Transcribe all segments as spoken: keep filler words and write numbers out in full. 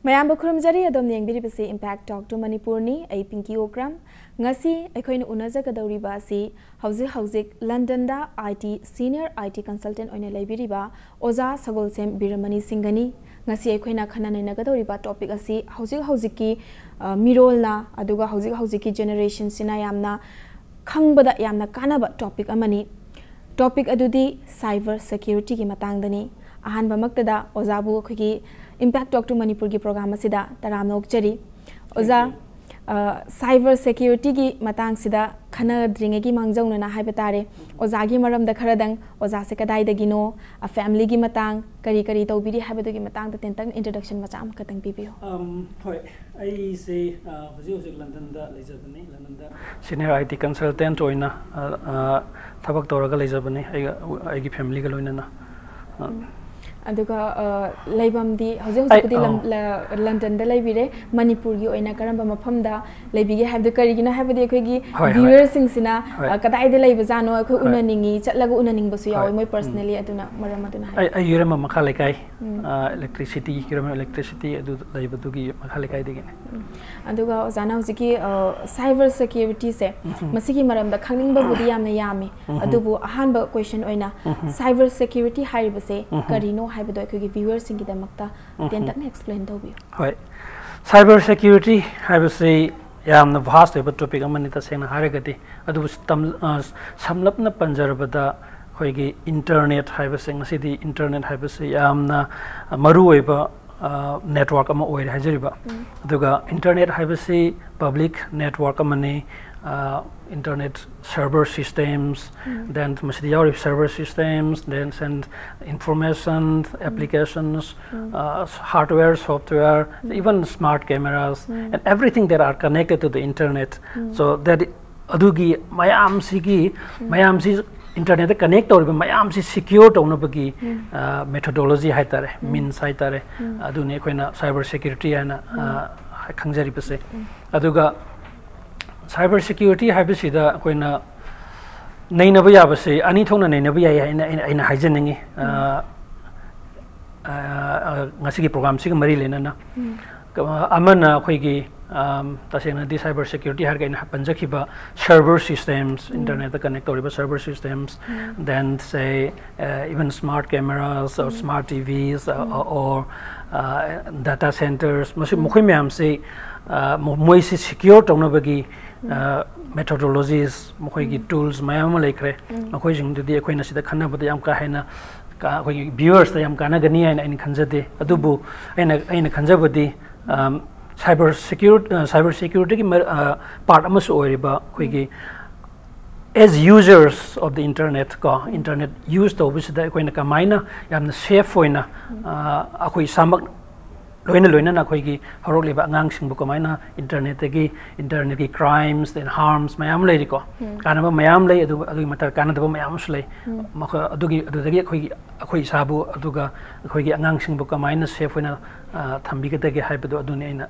ꯃꯌꯥꯝꯕꯨ ꯈꯨꯔꯨꯝꯖꯔꯤ꯫ ꯑꯗꯣꯝꯅ ꯌꯦꯡꯕꯤꯔꯤꯕꯁꯤ Impact Talk to Manipurꯅꯤ꯫ ꯑꯩ ꯄꯤꯡꯀꯤ ꯑꯣꯀ꯭ꯔꯝ꯫ ꯉꯁꯤ ꯑꯩꯈꯣꯏꯅ ꯎꯅꯖꯒꯗꯧꯔꯤꯕ ꯑꯁꯤ ꯍꯧꯖꯤꯛ ꯍꯧꯖꯤꯛ ꯂꯟꯗꯟꯗ I T, senior I T consultant ꯑꯣꯏꯅ ꯂꯩꯕꯤꯔꯤꯕ ꯑꯣꯖꯥ ꯁꯒꯣꯜꯁꯦꯝ ꯕꯤꯔꯃꯅꯤ ꯁꯤꯡꯒꯅꯤ꯫ ꯉꯁꯤ ꯑꯩꯈꯣꯏꯅ ꯈꯟꯅ ꯅꯩꯅꯒꯗꯧꯔꯤꯕ topic ꯑꯁꯤ ꯍꯧꯖꯤꯛ ꯍꯧꯖꯤꯛꯀꯤ, ꯑ, ꯃꯤꯔꯣꯜꯅ, ꯑꯗꯨꯒ ꯍꯧꯖꯤꯛ ꯍꯧꯖꯤꯛꯀꯤ generationꯁꯤꯅ ꯌꯥꯝꯅ ꯈꯪꯕꯗ ꯌꯥꯝꯅ ꯀꯥꯟꯅꯕ topic ꯑꯃꯅꯤ꯫ Topic ꯑꯗꯨꯗꯤ cyber securityꯒꯤ ꯃꯇꯥꯡꯗꯅꯤ꯫ ꯑꯍꯥꯟꯕꯃꯛꯇꯗ ꯑꯣꯖꯥꯕꯨ ꯑꯩꯈꯣꯏꯒꯤ Impact Talk to Manipurꯒꯤ program ꯑꯁꯤꯗ ꯇꯔꯥꯝꯅ ꯑꯣꯛꯆꯔꯤ꯫ ꯑꯣꯖꯥ, Thank you. ꯑ, cyber securityꯒꯤ ꯃꯇꯥꯡꯁꯤꯗ ꯈꯟꯅꯗ꯭ꯔꯤꯉꯩꯒꯤ ꯃꯥꯡꯖꯧꯅꯅ ꯍꯥꯏꯕ ꯇꯥꯔꯦ, ꯑꯣꯖꯥꯒꯤ ꯃꯔꯝꯗ ꯈꯔꯗꯪ, ꯑꯣꯖꯥꯁꯦ ꯀꯗꯥꯏꯗꯒꯤꯅꯣ, ꯑ, familyꯒꯤ ꯃꯇꯥꯡ, ꯀꯔꯤ ꯀꯔꯤ ꯇꯧꯕꯤꯔꯤ ꯍꯥꯏꯕꯗꯨꯒꯤ ꯃꯇꯥꯡꯗ ꯇꯦꯟꯇꯛꯅ introduction ꯃꯆꯥ ꯑꯃꯈꯛꯇꯪ ꯄꯤꯕꯤꯌꯨ꯫ ꯑꯝ, ꯍꯣꯏ, ꯑꯩꯁꯦ, ꯑ, ꯍꯧꯖꯤꯛ ꯍꯧꯖꯤꯛ ꯂꯟꯗꯟꯗ ꯂꯩꯖꯕꯅꯤ꯫ ꯂꯟꯗꯟꯗ senior I T consultant ꯑꯣꯏꯅ, ꯑ, ꯑ, ꯊꯕꯛ ꯇꯧꯔꯒ ꯂꯩꯖꯕꯅꯤ, ꯑꯩꯒ, ꯑꯩꯒꯤ familyꯒ ꯂꯣꯏꯅꯅ꯫ ꯑ, ꯎꯝ꯫ ꯑꯗꯨꯒ, ꯑ, ꯂꯩꯐꯝꯗꯤ ꯍꯧꯖꯤꯛ ꯑꯩ, ꯍꯧꯖꯤꯛꯄꯨꯗꯤ ꯂꯝ-, ꯑꯧ꯫ ꯂ-, ꯂꯟꯗꯟꯗ ꯂꯩꯕꯤꯔꯦ꯫ ꯃꯅꯤꯄꯨꯔꯒꯤ ꯑꯣꯏꯅ ꯀꯔꯝꯕ ꯃꯐꯝꯗ ꯂꯩꯕꯤꯒꯦ ꯍꯥꯏꯕꯗꯨ ꯀꯔꯤꯒꯤꯅꯣ ꯍꯥꯏꯕꯗꯤ ꯑꯩꯈꯣꯏꯒꯤ ꯍꯣꯏ, ꯍꯣꯏ꯫ Viewerꯁꯤꯡꯁꯤꯅ, ꯍꯣꯏ꯫ ꯑ, ꯀꯗꯥꯏꯗ ꯂꯩꯕꯖꯥꯠꯅꯣ, ꯑꯩꯈꯣꯏ ꯍꯣꯏ꯫ ꯎꯅꯅꯤꯡꯉꯤ, ꯆꯠꯂꯒ ꯎꯅꯅꯤꯡꯕꯁꯨ ꯌꯥꯎꯋꯦ, ꯍꯣꯏ꯫ ꯃꯣꯏ ꯎꯝ꯫ Personally꯫ ꯑꯗꯨꯅ ꯃꯔꯝ ꯑꯗꯨꯅ ꯍꯥꯏ꯫ ꯑꯩ, ꯑꯩ ꯌꯨꯔꯦꯝꯕꯝ ꯃꯈꯥ ꯂꯩꯀꯥꯏ, ꯎꯝ꯫ ꯑ, electricity, ꯌꯨꯔꯦꯝꯕꯝ electricity ꯑꯗꯨ ꯂꯩꯕꯗꯨꯒꯤ ꯃꯈꯥ ꯂꯩꯀꯥꯏꯗꯒꯤꯅꯤ꯫ ꯎꯝ꯫ ꯑꯗꯨꯒ ꯑꯣꯖꯥꯅ ꯍꯧꯖꯤꯛꯀꯤ, ꯑ, cyber securityꯁꯦ, ꯎꯝ꯫ ꯃꯁꯤꯒꯤ ꯃꯔꯝꯗ ꯈꯪꯅꯤꯡꯕꯕꯨꯗꯤ ꯌꯥꯝꯅ ꯌꯥꯝꯃꯤ꯫ ꯎꯝ꯫ ꯑꯗꯨꯕꯨ ꯑꯍꯥꯟꯕ question ꯑꯣꯏꯅ ꯎꯝ꯫ Cyber security ꯍꯥꯏꯔꯤꯕꯁꯦ ꯎꯝ꯫ ꯀꯔꯤꯅꯣ ꯍꯥꯏꯕꯗꯣ ꯑꯩꯈꯣꯏꯒꯤ viewerꯁꯤꯡꯒꯤꯗꯃꯛꯇ ꯎꯝ꯫ ꯇꯦꯟꯇꯛꯅ explain ꯇꯧꯕꯤꯌꯨ꯫ ꯍꯣꯏ꯫ Cyber security ꯍꯥꯏꯕꯁꯤ ꯌꯥꯝꯅ vast ꯑꯣꯏꯕ topic ꯑꯃꯅꯤ, ꯇꯁꯦꯡꯅ ꯍꯥꯏꯔꯒꯗꯤ꯫ ꯑꯗꯨꯕꯨ ꯇꯝ-, ꯑ, ꯁꯝꯂꯞꯅ ꯄꯟꯖꯔꯕꯗ, ꯑꯩꯈꯣꯏꯒꯤ internet ꯍꯥꯏꯕꯁꯦ, ꯉꯁꯤꯗꯤ internet ꯍꯥꯏꯕꯁꯤ ꯌꯥꯝꯅ ꯃꯔꯨꯑꯣꯏꯕ, ꯑ, network ꯑꯃ ꯑꯣꯏꯔꯦ ꯍꯥꯏꯖꯔꯤꯕ꯫ ꯎꯝ꯫ ꯑꯗꯨꯒ internet ꯍꯥꯏꯕꯁꯤ public network ꯑꯃꯅꯤ, ꯑ, internet server systems, ꯎꯝ꯫ Then ꯃꯁꯤꯗ ꯌꯥꯎꯔꯤꯕ server systems, then send information, ꯎꯝ꯫ Applications, ꯎꯝ꯫ ꯑ, hardware, software, um. Even smart cameras, um. And everything that are connected to the internet. Um. So that ꯑꯗꯨꯒꯤ ꯃꯌꯥꯝꯁꯤꯒꯤ, ꯎꯝ꯫ ꯃꯌꯥꯝꯁꯤ internetꯇ connect ꯇꯧꯔꯤꯕ ꯃꯌꯥꯝꯁꯤ secure ꯇꯧꯅꯕꯒꯤ, ꯎꯝ꯫ ꯑ, methodology ꯍꯥꯏꯇꯥꯔꯦ, ꯎꯝ꯫ Means ꯍꯥꯏꯇꯥꯔꯦ, ꯎꯝ꯫ ꯑꯗꯨꯅꯤ ꯑꯩꯈꯣꯏꯅ cyber security ꯍꯥꯏꯅ, ꯎꯝ꯫ ꯑ, ꯈꯪꯖꯔꯤꯕꯁꯦ꯫ ꯎꯝ꯫ ꯑꯗꯨꯒ cyber security ꯍꯥꯏꯕꯁꯤꯗ ꯑꯩꯈꯣꯏꯅ ꯅꯩꯅꯕ ꯌꯥꯕꯁꯤ ꯑꯅꯤ ꯊꯣꯛꯅ ꯅꯩꯅꯕ ꯌꯥꯏ ꯍꯥꯏꯅ ꯑꯩꯅ, ꯑꯩꯅ ꯍꯥꯏꯖꯅꯤꯡꯉꯤ꯫ ꯎꯝ꯫ ꯑ, ꯑ, ꯑ, ꯉꯁꯤꯒꯤ programꯁꯤꯒ ꯃꯔꯤ ꯂꯩꯅꯅ꯫ ꯀ-, ꯑꯃꯅ ꯑꯩꯈꯣꯏꯒꯤ, ꯑꯝ, ꯇꯁꯦꯡꯅꯗꯤ cyber security ꯍꯥꯏꯔꯒ ꯑꯩꯅ ꯄꯟꯖꯈꯤꯕ server systems, internetꯇ connect ꯇꯧꯔꯤꯕ server systems, then say, uh, even smart cameras or smart TVs, uh, or, uh, data centers, ꯃꯁꯤ, ꯃꯈꯣꯏ ꯃꯌꯥꯝꯁꯤ, uh, ꯃ-, ꯃꯣꯏꯁꯤ secure ꯇꯧꯅꯕꯒꯤ, uh, methodologies, ꯃꯈꯣꯏꯒꯤ tools ꯃꯌꯥꯝ ꯑꯃ ꯂꯩꯈ꯭ꯔꯦ꯫ ꯃꯈꯣꯏꯁꯤꯡꯗꯨꯗꯤ ꯑꯩꯈꯣꯏꯅ ꯁꯤꯗ ꯈꯟꯅꯕꯗ ꯌꯥꯝ ꯀꯥ ꯍꯦꯟꯅ ꯀ-, ꯑꯩꯈꯣꯏꯒꯤ viewersꯇ ꯌꯥꯝ ꯀꯥꯟꯅꯒꯅꯤ ꯍꯥꯏꯅ ꯑꯩꯅ ꯈꯟꯖꯗꯦ꯫ ꯑꯗꯨꯕꯨ ꯑꯩꯅ, ꯑꯩꯅ ꯈꯟꯖꯕꯗꯤ, ꯑꯝ, cyber secure-, ꯑ, cyber securityꯒꯤ ꯃ-, ꯑ, part ꯑꯃꯁꯨ ꯑꯣꯏꯔꯤꯕ ꯑꯩꯈꯣꯏꯒꯤ as users of the internet ꯀꯣ, internet use ꯇꯧꯕꯁꯤꯗ ꯑꯩꯈꯣꯏꯅ ꯀꯃꯥꯏꯅ ꯌꯥꯝꯅ safe ꯑꯣꯏꯅ, ꯑ, ꯑꯩꯈꯣꯏ ꯏꯁꯥꯃꯛ ꯂꯣꯏꯅ ꯂꯣꯏꯅꯅ ꯑꯩꯈꯣꯏꯒꯤ ꯍꯧꯔꯛꯂꯤꯕ ꯑꯉꯥꯡꯁꯤꯡꯕꯨ ꯀꯃꯥꯏꯅ internetꯇꯒꯤ, internetꯀꯤ crimes and harms ꯃꯌꯥꯝ ꯂꯩꯔꯤꯀꯣ, ꯀꯥꯟꯅꯕ ꯃꯌꯥꯝ ꯂꯩ, ꯑꯗꯨꯒ ꯑꯗꯨꯒꯤ ꯃꯊꯛ ꯀꯥꯟꯅꯗꯕ ꯃꯌꯥꯝ ꯑꯃꯁꯨ ꯂꯩ꯫ ꯃꯈꯣꯏ ꯑꯗꯨꯒꯤ, ꯑꯗꯨꯗꯒꯤ ꯑꯩꯈꯣꯏꯒꯤ, ꯑꯩꯈꯣꯏ ꯏꯁꯥꯕꯨ ꯑꯗꯨꯒ ꯑꯩꯈꯣꯏꯒꯤ ꯑꯉꯥꯡꯁꯤꯡꯕꯨ ꯀꯃꯥꯏꯅ safe ꯑꯣꯏꯅ, ꯑ, ꯊꯝꯕꯤꯒꯗꯒꯦ ꯍꯥꯏꯕꯗꯣ ꯑꯗꯨꯅꯤ ꯑꯩꯅ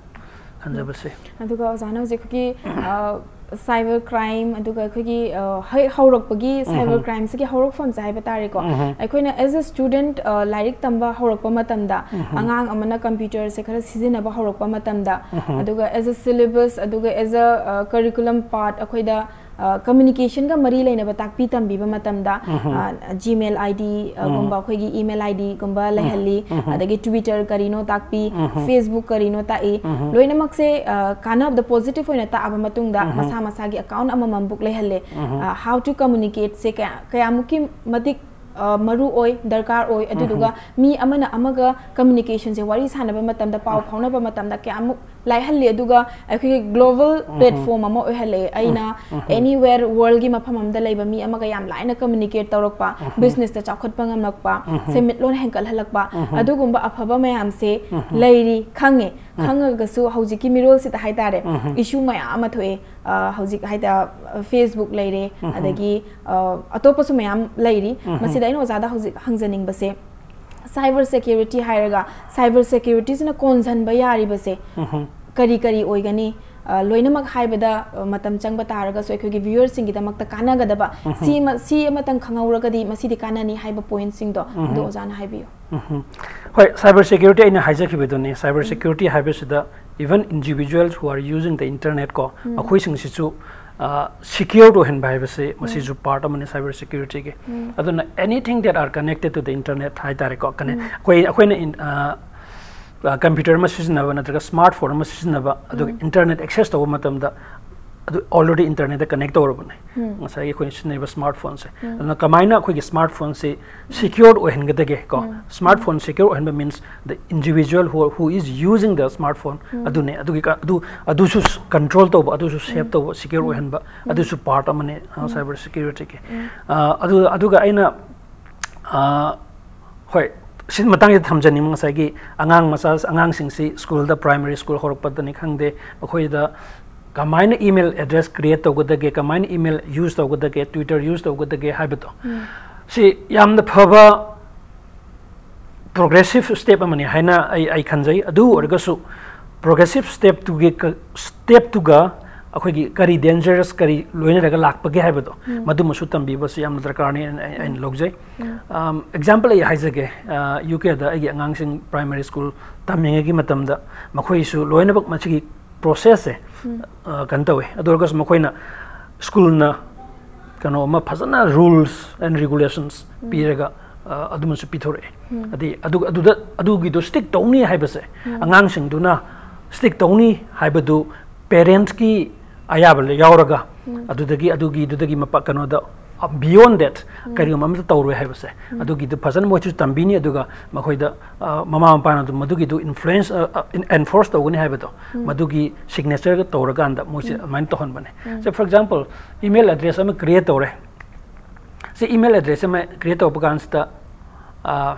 ꯈꯟꯖꯕꯁꯦ꯫ ꯑꯗꯨꯒ ꯑꯣꯖꯥꯅ ꯍꯧꯖꯤꯛ ꯑꯩꯈꯣꯏꯒꯤ, ꯑ, cyber crime, ꯑꯗꯨꯒ ꯑꯩꯈꯣꯏꯒꯤ, ꯑ, ꯍꯦꯛ ꯍꯧꯔꯛꯄꯒꯤ cyber crimeꯁꯤꯒꯤ ꯍꯧꯔꯛꯐꯝꯁꯦ ꯍꯥꯏꯕ ꯇꯥꯔꯦꯀꯣ꯫ ꯑꯩꯈꯣꯏꯅ as a student, ꯑ, ꯂꯥꯏꯔꯤꯛ ꯇꯝꯕ ꯍꯧꯔꯛꯄ ꯃꯇꯝꯗ, ꯑꯉꯥꯡ ꯑꯃꯅ computerꯁꯦ ꯈꯔ ꯁꯤꯖꯤꯟꯅꯕ ꯍꯧꯔꯛꯄ ꯃꯇꯝꯗ, ꯑꯗꯨꯒ as a syllabus, ꯑꯗꯨꯒ as a, ꯑ, curriculum part ꯑꯩꯈꯣꯏꯗ, ꯑ, communicationꯒ ꯃꯔꯤ ꯂꯩꯅꯕ ꯇꯥꯛꯄꯤ ꯇꯝꯕꯤꯕ ꯃꯇꯝꯗ, ꯑ, Gmail ID, ꯑ, ꯒꯨꯝꯕ, ꯑꯩꯈꯣꯏꯒꯤ email IDꯒꯨꯝꯕ ꯂꯩꯍꯜꯂꯤ, ꯑꯗꯒꯤ Twitter ꯀꯔꯤꯅꯣ ꯇꯥꯛꯄꯤ, Facebook ꯀꯔꯤꯅꯣ ꯇꯥꯛꯏ, ꯂꯣꯏꯅꯃꯛꯁꯦ, ꯑ, ꯀꯥꯟꯅꯕꯗ positive ꯑꯣꯏꯅ ꯇꯥꯛꯑꯕ ꯃꯇꯨꯡꯗ ꯃꯁꯥ ꯃꯁꯥꯒꯤ account ꯑꯃꯃꯝ book ꯂꯩꯍꯜꯂꯦ꯫ ꯑ, how to communicateꯁꯦ ꯀꯌꯥ-, ꯀꯌꯥꯃꯨꯛꯀꯤ ꯃꯇꯤꯛ, ꯑ, ꯃꯔꯨ ꯑꯣꯏ, ꯗꯔꯀꯥꯔ ꯑꯣꯏ, ꯑꯗꯨꯗꯨꯒ ꯃꯤ ꯑꯃꯅ ꯑꯃꯒ communicationꯁꯦ, ꯋꯥꯔꯤ ꯁꯥꯟꯅꯕ ꯃꯇꯝꯗ, ꯄꯥꯎ ꯐꯥꯎꯅꯕ ꯃꯇꯝꯗ ꯀꯌꯥꯃꯨꯛ ꯂꯥꯏꯍꯜꯂꯤ, ꯑꯗꯨꯒ ꯑꯩꯈꯣꯏꯒꯤ global platform ꯑꯃ ꯑꯣꯏꯍꯜꯂꯛꯑꯦ꯫ ꯑꯩꯅ anywhere worldꯒꯤ ꯃꯐꯝ ꯑꯃꯗ ꯂꯩꯕ ꯃꯤ ꯑꯃꯒ ꯌꯥꯝ ꯂꯥꯏꯅ communicate ꯇꯧꯔꯛꯄ, businessꯇ ꯆꯥꯎꯈꯠꯄ ꯉꯝꯂꯛꯄ, ꯁꯦꯟꯃꯤꯠꯂꯣꯟ ꯍꯦꯟꯒꯠꯍꯜꯂꯛꯄ, ꯑꯗꯨꯒꯨꯝꯕ ꯑꯐꯕ ꯃꯌꯥꯝꯁꯦ ꯂꯩꯔꯤ, ꯈꯪꯉꯦ꯫ ꯈꯪꯉꯒꯁꯨ ꯍꯧꯖꯤꯛꯀꯤ ꯃꯤꯔꯣꯜꯁꯤꯗ ꯍꯥꯏꯇꯥꯔꯦ, issue ꯃꯌꯥꯝ ꯑꯃ ꯊꯣꯛꯑꯦ꯫ ꯑ, ꯍꯧꯖꯤꯛ ꯍꯥꯏꯇꯥꯔꯦ, Facebook ꯂꯩꯔꯦ, ꯑꯗꯒꯤ, ꯑ, ꯑꯇꯣꯞꯄꯁꯨ ꯃꯌꯥꯝ ꯂꯩꯔꯤ꯫ ꯃꯁꯤꯗ ꯑꯩꯅ ꯑꯣꯖꯥꯗ ꯍꯧꯖꯤꯛ ꯍꯪꯖꯅꯤꯡꯕꯁꯦ, cyber security ꯍꯥꯏꯔꯒ, cyber securityꯁꯤꯅ ꯀꯣꯟꯁꯤꯟꯕ ꯌꯥꯔꯤꯕꯁꯦ ꯀꯔꯤ ꯀꯔꯤ ꯑꯣꯏꯒꯅꯤ? ꯑ, ꯂꯣꯏꯅꯃꯛ ꯍꯥꯏꯕꯗ, ꯑ, ꯃꯇꯝ ꯆꯪꯕ ꯇꯥꯔꯒꯁꯨ ꯑꯩꯈꯣꯏꯒꯤ viewerꯁꯤꯡꯒꯤꯗꯃꯛꯇ ꯀꯥꯟꯅꯒꯗꯕ, ꯁꯤ ꯃ-, ꯁꯤ ꯑꯃꯇꯪ ꯈꯪꯍꯧꯔꯒꯗꯤ ꯃꯁꯤꯗꯤ ꯀꯥꯟꯅꯅꯤ ꯍꯥꯏꯕ pointꯁꯤꯡꯗꯣ ꯑꯗꯨ ꯑꯣꯖꯥꯅ ꯍꯥꯏꯕꯤꯌꯨ꯫ ꯍꯣꯏ, cyber security ꯑꯩꯅ ꯍꯥꯏꯖꯈꯤꯕꯗꯨꯅꯤ꯫ Cyber security ꯍꯥꯏꯕꯁꯤꯗ even individuals who are using the internet ꯀꯣ, ꯃꯈꯣꯏꯁꯤꯡꯁꯤꯁꯨ ꯁꯤꯀ꯭ꯌꯣꯔ ꯑꯣꯏꯍꯟꯕ ꯍꯥꯏꯕꯁꯤ ꯃꯁꯤꯁꯨ ꯄꯥꯔꯠ ꯑꯃꯅꯤ cyber security ꯒꯤ꯫ ꯑꯗꯨꯅ anything that are connected to the internet ꯍꯥꯏ ꯇꯥꯔꯦꯀꯣ, connect ꯑꯩꯈꯣꯏ ꯑꯩꯈꯣꯏꯅ ꯀꯝꯄ꯭ꯌꯨꯇꯔ ꯑꯃ ꯁꯤꯖꯤꯟꯅꯕ ꯅꯠꯇ꯭ꯔꯒ ꯁ꯭ꯃꯥꯔꯠ ꯐꯣꯟ ꯑꯃ ꯁꯤꯖꯤꯟꯅꯕ, ꯑꯗꯨꯒ ꯏꯟꯇꯔꯅꯦꯠ ꯑꯦꯛꯁꯦꯁ ꯇꯧꯕ ꯃꯇꯝꯗ ꯑꯗꯨ already ꯏꯟꯇꯔꯅꯦꯠꯇ ꯀꯅꯦꯛ ꯇꯧꯔꯕꯅꯦ, ꯉꯁꯥꯏꯒꯤ ꯑꯩꯈꯣꯏꯅ ꯁꯤꯖꯤꯟꯅꯔꯤꯕ ꯁ꯭ꯃꯥꯔꯠ ꯐꯣꯟꯁꯦ꯫ ꯑꯗꯨꯅ ꯀꯃꯥꯏꯅ ꯑꯩꯈꯣꯏꯒꯤ ꯁ꯭ꯃꯥꯔꯠ ꯐꯣꯟꯁꯦ ꯁꯤꯀ꯭ꯌꯣꯔ ꯑꯣꯏꯍꯟꯒꯗꯒꯦ ꯀꯣ? ꯁ꯭ꯃꯥꯔꯠ ꯐꯣꯟ ꯁꯤꯀ꯭ꯌꯣꯔ ꯑꯣꯏꯍꯟꯕ means the individual who who is using the smartphone ꯑꯗꯨꯅꯦ꯫ ꯑꯗꯨꯒꯤ ꯀ- ꯑꯗꯨ ꯑꯗꯨꯁꯨ ꯀꯟꯇ꯭ꯔꯣꯜ ꯇꯧꯕ, ꯑꯗꯨꯁꯨ ꯁꯦꯐ ꯇꯧꯕ, ꯁꯤꯀ꯭ꯌꯣꯔ ꯑꯣꯏꯍꯟꯕ, ꯑꯗꯨꯁꯨ ꯄꯥꯔꯠ ꯑꯃꯅꯦ cyber security ꯒꯤ꯫ ꯑꯗꯨ ꯑꯗꯨꯒ ꯑꯩꯅ ꯑ, ꯍꯣꯏ, ꯁꯤ ꯃꯇꯥꯡꯁꯤꯗ ꯊꯝꯖꯅꯤꯡꯕ, ꯉꯁꯥꯏꯒꯤ ꯑꯉꯥꯡ ꯃꯆꯥ, ꯑꯉꯥꯡꯁꯤꯡꯁꯤ ꯁ꯭ꯀꯨꯜꯗ, ꯄ꯭ꯔꯥꯏꯃꯔꯤ ꯁ꯭ꯀꯨꯜ ꯍꯧꯔꯛꯄꯗꯅꯤ ꯈꯪꯗꯦ, ꯃꯈꯣꯏꯗ ꯀꯃꯥꯏꯅ ꯏꯃꯦꯜ ꯑꯦꯗ꯭ꯔꯦꯁ ꯀ꯭ꯔꯤꯌꯦꯠ ꯇꯧꯒꯗꯒꯦ, ꯀꯃꯥꯏꯅ ꯏꯃꯦꯜ ꯌꯨꯁ ꯇꯧꯒꯗꯒꯦ, ꯇ꯭ꯋꯤꯇꯔ ꯌꯨꯁ ꯇꯧꯒꯗꯒꯦ ꯍꯥꯏꯕꯗꯣ, ꯁꯤ ꯌꯥꯝꯅ ꯐꯕ ꯄ꯭ꯔꯣꯒ꯭ꯔꯦꯁꯤꯞ ꯁ꯭ꯇꯦꯞ ꯑꯃꯅꯤ ꯍꯥꯏꯅ ꯑꯩ ꯑꯩ ꯈꯟꯖꯩ꯫ ꯑꯗꯨ ꯑꯣꯏꯔꯒꯁꯨ ꯄ꯭ꯔꯣꯒ꯭ꯔꯦꯁꯤꯞ ꯁ꯭ꯇꯦꯞꯇꯨꯒꯤ ꯁ꯭ꯇꯦꯞꯇꯨꯒ ꯑꯩꯈꯣꯏꯒꯤ ꯀꯔꯤ ꯗꯦꯟꯖꯔꯁ, ꯀꯔꯤ ꯂꯣꯏꯅꯔꯒ ꯂꯥꯛꯄꯒꯦ ꯍꯥꯏꯕꯗꯣ, ꯃꯗꯨꯃꯁꯨ ꯇꯝꯕꯤꯕꯁꯤ ꯌꯥꯝꯅ ꯗꯔꯀꯥꯔꯅꯤ ꯑꯩꯅ ꯑꯩꯅ ꯂꯧꯖꯩ꯫ ꯑꯦꯛꯖꯥꯝꯄꯜ ꯑꯩ ꯍꯥꯏꯖꯒꯦ꯫ ꯌꯨ ꯀꯦꯗ ꯑꯩꯒꯤ ꯑꯉꯥꯡꯁꯤꯡ ꯄ꯭ꯔꯥꯏꯃꯔꯤ ꯁ꯭ꯀꯨꯜ ꯇꯝꯃꯤꯉꯩꯒꯤ ꯃꯇꯝꯗ ꯃꯈꯣꯏꯁꯨ ꯂꯣꯏꯅꯃꯛ ꯃꯁꯤꯒꯤ ꯄ꯭ꯔꯣꯁꯦꯁꯁꯦ ꯀꯩꯅꯣ ꯇꯧꯋꯤ꯫ ꯑꯗꯨ ꯑꯣꯏꯔꯒꯁꯨ ꯃꯈꯣꯏꯅ ꯁ꯭ꯀꯨꯜꯅ ꯀꯩꯅꯣ ꯑꯃ ꯐꯖꯅ ꯔꯨꯜꯁ ꯑꯦꯟ ꯔꯤꯒꯨꯂꯦꯁꯟꯁ ꯄꯤꯔꯒ ꯑꯗꯨꯃꯁꯨ ꯄꯤꯊꯣꯔꯛꯑꯦ꯫ ꯑꯗꯩ ꯑꯗꯨ ꯑꯗꯨꯗ ꯑꯗꯨꯒꯤꯗꯣ ꯁ꯭ꯇꯤꯛ ꯇꯧꯅꯤ ꯍꯥꯏꯕꯁꯦ, ꯑꯉꯥꯡꯁꯤꯡꯗꯨꯅ ꯁ꯭ꯇꯤꯛ ꯇꯧꯅꯤ ꯍꯥꯏꯕꯗꯨ ꯄꯦꯔꯦꯟꯠꯁꯀꯤ ꯑꯌꯥꯕ ꯌꯥꯎꯔꯒ, ꯑꯗꯨꯗꯒꯤ ꯑꯗꯨꯒꯤꯗꯨꯗꯒꯤ ꯃꯄꯥ ꯀꯩꯅꯣꯗ beyond that ꯀꯔꯤꯒꯨꯝꯕ ꯑꯃꯇ ꯇꯧꯔꯣꯏ ꯍꯥꯏꯕꯁꯦ, ꯑꯗꯨꯒꯤꯗꯨ ꯐꯖꯅ ꯃꯣꯏꯁꯨ ꯇꯝꯕꯤꯅꯤ꯫ ꯑꯗꯨꯒ ꯃꯈꯣꯏꯗ ꯃꯃꯥ ꯃꯄꯥꯅ ꯑꯗꯨꯝ ꯃꯗꯨꯒꯤꯗꯨ ꯏꯟꯐ꯭ꯂꯨꯌꯦꯟꯁ ꯑꯦꯟꯐꯣꯔꯁ ꯇꯧꯒꯅꯤ ꯍꯥꯏꯕꯗꯣ, ꯃꯗꯨꯒꯤ ꯁꯤꯒꯅꯦꯆꯔꯒ ꯇꯧꯔꯀꯥꯟꯗ ꯃꯣꯏꯁꯦ ꯑꯗꯨꯃꯥꯏꯅ ꯇꯧꯍꯟꯕꯅꯦ꯫ ꯁꯦ, ꯐꯣꯔ ꯑꯦꯛꯖꯥꯝꯄꯜ, ꯏꯃꯦꯜ ꯑꯦꯗ꯭ꯔꯦꯁ ꯑꯃ ꯀ꯭ꯔꯤꯌꯦꯠ ꯇꯧꯔꯦ꯫ ꯁꯤ ꯏꯃꯦꯜ ꯑꯦꯗ꯭ꯔꯦꯁ ꯑꯃ ꯀ꯭ꯔꯤꯌꯦꯠ ꯇꯧꯕ ꯀꯥꯟꯁꯤꯗ, ꯑ,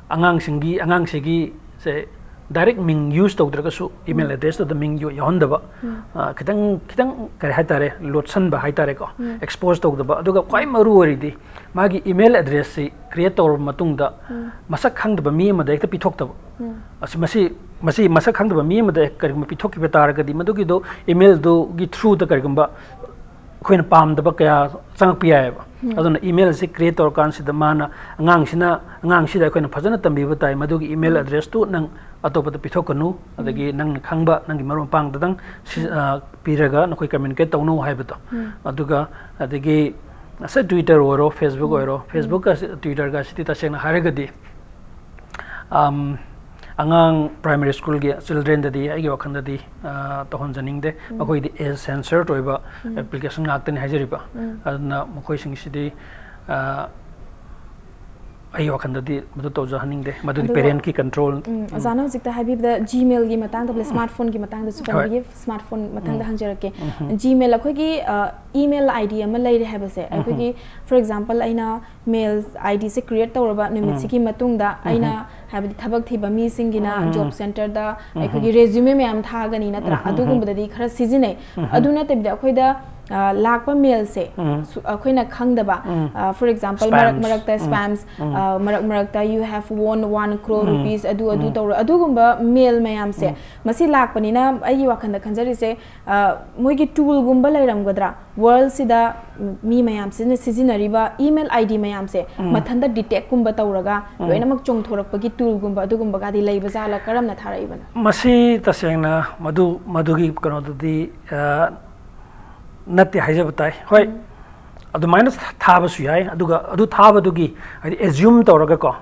ꯑꯉꯥꯡꯁꯤꯡꯒꯤ ꯑꯉꯥꯡꯁꯤꯒꯤ ꯁꯦ ꯗꯥꯏꯔꯦꯛ ꯃꯤꯡ ꯌꯨꯁ ꯇꯧꯗ꯭ꯔꯒꯁꯨ ꯏꯃꯦꯜ ꯑꯦꯗ꯭ꯔꯦꯁꯇꯨꯗ ꯃꯤꯡ ꯌꯥꯎꯍꯟꯗꯕ, ꯈꯤꯇꯪ ꯈꯤꯇꯪ ꯀꯔꯤ ꯍꯥꯏꯇꯥꯔꯦ, ꯂꯣꯠꯁꯟꯕ ꯍꯥꯏꯇꯥꯔꯦꯀꯣ, ꯑꯦꯛꯁꯄꯣꯖ ꯇꯧꯗꯕ꯫ ꯑꯗꯨꯒ ꯈ꯭ꯋꯥꯏ ꯃꯔꯨ ꯑꯣꯏꯔꯤꯗꯤ ꯃꯥꯒꯤ ꯏꯃꯦꯜ ꯑꯦꯗ꯭ꯔꯦꯁꯁꯤ ꯀ꯭ꯔꯤꯌꯦꯠ ꯇꯧꯔꯕ ꯃꯇꯨꯡꯗ ꯃꯁꯛ ꯈꯪꯗꯕ ꯃꯤ ꯑꯃꯗ ꯍꯦꯛꯇ ꯄꯤꯊꯣꯛꯇꯕ꯫ ꯑꯁꯤ ꯃꯁꯤ ꯃꯁꯤ ꯃꯁꯛ ꯈꯪꯗꯕ ꯃꯤ ꯑꯃꯗ ꯀꯔꯤꯒꯨꯝꯕ ꯄꯤꯊꯣꯛꯈꯤꯕ ꯇꯥꯔꯒꯗꯤ ꯃꯗꯨꯒꯤꯗꯣ ꯏꯃꯦꯜꯗꯨꯒꯤ ꯊ꯭ꯔꯨꯗ ꯀꯔꯤꯒꯨꯝꯕ ꯑꯩꯈꯣꯏꯅ ꯄꯥꯝꯗꯕ ꯀꯌꯥ ꯆꯪꯉꯛꯄ ꯌꯥꯏꯑꯕ꯫ ꯑꯗꯨꯅ email ꯑꯁꯤ create ꯇꯧꯔꯀꯥꯟꯁꯤꯗ ꯃꯥꯅ ꯑꯉꯥꯡꯁꯤꯅ ꯑꯉꯥꯡꯁꯤꯗ ꯑꯩꯈꯣꯏꯅ ꯐꯖꯅ ꯇꯝꯕꯤꯕ ꯇꯥꯏ, ꯃꯗꯨꯒꯤ email address ꯇꯨ ꯅꯪ ꯑꯇꯣꯞꯄꯗ ꯄꯤꯊꯣꯛꯀꯅꯨ, ꯑꯗꯒꯤ ꯅꯪꯅ ꯈꯪꯕ ꯅꯪꯒꯤ ꯃꯔꯨꯞ ꯃꯄꯥꯡꯗꯗꯪ ꯁꯤ-, ꯑ, ꯄꯤꯔꯒ ꯅꯈꯣꯏ communicate ꯇꯧꯅꯧ ꯍꯥꯏꯕꯗꯣ꯫ ꯑꯗꯨꯒ ꯑꯗꯒꯤ ꯉꯁꯥꯏ Twitter ꯑꯣꯏꯔꯣ, Facebook ꯑꯣꯏꯔꯣ, Facebook ꯀ Twitter ꯒꯁꯤꯗꯤ ꯇꯁꯦꯡꯅ ꯍꯥꯏꯔꯒꯗꯤ, ꯑꯝ, ꯑꯉꯥꯡ primary school ꯒꯤ children ꯗꯗꯤ ꯑꯩꯒꯤ ꯋꯥꯈꯜꯗꯗꯤ, ꯑ, ꯇꯧꯍꯟꯖꯅꯤꯡꯗꯦ꯫ ꯃꯈꯣꯏꯗꯤ age censored ꯑꯣꯏꯕ application ꯉꯥꯛꯇꯅꯤ ꯍꯥꯏꯖꯔꯤꯕ꯫ ꯑꯗꯨꯅ ꯃꯈꯣꯏꯁꯤꯡꯁꯤꯗꯤ, ꯑ, ꯑꯩꯒꯤ ꯋꯥꯈꯜꯗꯗꯤ ꯃꯗꯨ ꯇꯧꯖꯍꯟꯅꯤꯡꯗꯦ꯫ ꯃꯗꯨꯗꯤ ꯑꯗꯨꯒ parent ꯀꯤ control꯫ ꯎꯝ, ꯑꯣꯖꯥꯅ ꯍꯧꯖꯤꯛꯇ ꯍꯥꯏꯕꯤꯕꯗ Gmail ꯒꯤ ꯃꯇꯥꯡꯗ, smartphone ꯒꯤ ꯃꯇꯥꯡꯗꯁꯨ ꯍꯣꯏ꯫ ꯄꯟꯕꯤꯌꯦ꯫ Smartphone ꯃꯊꯪꯗ ꯍꯪꯖꯔꯛꯀꯦ꯫ Gmail ꯑꯩꯈꯣꯏꯒꯤ, ꯑ, email ID ꯑꯃ ꯂꯩꯔꯦ ꯍꯥꯏꯕꯁꯦ, ꯑꯩꯈꯣꯏꯒꯤ, for example, ꯑꯩꯅ mail ID ꯁꯦ create ꯇꯧꯔꯕ ꯅꯨꯃꯤꯠꯁꯤꯒꯤ ꯃꯇꯨꯡꯗ ꯑꯩꯅ, ꯍꯥꯏꯕꯗꯤ ꯊꯕꯛ ꯊꯤꯕ ꯃꯤꯁꯤꯡꯒꯤꯅ job center ꯗ ꯑꯩꯈꯣꯏꯒꯤ resume ꯃꯌꯥꯝ ꯊꯥꯒꯅꯤ ꯅꯠꯇ꯭ꯔꯥ? ꯑꯗꯨꯒꯨꯝꯕꯗꯗꯤ ꯈꯔ ꯁꯤꯖꯤꯟꯅꯩ꯫ ꯑꯗꯨ ꯅꯠꯇꯕꯤꯗ ꯑꯩꯈꯣꯏꯗ, ꯑ, ꯂꯥꯛꯄ mail ꯁꯦ ꯁꯨ-, ꯑꯩꯈꯣꯏꯅ ꯈꯪꯗꯕ, ꯑ, for example, ꯃꯔꯛ Spams꯫ ꯃꯔꯛꯇ spams, ꯑ, ꯃꯔꯛ ꯃꯔꯛꯇ "You have won one crore rupees", ꯑꯗꯨ, ꯑꯗꯨ ꯇꯧꯔ-, ꯑꯗꯨꯒꯨꯝꯕ mail ꯃꯌꯥꯝꯁꯦ, ꯃꯁꯤ ꯂꯥꯛꯄꯅꯤꯅ ꯑꯩꯒꯤ ꯋꯥꯈꯜꯗ ꯈꯟꯖꯔꯤꯁꯦ, ꯑ, ꯃꯣꯏꯒꯤ tool ꯒꯨꯝꯕ ꯂꯩꯔꯝꯒꯗ꯭ꯔꯥ? World ꯁꯤꯗ, ꯎꯝ, ꯃꯤ ꯃꯌꯥꯝꯁꯤꯅ ꯁꯤꯖꯤꯟꯅꯔꯤꯕ email ID ꯃꯌꯥꯝꯁꯦ ꯃꯊꯟꯇ detect ꯀꯨꯝꯕ ꯇꯧꯔꯒ ꯂꯣꯏꯅꯃꯛ ꯆꯣꯡꯊꯣꯔꯛꯄꯒꯤ tool ꯒꯨꯝꯕ ꯑꯗꯨꯒꯨꯝꯕꯒꯗꯤ ꯂꯩꯕ ꯖꯥꯠꯂ? ꯀꯔꯝꯅ ꯊꯥꯔꯛꯏꯕꯅꯣ? ꯃꯁꯤ ꯇꯁꯦꯡꯅ ꯃꯗꯨ, ꯃꯗꯨꯒꯤ ꯀꯩꯅꯣꯗꯨꯗꯤ, ꯑ, ꯅꯠꯇꯦ ꯍꯥꯏꯖꯕ ꯇꯥꯏ꯫ ꯍꯣꯏ, ꯑꯗꯨꯃꯥꯏꯅ ꯊꯥꯕꯁꯨ ꯌꯥꯏ꯫ ꯑꯗꯨꯒ ꯑꯗꯨ ꯊꯥꯕꯗꯨꯒꯤ, ꯍꯥꯏꯗꯤ, assume ꯇꯧꯔꯒꯀꯣ,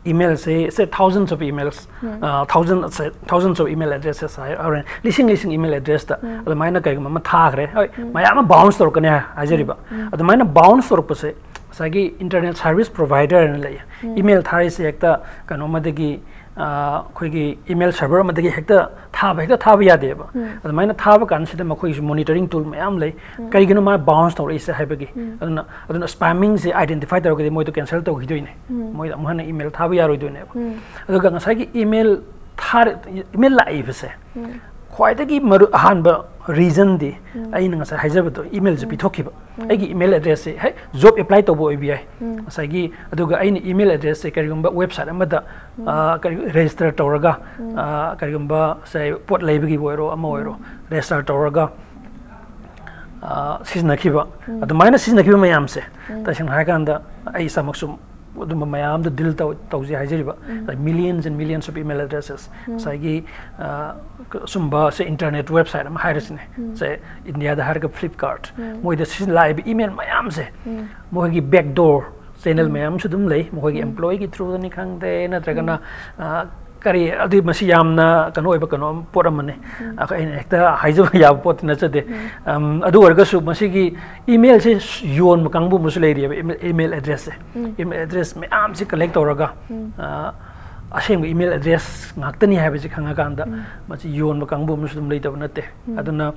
email say, say, thousands of emails, ꯑ, thousand, say, thousands of email addresses ꯍꯥꯏ-, ꯍꯣꯔꯦꯟ ꯂꯤꯁꯤꯡ ꯂꯤꯁꯤꯡ email address ꯇ ꯑꯗꯨꯃꯥꯏꯅ ꯀꯩꯒꯨꯝꯕ ꯑꯃ ꯊꯥꯈ꯭ꯔꯦ꯫ ꯍꯣꯏ, ꯃꯌꯥꯝ ꯑꯃ bounce ꯇꯧꯔꯛꯀꯅꯤ ꯍꯥꯏ-, ꯍꯥꯏꯖꯔꯤꯕ꯫ ꯑꯗꯨꯃꯥꯏꯅ bounce ꯇꯧꯔꯛꯄꯁꯦ ꯉꯁꯥꯏꯒꯤ internet service provider ꯍꯥꯏꯅ ꯂꯩꯌꯦ꯫ Email ꯊꯥꯔꯤꯁꯦ ꯍꯦꯛꯇ ꯀꯩꯅꯣ ꯑꯃꯗꯒꯤ, ꯑ, ꯑꯩꯈꯣꯏꯒꯤ email server ꯑꯃꯗꯒꯤ ꯍꯦꯛꯇ ꯊꯥꯕ, ꯍꯦꯛꯇ ꯊꯥꯕ ꯌꯥꯗꯦꯕ꯫ ꯑꯗꯨꯃꯥꯏꯅ ꯊꯥꯕ ꯀꯥꯟꯁꯤꯗ ꯃꯈꯣꯏꯒꯤꯁꯨ monitoring tool ꯃꯌꯥꯝ ꯂꯩ꯫ ꯀꯩꯒꯤꯅꯣ ꯃꯥ bounce ꯇꯧꯔꯛꯏꯁꯦ ꯍꯥꯏꯕꯒꯤ꯫ ꯑꯗꯨꯅ, ꯑꯗꯨꯅ spamming ꯁꯦ identify ꯇꯧꯔꯒꯗꯤ ꯃꯣꯏꯗꯣ cancel ꯇꯧꯈꯤꯗꯣꯏꯅꯦ꯫ ꯃꯣꯏꯗ ꯑꯃꯨꯛ ꯍꯟꯅ email ꯊꯥꯕ ꯌꯥꯔꯣꯏꯗꯣꯏꯅꯦꯕ꯫ ꯑꯗꯨꯒ ꯉꯁꯥꯏꯒꯤ email ꯊꯥꯔ-, email ꯂꯥꯛꯏꯕꯁꯦ ꯈ꯭ꯋꯥꯏꯗꯒꯤ ꯃꯔꯨ-, ꯑꯍꯥꯟꯕ reason ꯗꯤ ꯑꯩꯅ ꯉꯁꯥꯏ ꯍꯥꯏꯖꯕꯗꯣ, email ꯁꯦ ꯄꯤꯊꯣꯛꯈꯤꯕ꯫ ꯑꯩꯒꯤ email address ꯁꯦ ꯍꯦꯛ job apply ꯇꯧꯕ ꯑꯣꯏꯕ ꯌꯥꯏ꯫ ꯉꯁꯥꯏꯒꯤ, ꯑꯗꯨꯒ ꯑꯩꯅ email address ꯁꯦ ꯀꯔꯤꯒꯨꯝꯕ website ꯑꯃꯗ, ꯑ, ꯀꯔꯤ, register ꯇꯧꯔꯒ, ꯑ, ꯀꯔꯤꯒꯨꯝꯕ, say, ꯄꯣꯠ ꯂꯩꯕꯒꯤꯕꯨ ꯑꯣꯏꯔꯣ, ꯑꯃ ꯑꯣꯏꯔꯣ, register ꯇꯧꯔꯒ, ꯑ, ꯁꯤꯖꯤꯟꯅꯈꯤꯕ, ꯑꯗꯨꯃꯥꯏꯅ ꯁꯤꯖꯤꯟꯅꯈꯤꯕ ꯃꯌꯥꯝꯁꯦ, ꯇꯁꯦꯡꯅ ꯍꯥꯏꯔꯀꯥꯟꯗ ꯑꯩ ꯏꯁꯥꯃꯛꯁꯨ ꯑꯗꯨꯝꯕ ꯃꯌꯥꯝꯗ deal ꯇꯧ-, ꯇꯧꯖꯩ ꯍꯥꯏꯖꯔꯤꯕ꯫ Like, millions and millions of email addresses, ꯉꯁꯥꯏꯒꯤ, ꯑ, ꯁꯨꯝꯕ ꯁꯦ internet website ꯑꯃ ꯍꯥꯏꯔꯁꯤꯅꯦ, ꯁꯦ ꯏꯟꯗꯤꯌꯥꯗ ꯍꯥꯏꯔꯒ Flipkart, ꯃꯣꯏꯗ ꯁꯤ ꯂꯥꯛꯏꯕ email ꯃꯌꯥꯝꯁꯦ, ꯃꯣꯏꯒꯤ backdoor channel ꯃꯌꯥꯝꯁꯨ ꯑꯗꯨꯝ ꯂꯩ, ꯃꯈꯣꯏꯒꯤ employeeꯒꯤ throughꯗꯅꯤ ꯈꯪꯗꯦ, ꯅꯠꯇ꯭ꯔꯒꯅ, ꯑ, ꯀꯔꯤ, ꯑꯗꯨ ꯃꯁꯤ ꯌꯥꯝꯅ ꯀꯩꯅꯣ ꯑꯣꯏꯕ ꯀꯩꯅꯣ ꯄꯣꯠ ꯑꯃꯅꯤ꯫ ꯑꯩꯈꯣꯏ ꯑꯩꯅ ꯍꯦꯛꯇ ꯍꯥꯏꯖꯕ ꯌꯥꯕ ꯄꯣꯠꯇꯤ ꯅꯠꯆꯗꯦ꯫ ꯑꯝ, ꯑꯗꯨ ꯑꯣꯏꯔꯒꯁꯨ ꯃꯁꯤꯒꯤ emailꯁꯦ ꯌꯣꯟꯕ ꯀꯥꯡꯕꯨ ꯑꯃꯁꯨ ꯂꯩꯔꯤꯑꯕ, email, email addressꯁꯦ꯫ Email address ꯃꯌꯥꯝꯁꯤ collect ꯇꯧꯔꯒ, ꯑ, ꯑꯁꯦꯡꯕ email address ꯉꯥꯛꯇꯅꯤ ꯍꯥꯏꯕꯁꯤ ꯈꯪꯉꯀꯥꯟꯗ ꯃꯁꯤ ꯌꯣꯟꯕ ꯀꯥꯡꯕꯨ ꯑꯃꯁꯨ ꯑꯗꯨꯝ ꯂꯩꯇꯕ ꯅꯠꯇꯦ꯫ ꯑꯗꯨꯅ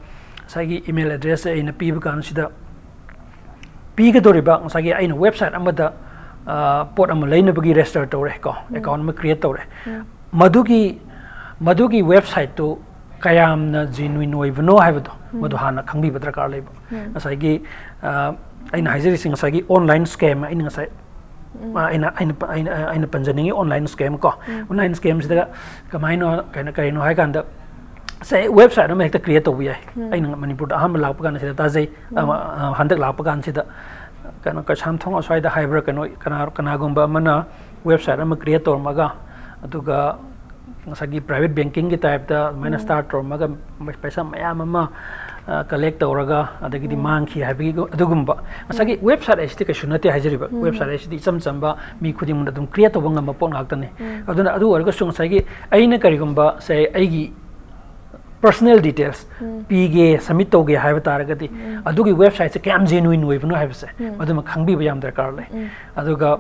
ꯉꯁꯥꯏꯒꯤ email addressꯁꯦ ꯑꯩꯅ ꯄꯤꯕ ꯀꯥꯟꯁꯤꯗ ꯄꯤꯒꯗꯧꯔꯤꯕ ꯉꯁꯥꯏꯒꯤ ꯑꯩꯅ website ꯑꯃꯗ, ꯑ, ꯄꯣꯠ ꯑꯃ ꯂꯩꯅꯕꯒꯤ register ꯇꯧꯔꯦ ꯀꯣ, account ꯑꯃ create ꯇꯧꯔꯦ꯫ ꯃꯗꯨꯒꯤ, ꯃꯗꯨꯒꯤ websiteꯇꯨ ꯀꯌꯥꯝꯅ genuine ꯑꯣꯏꯕꯅꯣ ꯍꯥꯏꯕꯗꯣ, ꯃꯗꯨ ꯍꯥꯟꯅ ꯈꯪꯕꯤꯕ ꯗꯔꯀꯥꯔ ꯂꯩꯕ꯫ ꯉꯁꯥꯏꯒꯤ, ꯑ, ꯑꯩꯅ ꯍꯥꯏꯖꯔꯤꯁꯤ ꯉꯁꯥꯏꯒꯤ online scam, ꯑꯩꯅ ꯉꯁꯥꯏ, ꯑ, ꯑꯩꯅ, ꯑꯩꯅ, ꯑꯩꯅ, ꯑꯩꯅ ꯄꯟꯖꯅꯤꯡꯉꯤ online scam ꯀꯣ꯫ Online scamꯁꯤꯗ ꯀꯃꯥꯏꯅ, ꯀꯩꯅꯣ, ꯀꯔꯤꯅꯣ ꯍꯥꯏ ꯀꯥꯟꯗ, ꯁꯦ, website ꯑꯃ ꯍꯦꯛꯇ create ꯇꯧꯕ ꯌꯥꯏ꯫ ꯑꯩꯅ ꯃꯅꯤꯄꯨꯔꯗ ꯑꯍꯥꯟꯕ ꯂꯥꯛꯄ ꯀꯥꯟꯗ ꯁꯤꯗ ꯇꯥꯖꯩ꯫ ꯑꯃ, ꯑ, ꯍꯟꯗꯛ ꯂꯥꯛꯄ ꯀꯥꯟꯁꯤꯗ, ꯀꯩꯅꯣ, ꯀꯩꯁꯥꯝꯊꯣꯡ ꯑꯁ꯭ꯋꯥꯏꯗ ꯍꯥꯏꯕ꯭ꯔꯥ ꯀꯩꯅꯣ, ꯀꯅꯥ, ꯀꯅꯥꯒꯨꯝꯕ ꯑꯃꯅ website ꯑꯃ create ꯇꯧꯔꯝꯃꯒ, ꯑꯗꯨꯒ ꯉꯁꯥꯏꯒꯤ private bankingꯒꯤ typeꯇ ꯑꯗꯨꯃꯥꯏꯅ start ꯇꯧꯔꯝꯃꯒ, ꯄꯩꯁꯥ ꯃꯌꯥꯝ ꯑꯃ, ꯑ, collect ꯇꯧꯔꯒ, ꯑꯗꯒꯤꯗꯤ ꯃꯥꯡꯈꯤ ꯍꯥꯏꯕꯒꯤ ꯑꯗꯨꯒꯨꯝꯕ꯫ ꯉꯁꯥꯏꯒꯤ website ꯍꯥꯏꯁꯤꯗꯤ ꯀꯩꯁꯨ ꯅꯠꯇꯦ ꯍꯥꯏꯖꯔꯤꯕ꯫ Website ꯍꯥꯏꯁꯤꯗꯤ ꯏꯆꯝ ꯆꯝꯕ, ꯃꯤ ꯈꯨꯗꯤꯡꯃꯛꯅ ꯑꯗꯨꯝ create ꯇꯧꯕ ꯉꯝꯕ ꯄꯣꯠ ꯉꯥꯛꯇꯅꯤ꯫ ꯑꯗꯨꯅ ꯑꯗꯨ ꯑꯣꯏꯔꯒꯁꯨ ꯉꯁꯥꯏꯒꯤ ꯑꯩꯅ ꯀꯔꯤꯒꯨꯝꯕ, ꯁꯦ, ꯑꯩꯒꯤ personal details ꯄꯤꯒꯦ, submit ꯇꯧꯒꯦ ꯍꯥꯏꯕ ꯇꯥꯔꯒꯗꯤ, ꯑꯗꯨꯒꯤ websiteꯁꯦ ꯀꯌꯥꯝ genuine ꯑꯣꯏꯕꯅꯣ ꯍꯥꯏꯕꯁꯦ, ꯃꯗꯨꯃ ꯈꯪꯕꯤꯕ ꯌꯥꯝ ꯗꯔꯀꯥꯔ ꯂꯩ꯫ ꯑꯗꯨꯒ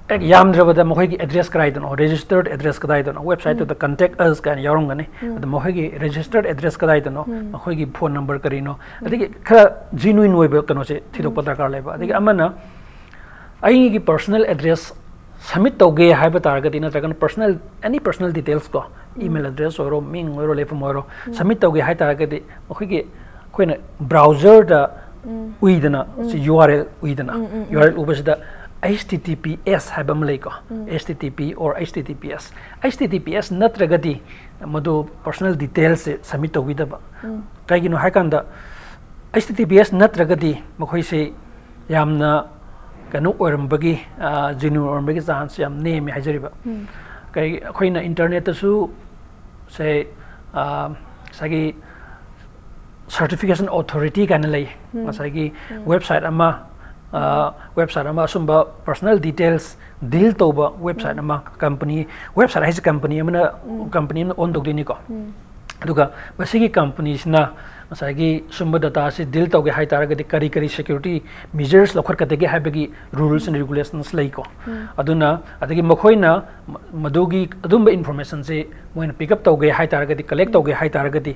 ꯍꯦꯛ ꯌꯥꯝꯗ꯭ꯔꯕꯗ ꯃꯈꯣꯏꯒꯤ address ꯀꯗꯥꯏꯗꯅꯣ, registered address ꯀꯗꯥꯏꯗꯅꯣ, websiteꯇꯨꯗ contact us ꯀꯥꯏꯅ ꯌꯥꯎꯔꯝꯒꯅꯤ꯫ ꯑꯗꯣ ꯃꯈꯣꯏꯒꯤ registered address ꯀꯗꯥꯏꯗꯅꯣ, ꯃꯈꯣꯏꯒꯤ phone number ꯀꯔꯤꯅꯣ, ꯑꯗꯒꯤ ꯈꯔ genuine ꯑꯣꯏꯕ ꯀꯩꯅꯣꯁꯦ ꯊꯤꯗꯣꯛꯄ ꯗꯔꯀꯥꯔ ꯂꯩꯕ꯫ ꯑꯗꯒꯤ ꯑꯃꯅ ꯑꯩꯒꯤ personal address submit ꯇꯧꯒꯦ ꯍꯥꯏꯕ ꯇꯥꯔꯒꯗꯤ, ꯅꯠꯇ꯭ꯔꯒꯅ personal, any personal details ꯀꯣ, email address ꯑꯣꯏꯔꯣ, ꯃꯤꯡ ꯑꯣꯏꯔꯣ, ꯂꯩꯐꯝ ꯑꯣꯏꯔꯣ, submit ꯇꯧꯒꯦ ꯍꯥꯏ ꯇꯥꯔꯒꯗꯤ, ꯑꯩꯈꯣꯏꯒꯤ, ꯑꯩꯈꯣꯏꯅ browserꯗ ꯎꯏꯗꯅ, ꯁꯤ URL ꯎꯏꯗꯅ, URL ꯎꯕꯁꯤꯗ H T T P S ꯍꯥꯏꯕ ꯑꯃ ꯂꯩꯀꯣ, H T T P or H T T P S꯫ H T T P S ꯅꯠꯇ꯭ꯔꯒꯗꯤ ꯃꯗꯨ personal details ꯁꯦ submit ꯇꯧꯕꯤꯗꯕ꯫ ꯀꯩꯒꯤꯅꯣ ꯍꯥꯏꯀꯥꯟꯗ, H T T P S ꯅꯠꯇ꯭ꯔꯒꯗꯤ ꯃꯈꯣꯏꯁꯦ ꯌꯥꯝꯅ ꯀꯩꯅꯣ ꯑꯣꯏꯔꯝꯕꯒꯤ, genuine ꯑꯣꯏꯔꯝꯕꯒꯤ chance ꯌꯥꯝ ꯅꯦꯝꯃꯦ ꯍꯥꯏꯖꯔꯤꯕ꯫ ꯀꯩ, ꯑꯩꯈꯣꯏꯅ internet ꯇꯁꯨ ꯁꯦ, ꯉꯁꯥꯏꯒꯤ certification authority ꯀꯥꯏꯅ ꯂꯩ꯫ ꯉꯁꯥꯏꯒꯤ website ꯑꯃ, website ꯑꯃ ꯑꯁꯨꯝꯕ personal details deal ꯇꯧꯕ website ꯑꯃ, company, website ꯍꯥꯏꯁꯦ company ꯑꯃꯅ, company ꯑꯃꯅ own ꯇꯧꯗꯣꯏꯅꯤꯀꯣ꯫ ꯑꯗꯨꯒ ꯃꯁꯤꯒꯤ company ꯁꯤꯅ ꯉꯁꯥꯏꯒꯤ ꯁꯨꯝꯕ data ꯁꯤ deal ꯇꯧꯒꯦ ꯍꯥꯏꯇꯥꯔꯒꯗꯤ ꯀꯔꯤ ꯀꯔꯤ security measures ꯂꯧꯈꯠꯀꯗꯒꯦ ꯍꯥꯏꯕꯒꯤ rules and regulations ꯂꯩꯀꯣ꯫ ꯑꯗꯨꯅ ꯑꯗꯒꯤ ꯃꯈꯣꯏꯅ ꯃ-, ꯃꯗꯨꯒꯤ ꯑꯗꯨꯝꯕ information ꯁꯤ ꯃꯣꯏꯅ pick up ꯇꯧꯒꯦ ꯍꯥꯏꯇꯥꯔꯒꯗꯤ, collect ꯇꯧꯒꯦ ꯍꯥꯏꯇꯥꯔꯒꯗꯤ,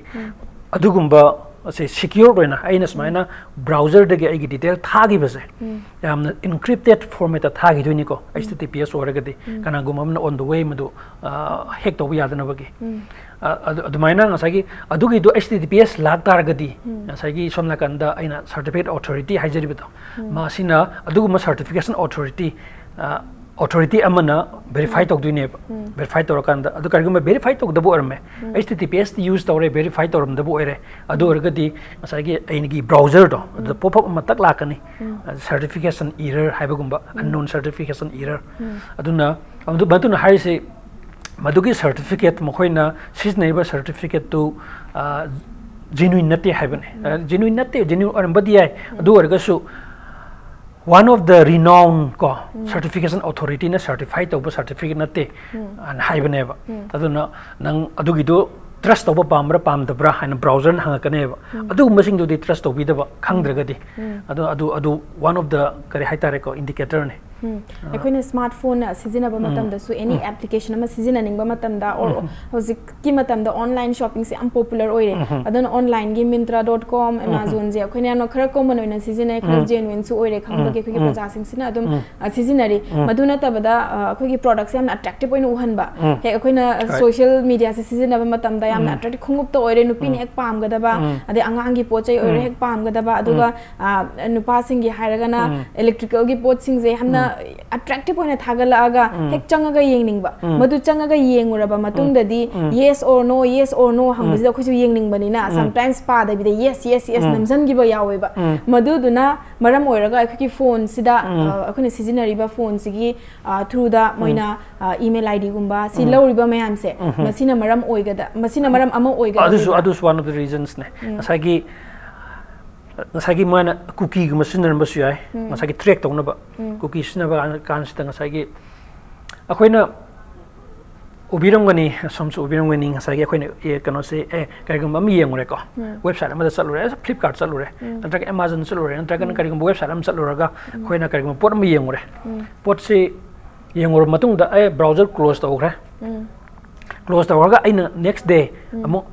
ꯑꯗꯨꯒꯨꯝꯕ ꯑꯁꯦ secure ꯑꯣꯏꯅ ꯑꯩꯅ ꯁꯨꯃꯥꯏꯅ browser ꯗꯒꯤ ꯑꯩꯒꯤ detail ꯊꯥꯈꯤꯕꯁꯦ ꯌꯥꯝꯅ encrypted format ꯇ ꯊꯥꯈꯤꯗꯣꯏꯅꯤꯀꯣ꯫ H T T P S ꯑꯣꯏꯔꯒꯗꯤ ꯀꯅꯥꯒꯨꯝꯕ ꯑꯃꯅ on the way ꯃꯗꯨ, ꯑ, hack ꯇꯧꯕ ꯌꯥꯗꯅꯕꯒꯤ꯫ ꯑ, ꯑꯗꯨ, ꯑꯗꯨꯃꯥꯏꯅ ꯉꯁꯥꯏꯒꯤ ꯑꯗꯨꯒꯤꯗꯨ H T T P S ꯂꯥꯛ ꯇꯥꯔꯒꯗꯤ ꯉꯁꯥꯏꯒꯤ ꯁꯣꯝ ꯅꯥꯀꯟꯗ ꯑꯩꯅ certificate authority ꯍꯥꯏꯖꯔꯤꯕꯗꯣ, ꯃꯁꯤꯅ ꯑꯗꯨꯒꯨꯝꯕ certification authority, ꯑ, authority ꯑꯃꯅ verify ꯇꯧꯗꯣꯏꯅꯦꯕ꯫ Verify ꯇꯧꯔꯀꯥꯟꯗ, ꯑꯗꯨ ꯀꯔꯤꯒꯨꯝꯕ verify ꯇꯧꯗꯕ ꯑꯣꯏꯔꯝꯃꯦ, H T T P S T use ꯇꯧꯔꯦ, verify ꯇꯧꯔꯝꯗꯕ ꯑꯣꯏꯔꯦ, ꯑꯗꯨ ꯑꯣꯏꯔꯒꯗꯤ ꯉꯁꯥꯏꯒꯤ ꯑꯩꯒꯤ browser ꯗꯣ ꯑꯗꯨꯗ pop up ꯑꯃ ꯇꯛ ꯂꯥꯛꯀꯅꯤ꯫ ꯑ, certification error ꯍꯥꯏꯕꯒꯨꯝꯕ, unknown certification error꯫ ꯑꯗꯨꯅ ꯑꯗꯨ, ꯃꯗꯨꯅ ꯍꯥꯏꯔꯤꯁꯤ ꯃꯗꯨꯒꯤ certificate, ꯃꯈꯣꯏꯅ ꯁꯤꯖꯤꯟꯅꯔꯤꯕ certificate ꯇꯨ, ꯑ, genuine ꯅꯠꯇꯦ ꯍꯥꯏꯕꯅꯤ꯫ ꯑ, genuine ꯅꯠꯇꯦ, genuine ꯑꯣꯏꯔꯝꯕꯗꯤ ꯌꯥꯏ, ꯑꯗꯨ ꯑꯣꯏꯔꯒꯁꯨ one of the renowned ꯀꯣ, certification authority ꯅ certify ꯇꯧꯕ certificate ꯅꯠꯇꯦ, ꯑꯅ ꯍꯥꯏꯕꯅꯦꯕ꯫ ꯑꯗꯨꯅ ꯅꯪ ꯑꯗꯨꯒꯤꯗꯨ trust ꯇꯧꯕ ꯄꯥꯝꯕ꯭ꯔꯥ ꯄꯥꯝꯗꯕ꯭ꯔꯥ ꯍꯥꯏꯅ browser ꯅ ꯍꯪꯉꯛꯀꯅꯦꯕ꯫ ꯑꯗꯨꯒꯨꯝꯕꯁꯤꯡꯗꯨꯗꯤ trust ꯇꯧꯕꯤꯗꯕ, ꯈꯪꯗ꯭ꯔꯒꯗꯤ꯫ ꯑꯗꯨ, ꯑꯗꯨ, ꯑꯗꯨ one of the, ꯀꯔꯤ ꯍꯥꯏꯇꯥꯔꯦꯀꯣ, indicator ꯅꯦ꯫ ꯑꯩꯈꯣꯏꯅ smartphone ꯁꯤꯖꯤꯟꯅꯕ ꯃꯇꯝꯗꯁꯨ, any application ꯑꯃ ꯁꯤꯖꯤꯟꯅꯅꯤꯡꯕ ꯃꯇꯝꯗ, or ꯍꯧꯖꯤꯛꯀꯤ ꯃꯇꯝꯗ online shopping ꯁꯦ ꯌꯥꯝ popular ꯑꯣꯏꯔꯦ꯫ ꯑꯗꯨꯅ online ꯒꯤ Myntra dot com, Amazon ꯁꯦ ꯑꯩꯈꯣꯏꯅ ꯌꯥꯝꯅ ꯈꯔ common ꯑꯣꯏꯅ ꯁꯤꯖꯤꯟꯅꯩ, ꯈꯔ genuine ꯁꯨ ꯑꯣꯏꯔꯦ ꯈꯪꯕꯒꯤ ꯑꯩꯈꯣꯏꯒꯤ ꯄ꯭ꯔꯖꯥꯁꯤꯡꯁꯤꯅ ꯑꯗꯨꯝ, ꯑ, ꯁꯤꯖꯤꯟꯅꯔꯤ꯫ ꯃꯗꯨ ꯅꯠꯇꯕꯗ, ꯑ, ꯑꯩꯈꯣꯏꯒꯤ product ꯁꯦ ꯌꯥꯝꯅ attractive ꯑꯣꯏꯅ ꯎꯍꯟꯕ, ꯍꯦꯛ ꯑꯩꯈꯣꯏꯅ social media ꯁꯦ ꯁꯤꯖꯤꯟꯅꯕ ꯃꯇꯝꯗ ꯌꯥꯝꯅ attractive, ꯈꯣꯡꯎꯞꯇ ꯑꯣꯏꯔꯦ ꯅꯨꯄꯤꯅ ꯍꯦꯛ ꯄꯥꯝꯒꯗꯕ, ꯑꯗꯩ ꯑꯉꯥꯡꯒꯤ ꯄꯣꯠ ꯆꯩ ꯑꯣꯏꯔꯦ ꯍꯦꯛ ꯄꯥꯝꯒꯗꯕ, ꯑꯗꯨꯒ, ꯑ, ꯅꯨꯄꯥꯁꯤꯡꯒꯤ ꯍꯥꯏꯔꯒꯅ electrical ꯒꯤ ꯄꯣꯠꯁꯤꯡꯁꯦ ꯌꯥꯝꯅ, ꯑꯦꯇ꯭ꯔꯦꯛꯇꯤꯞ ꯑꯣꯏꯅ ꯊꯥꯒꯠꯂꯛꯑꯒ ꯍꯦꯛ ꯆꯪꯉꯒ ꯌꯦꯡꯅꯤꯡꯕ꯫ ꯃꯗꯨ ꯆꯪꯉꯒ ꯌꯦꯡꯉꯨꯔꯕ ꯃꯇꯨꯡꯗꯗꯤ yes or no, yes or no ꯍꯪꯕꯁꯤꯗ ꯑꯩꯈꯣꯏꯁꯨ ꯌꯦꯡꯅꯤꯡꯕꯅꯤꯅ, sometimes ꯄꯥꯗꯕꯤꯗ yes, yes, yes ꯅꯝꯁꯤꯟꯈꯤꯕ ꯌꯥꯎꯋꯦꯕ꯫ ꯃꯗꯨꯗꯨꯅ ꯃꯔꯝ ꯑꯣꯏꯔꯒ ꯑꯩꯈꯣꯏꯒꯤ ꯐꯣꯟꯁꯤꯗ, ꯑ, ꯑꯩꯈꯣꯏꯅ ꯁꯤꯖꯤꯟꯅꯔꯤꯕ ꯐꯣꯟꯁꯤꯒꯤ, ꯑ, through ꯗ ꯃꯣꯏꯅ, ꯑ, email I D ꯒꯨꯝꯕ ꯁꯤ ꯂꯧꯔꯤꯕ ꯃꯌꯥꯝꯁꯦ, ꯃꯁꯤꯅ ꯃꯔꯝ ꯑꯣꯏꯒꯗ ꯃꯁꯤꯅ ꯃꯔꯝ ꯑꯃ ꯑꯣꯏꯒꯗꯕ ꯑꯗꯨꯁꯨ ꯑꯣꯏꯕ꯭ꯔꯥ? ꯑꯗꯨꯁꯨ one of the reasons ꯅꯦ꯫ ꯉꯁꯥꯏꯒꯤ ꯉꯁꯥꯏꯒꯤ ꯃꯣꯏꯅ ꯀꯨꯀꯤꯒꯨꯝꯕ ꯁꯤꯖꯤꯟꯅꯔꯝꯕꯁꯨ ꯌꯥꯏ꯫ ꯉꯁꯥꯏꯒꯤ track ꯇꯧꯅꯕ ꯀꯨꯀꯤ ꯁꯤꯖꯤꯟꯅꯕ ꯀꯥꯟ- ꯀꯥꯟꯁꯤꯗ ꯉꯁꯥꯏꯒꯤ ꯑꯩꯈꯣꯏꯅ ꯎꯕꯤꯔꯝꯒꯅꯤ, ꯁꯣꯝꯁꯨ ꯎꯕꯤꯔꯝꯒꯅꯤ, ꯉꯁꯥꯏꯒꯤ ꯑꯩꯈꯣꯏꯅ, ꯑꯦ, ꯀꯩꯅꯣꯁꯦ, ꯑꯦ, ꯀꯔꯤꯒꯨꯝꯕ ꯑꯃ ꯌꯦꯡꯉꯨꯔꯦꯀꯣ, website ꯑꯃꯗ ꯆꯠꯂꯨꯔꯦ, Flipkart ꯆꯠꯂꯨꯔꯦ, ꯅꯠꯇ꯭ꯔꯒ Amazon ꯆꯠꯂꯨꯔꯦ, ꯅꯠꯇ꯭ꯔꯒꯅ ꯀꯔꯤꯒꯨꯝꯕ website ꯑꯃ ꯆꯠꯂꯨꯔꯒ ꯑꯩꯈꯣꯏꯅ ꯀꯔꯤꯒꯨꯝꯕ ꯄꯣꯠ ꯑꯃ ꯌꯦꯡꯉꯨꯔꯦ꯫ ꯄꯣꯠꯁꯤ ꯌꯦꯡꯉꯨꯔꯕ ꯃꯇꯨꯡꯗ, ꯑꯦ, browser close ꯇꯧꯈ꯭ꯔꯦ꯫ Close ꯇꯧꯔꯒ ꯑꯩꯅ next day ꯑꯃꯨꯛ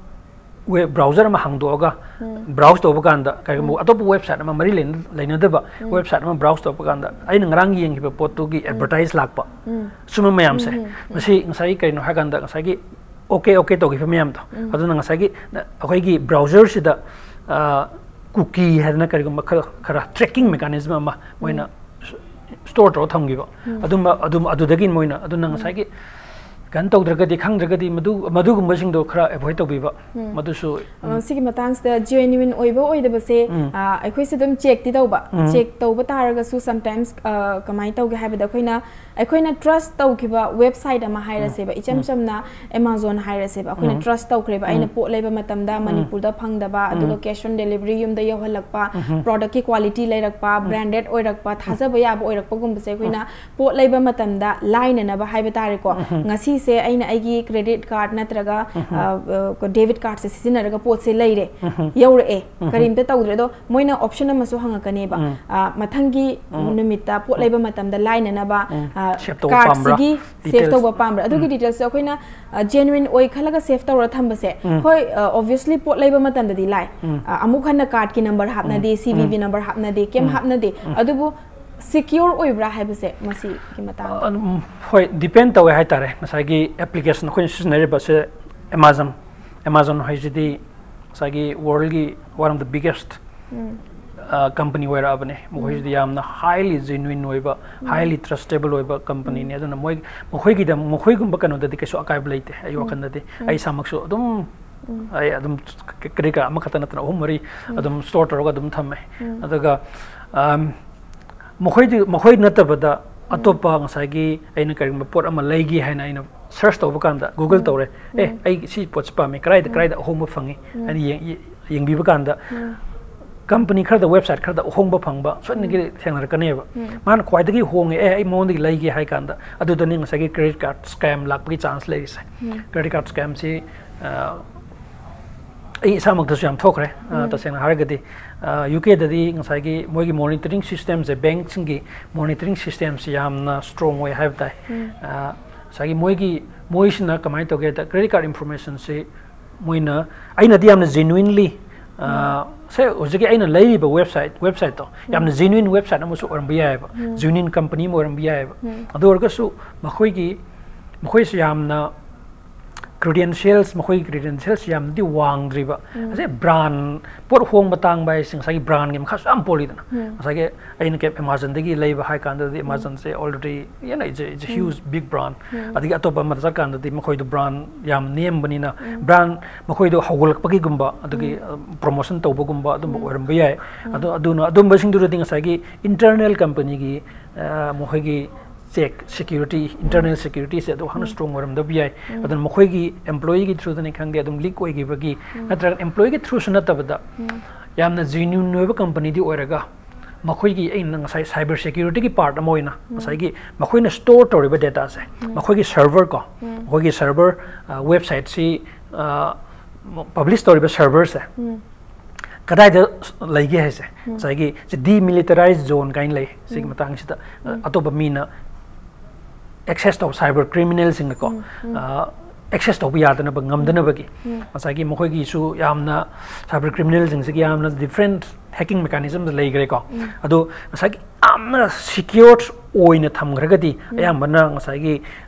web browser ꯑꯃ ꯍꯥꯡꯗꯣꯛꯑꯒ browse ꯇꯧꯕ ꯀꯥꯟꯗ, ꯀꯔꯤꯒꯨꯝꯕ ꯑꯇꯣꯞꯄ website ꯑꯃ ꯃꯔꯤ ꯂꯩꯅ- ꯂꯩꯅꯗꯕ website ꯑꯃ browse ꯇꯧꯕ ꯀꯥꯟꯗ, ꯑꯩꯅ ꯉꯔꯥꯡ ꯌꯦꯡꯈꯤꯕ ꯄꯣꯠꯇꯨꯒꯤ advertise ꯂꯥꯛꯄ, ꯁꯨꯝꯕ ꯃꯌꯥꯝꯁꯦ, ꯃꯁꯤ ꯉꯁꯥꯏꯒꯤ ꯀꯩꯅꯣ ꯍꯥꯏꯀꯥꯟꯗ, ꯉꯁꯥꯏꯒꯤ okay, okay ꯇꯧꯈꯤꯕ ꯃꯌꯥꯝꯗꯣ, ꯑꯗꯨꯅ ꯉꯁꯥꯏꯒꯤ ꯅ- ꯑꯩꯈꯣꯏꯒꯤ browser ꯁꯤꯗ, ꯑ, ꯀꯨꯀꯤ ꯍꯥꯏꯗꯅ ꯀꯔꯤꯒꯨꯝꯕ ꯈꯔ, ꯈꯔ tracking mechanism ꯑꯃ ꯃꯣꯏꯅ store ꯇꯧꯔ ꯊꯝꯈꯤꯕ꯫ ꯑꯗꯨꯝꯕ, ꯑꯗꯨꯝ, ꯑꯗꯨꯗꯒꯤ ꯃꯣꯏꯅ, ꯑꯗꯨꯅ ꯉꯁꯥꯏꯒꯤ ꯀꯩꯅꯣ ꯇꯧꯗ꯭ꯔꯒꯗꯤ, ꯈꯪꯗ꯭ꯔꯒꯗꯤ ꯃꯗꯨ, ꯃꯗꯨꯒꯨꯝꯕꯁꯤꯡꯗꯣ ꯈꯔ avoid ꯇꯧꯕꯤꯕ꯫ ꯃꯗꯨꯁꯨ, ꯑ, ꯁꯤꯒꯤ ꯃꯇꯥꯡꯁꯤꯗ genuine ꯑꯣꯏꯕ ꯑꯣꯏꯗꯕꯁꯦ, ꯑ, ꯑꯩꯈꯣꯏꯁꯨ ꯑꯗꯨꯝ check ꯇꯤ ꯇꯧꯕ꯫ Check ꯇꯧꯕ ꯇꯥꯔꯒꯁꯨ sometimes, ꯑ, ꯀꯃꯥꯏꯅ ꯇꯧꯒꯦ ꯍꯥꯏꯕꯗ, ꯑꯩꯈꯣꯏꯅ, ꯑꯩꯈꯣꯏꯅ trust ꯇꯧꯈꯤꯕ website ꯑꯃ ꯍꯥꯏꯔꯁꯦꯕ, ꯏꯆꯝ ꯆꯝꯅ Amazon ꯍꯥꯏꯔꯁꯦꯕ, ꯑꯩꯈꯣꯏꯅ trust ꯇꯧꯈ꯭ꯔꯦꯕ꯫ ꯑꯩꯅ ꯄꯣꯠ ꯂꯩꯕ ꯃꯇꯝꯗ ꯃꯅꯤꯄꯨꯔꯗ ꯐꯪꯗꯕ, ꯑꯗꯨꯒ cash on delivery ꯌꯨꯝꯗ ꯌꯧꯍꯜꯂꯛꯄ, product ꯀꯤ quality ꯂꯩꯔꯛꯄ, branded ꯑꯣꯏꯔꯛꯄ, ꯊꯥꯖꯕ ꯌꯥꯕ ꯑꯣꯏꯔꯛꯄꯒꯨꯝꯕꯁꯦ ꯑꯩꯈꯣꯏꯅ ꯄꯣꯠ ꯂꯩꯕ ꯃꯇꯝꯗ ꯂꯥꯏꯅꯅꯕ ꯍꯥꯏꯕ ꯇꯥꯔꯦꯀꯣ꯫ ꯉꯁꯤꯁꯦ ꯑꯩꯅ ꯑꯩꯒꯤ credit card ꯅꯠꯇ꯭ꯔꯒ, ꯑ, ꯑ, debit card ꯁꯦ ꯁꯤꯖꯤꯟꯅꯔꯒ ꯄꯣꯠꯁꯦ ꯂꯩꯔꯦ, ꯌꯧꯔꯛꯑꯦ, ꯀꯔꯤꯝꯇ ꯇꯧꯗ꯭ꯔꯦ꯫ ꯑꯗꯣ ꯃꯣꯏꯅ option ꯑꯃꯁꯨ ꯍꯪꯉꯛꯀꯅꯦꯕ, ꯑ, ꯃꯊꯪꯒꯤ ꯅꯨꯃꯤꯠꯇ ꯄꯣꯠ ꯂꯩꯕ ꯃꯇꯝꯗ ꯂꯥꯏꯅꯅꯕ, ꯑ, Save ꯇꯧꯕ card ꯁꯤꯒꯤ ꯄꯥꯝꯕ꯭ꯔꯥ? Save Details. ꯇꯧꯕ ꯄꯥꯝꯕ꯭ꯔꯥ? ꯑꯗꯨꯒꯤ details ꯁꯦ ꯑꯩꯈꯣꯏꯅ, ꯑ, genuine ꯑꯣꯏ ꯈꯜꯂꯒ save ꯇꯧꯔ ꯊꯝꯕꯁꯦ, ꯍꯣꯏ, ꯑ, obviously ꯄꯣꯠ ꯂꯩꯕ ꯃꯇꯝꯗꯗꯤ ꯂꯥꯏ꯫ ꯑ, ꯑꯃꯨꯛ ꯍꯟꯅ card ꯀꯤ number ꯍꯥꯞꯅꯗꯦ, C V V number ꯍꯥꯞꯅꯗꯦ, ꯀꯩꯝ ꯍꯥꯞꯅꯗꯦ꯫ ꯑꯗꯨꯕꯨ secure ꯑꯣꯏꯕ꯭ꯔꯥ ꯍꯥꯏꯕꯁꯦ ꯃꯁꯤꯒꯤ ꯃꯇꯥꯡꯗ? ꯑꯗꯨꯝ, ꯍꯣꯏ, depend ꯇꯧꯋꯦ ꯍꯥꯏꯇꯥꯔꯦ꯫ ꯉꯁꯥꯏꯒꯤ application ꯑꯩꯈꯣꯏꯅ ꯁꯤꯖꯤꯟꯅꯔꯤꯕꯁꯦ Amazon, Amazon ꯍꯥꯏꯁꯤꯗꯤ ꯉꯁꯥꯏꯒꯤ world ꯒꯤ one of the biggest, um. Company ꯑꯣꯏꯔꯛꯑꯕꯅꯦ꯫ ꯃꯈꯣꯏꯁꯤꯗꯤ ꯌꯥꯝꯅ highly genuine ꯑꯣꯏꯕ, highly trustable ꯑꯣꯏꯕ ꯀꯝꯄꯅꯤꯅꯤ꯫ ꯑꯗꯨꯅ ꯃꯣꯏ, ꯃꯈꯣꯏꯒꯤꯗ, ꯃꯈꯣꯏꯒꯨꯝꯕ ꯀꯩꯅꯣꯗꯗꯤ ꯀꯩꯁꯨ ꯑꯀꯥꯏꯕ ꯂꯩꯇꯦ ꯑꯩ ꯋꯥꯈꯜꯗꯗꯤ꯫ ꯑꯩ ꯏꯁꯥꯃꯛꯁꯨ ꯑꯗꯨꯝ, ꯑꯩ ꯑꯗꯨꯝ credit card ꯑꯃꯈꯛꯇ ꯅꯠꯇꯅ ꯑꯍꯨꯝ ꯃꯔꯤ ꯑꯗꯨꯝ store ꯇꯧꯔꯒ ꯑꯗꯨꯝ ꯊꯝꯃꯦ꯫ ꯑꯗꯨꯒ, ꯑꯝ, ꯃꯈꯣꯏꯗꯤ, ꯃꯈꯣꯏ ꯅꯠꯇꯕꯗ ꯑꯇꯣꯞꯄ ꯉꯁꯥꯏꯒꯤ ꯑꯩꯅ ꯀꯔꯤꯒꯨꯝꯕ ꯄꯣꯠ ꯑꯃ ꯂꯩꯒꯦ ꯍꯥꯏꯅ ꯑꯩꯅ search ꯇꯧꯕ ꯀꯥꯟꯗ, Google ꯇꯧꯔꯦ, "ꯑꯦ, ꯑꯩ ꯁꯤ ꯄꯣꯠꯁꯤ ꯄꯥꯝꯃꯤ, ꯀꯗꯥꯏꯗ, ꯀꯗꯥꯏꯗ ꯑꯍꯣꯡꯕ ꯐꯪꯉꯤ?" ꯍꯥꯏꯅ ꯌꯦꯡ-, ꯌꯦꯡꯕꯤꯕ ꯀꯥꯟꯗ, ꯀꯝꯄꯅꯤ ꯈꯔꯗ, website ꯈꯔꯗ ꯑꯍꯣꯡꯕ ꯐꯪꯕ ꯁꯣꯏꯗꯅꯒꯤ ꯊꯦꯡꯅꯔꯛꯀꯅꯦꯕ꯫ ꯃꯥꯅ ꯈ꯭ꯋꯥꯏꯗꯒꯤ ꯍꯣꯡꯉꯦ, "ꯑꯦ, ꯑꯩ ꯃꯉꯣꯟꯗꯒꯤ ꯂꯩꯒꯦ" ꯍꯥꯏ ꯀꯥꯟꯗ, ꯑꯗꯨꯗꯅꯤ ꯉꯁꯥꯏꯒꯤ credit card scam ꯂꯥꯛꯄꯒꯤ chance ꯂꯩꯔꯤꯁꯦ꯫ Credit card scamꯁꯤ, ꯑ, ꯑꯩ ꯏꯁꯥꯃꯛꯇꯁꯨ ꯌꯥꯝ ꯊꯣꯛꯈ꯭ꯔꯦ, ꯑ, ꯇꯁꯦꯡꯅ ꯍꯥꯏꯔꯒꯗꯤ꯫ ꯑ, UKꯗꯗꯤ ꯉꯁꯥꯏꯒꯤ ꯃꯣꯏꯒꯤ monitoring systemꯁꯦ, bankꯁꯤꯡꯒꯤ monitoring systemꯁꯦ ꯌꯥꯝꯅ strong ꯑꯣꯏ ꯍꯥꯏꯕ ꯇꯥꯏ꯫ ꯑ, ꯉꯁꯥꯏꯒꯤ ꯃꯣꯏꯒꯤ, ꯃꯣꯏꯁꯤꯅ ꯀꯃꯥꯏꯅ ꯇꯧꯒꯦ ꯍꯥꯏꯗ, credit card informationꯁꯤ ꯃꯣꯏꯅ, ꯑꯩꯅꯗꯤ ꯌꯥꯝꯅ genuinely, ꯑ, ꯁꯦ, ꯍꯧꯖꯤꯛꯀꯤ ꯑꯩꯅ ꯂꯩꯔꯤꯕ website, websiteꯇꯣ ꯌꯥꯝꯅ genuine website ꯑꯃꯁꯨ ꯑꯣꯏꯔꯝꯕ ꯌꯥꯏꯑꯕ, genuine ꯀꯝꯄꯅꯤ ꯑꯃ ꯑꯣꯏꯔꯝꯕ ꯌꯥꯏꯑꯕ꯫ ꯑꯗꯨ ꯑꯣꯏꯔꯒꯁꯨ ꯃꯈꯣꯏꯒꯤ, ꯃꯈꯣꯏꯁꯨ ꯌꯥꯝꯅ credentials, ꯃꯈꯣꯏꯒꯤ credentials ꯌꯥꯝꯅꯗꯤ ꯋꯥꯡꯗ꯭ꯔꯤꯕ꯫ ꯉꯁꯥꯏ brand, ꯄꯣꯠ ꯍꯣꯡꯕ ꯇꯥꯡꯕ ꯍꯥꯏꯁꯦ ꯉꯁꯥꯏꯒꯤ brandꯒꯤ ꯃꯈꯥꯁꯨ ꯌꯥꯝ ꯄꯣꯜꯂꯤꯗꯅ꯫ ꯉꯁꯥꯏꯒꯤ ꯑꯩꯅ ꯀꯦꯞ Amazonꯗꯒꯤ ꯂꯩꯕ ꯍꯥꯏ ꯀꯥꯟꯗꯗꯤ, Amazonꯁꯦ already, you know, it's a, it's a huge big brand꯫ ꯑꯗꯒꯤ ꯑꯇꯣꯞꯄ ꯑꯃꯗ ꯆꯠꯀꯥꯟꯗꯗꯤ ꯃꯈꯣꯏꯗꯣ brand ꯌꯥꯝ ꯅꯦꯝꯕꯅꯤꯅ, brand ꯃꯈꯣꯏꯗꯣ ꯍꯧꯒꯠꯂꯛꯄꯒꯤꯒꯨꯝꯕ, ꯑꯗꯒꯤ, ꯑ, promotion ꯇꯧꯕꯒꯨꯝꯕ ꯑꯗꯨꯝꯕ ꯑꯣꯏꯔꯝꯕ ꯌꯥꯏ꯫ ꯑꯗꯨ, ꯑꯗꯨꯅ ꯑꯗꯨꯝꯕꯁꯤꯡꯗꯨꯗꯗꯤ ꯉꯁꯥꯏꯒꯤ internal ꯀꯝꯄꯅꯤꯒꯤ, ꯑ, ꯃꯈꯣꯏꯒꯤ check security, internal securityꯁꯦ ꯑꯗꯨ ꯍꯥꯟꯅ strong ꯑꯣꯏꯔꯝꯗꯕ ꯌꯥꯏ꯫ ꯑꯗꯨꯅ ꯃꯈꯣꯏꯒꯤ employeeꯒꯤ throughꯗꯅꯤ ꯈꯪꯗꯦ, ꯑꯗꯨꯝ leak ꯑꯣꯏꯈꯤꯕꯒꯤ, ꯅꯠꯇ꯭ꯔꯒ employeeꯒꯤ throughꯁꯨ ꯅꯠꯇꯕꯗ ꯌꯥꯝꯅ genuine ꯑꯣꯏꯕ ꯀꯝꯄꯅꯤꯗꯤ ꯑꯣꯏꯔꯒ, ꯃꯈꯣꯏꯒꯤ, ꯑꯩꯅ ꯉꯁꯥꯏ cyber securityꯒꯤ part ꯑꯃ ꯑꯣꯏꯅ, ꯉꯁꯥꯏꯒꯤ ꯃꯈꯣꯏꯅ store ꯇꯧꯔꯤꯕ dataꯁꯦ, ꯃꯈꯣꯏꯒꯤ server ꯀꯣ, ꯃꯈꯣꯏꯒꯤ server, ꯑ, websiteꯁꯤ, ꯑ, publish ꯇꯧꯔꯤꯕ serverꯁꯦ ꯀꯗꯥꯏꯗ ꯂꯩꯒꯦ ꯍꯥꯏꯁꯦ, ꯉꯁꯥꯏꯒꯤ demilitarized zone ꯀꯥꯏꯅ ꯂꯩ꯫ ꯁꯤꯒꯤ ꯃꯇꯥꯡꯁꯤꯗ, ꯑ, ꯑꯇꯣꯞꯄ ꯃꯤꯅ access ꯇꯧꯕ, cyber criminalꯁꯤꯡꯅꯀꯣ, ꯑ, access ꯇꯧꯕ ꯌꯥꯗꯅꯕ, ꯉꯝꯗꯅꯕꯒꯤ, ꯉꯁꯥꯏꯒꯤ ꯃꯈꯣꯏꯒꯤꯁꯨ ꯌꯥꯝꯅ, cyber criminalꯁꯤꯡꯁꯤꯒꯤ ꯌꯥꯝꯅ different hacking mechanism ꯂꯩꯈ꯭ꯔꯦꯀꯣ꯫ ꯑꯗꯣ ꯉꯁꯥꯏꯒꯤ ꯌꯥꯝꯅ secured ꯑꯣꯏꯅ ꯊꯝꯈ꯭ꯔꯒꯗꯤ ꯑꯌꯥꯝꯕꯅ ꯉꯁꯥꯏꯒꯤ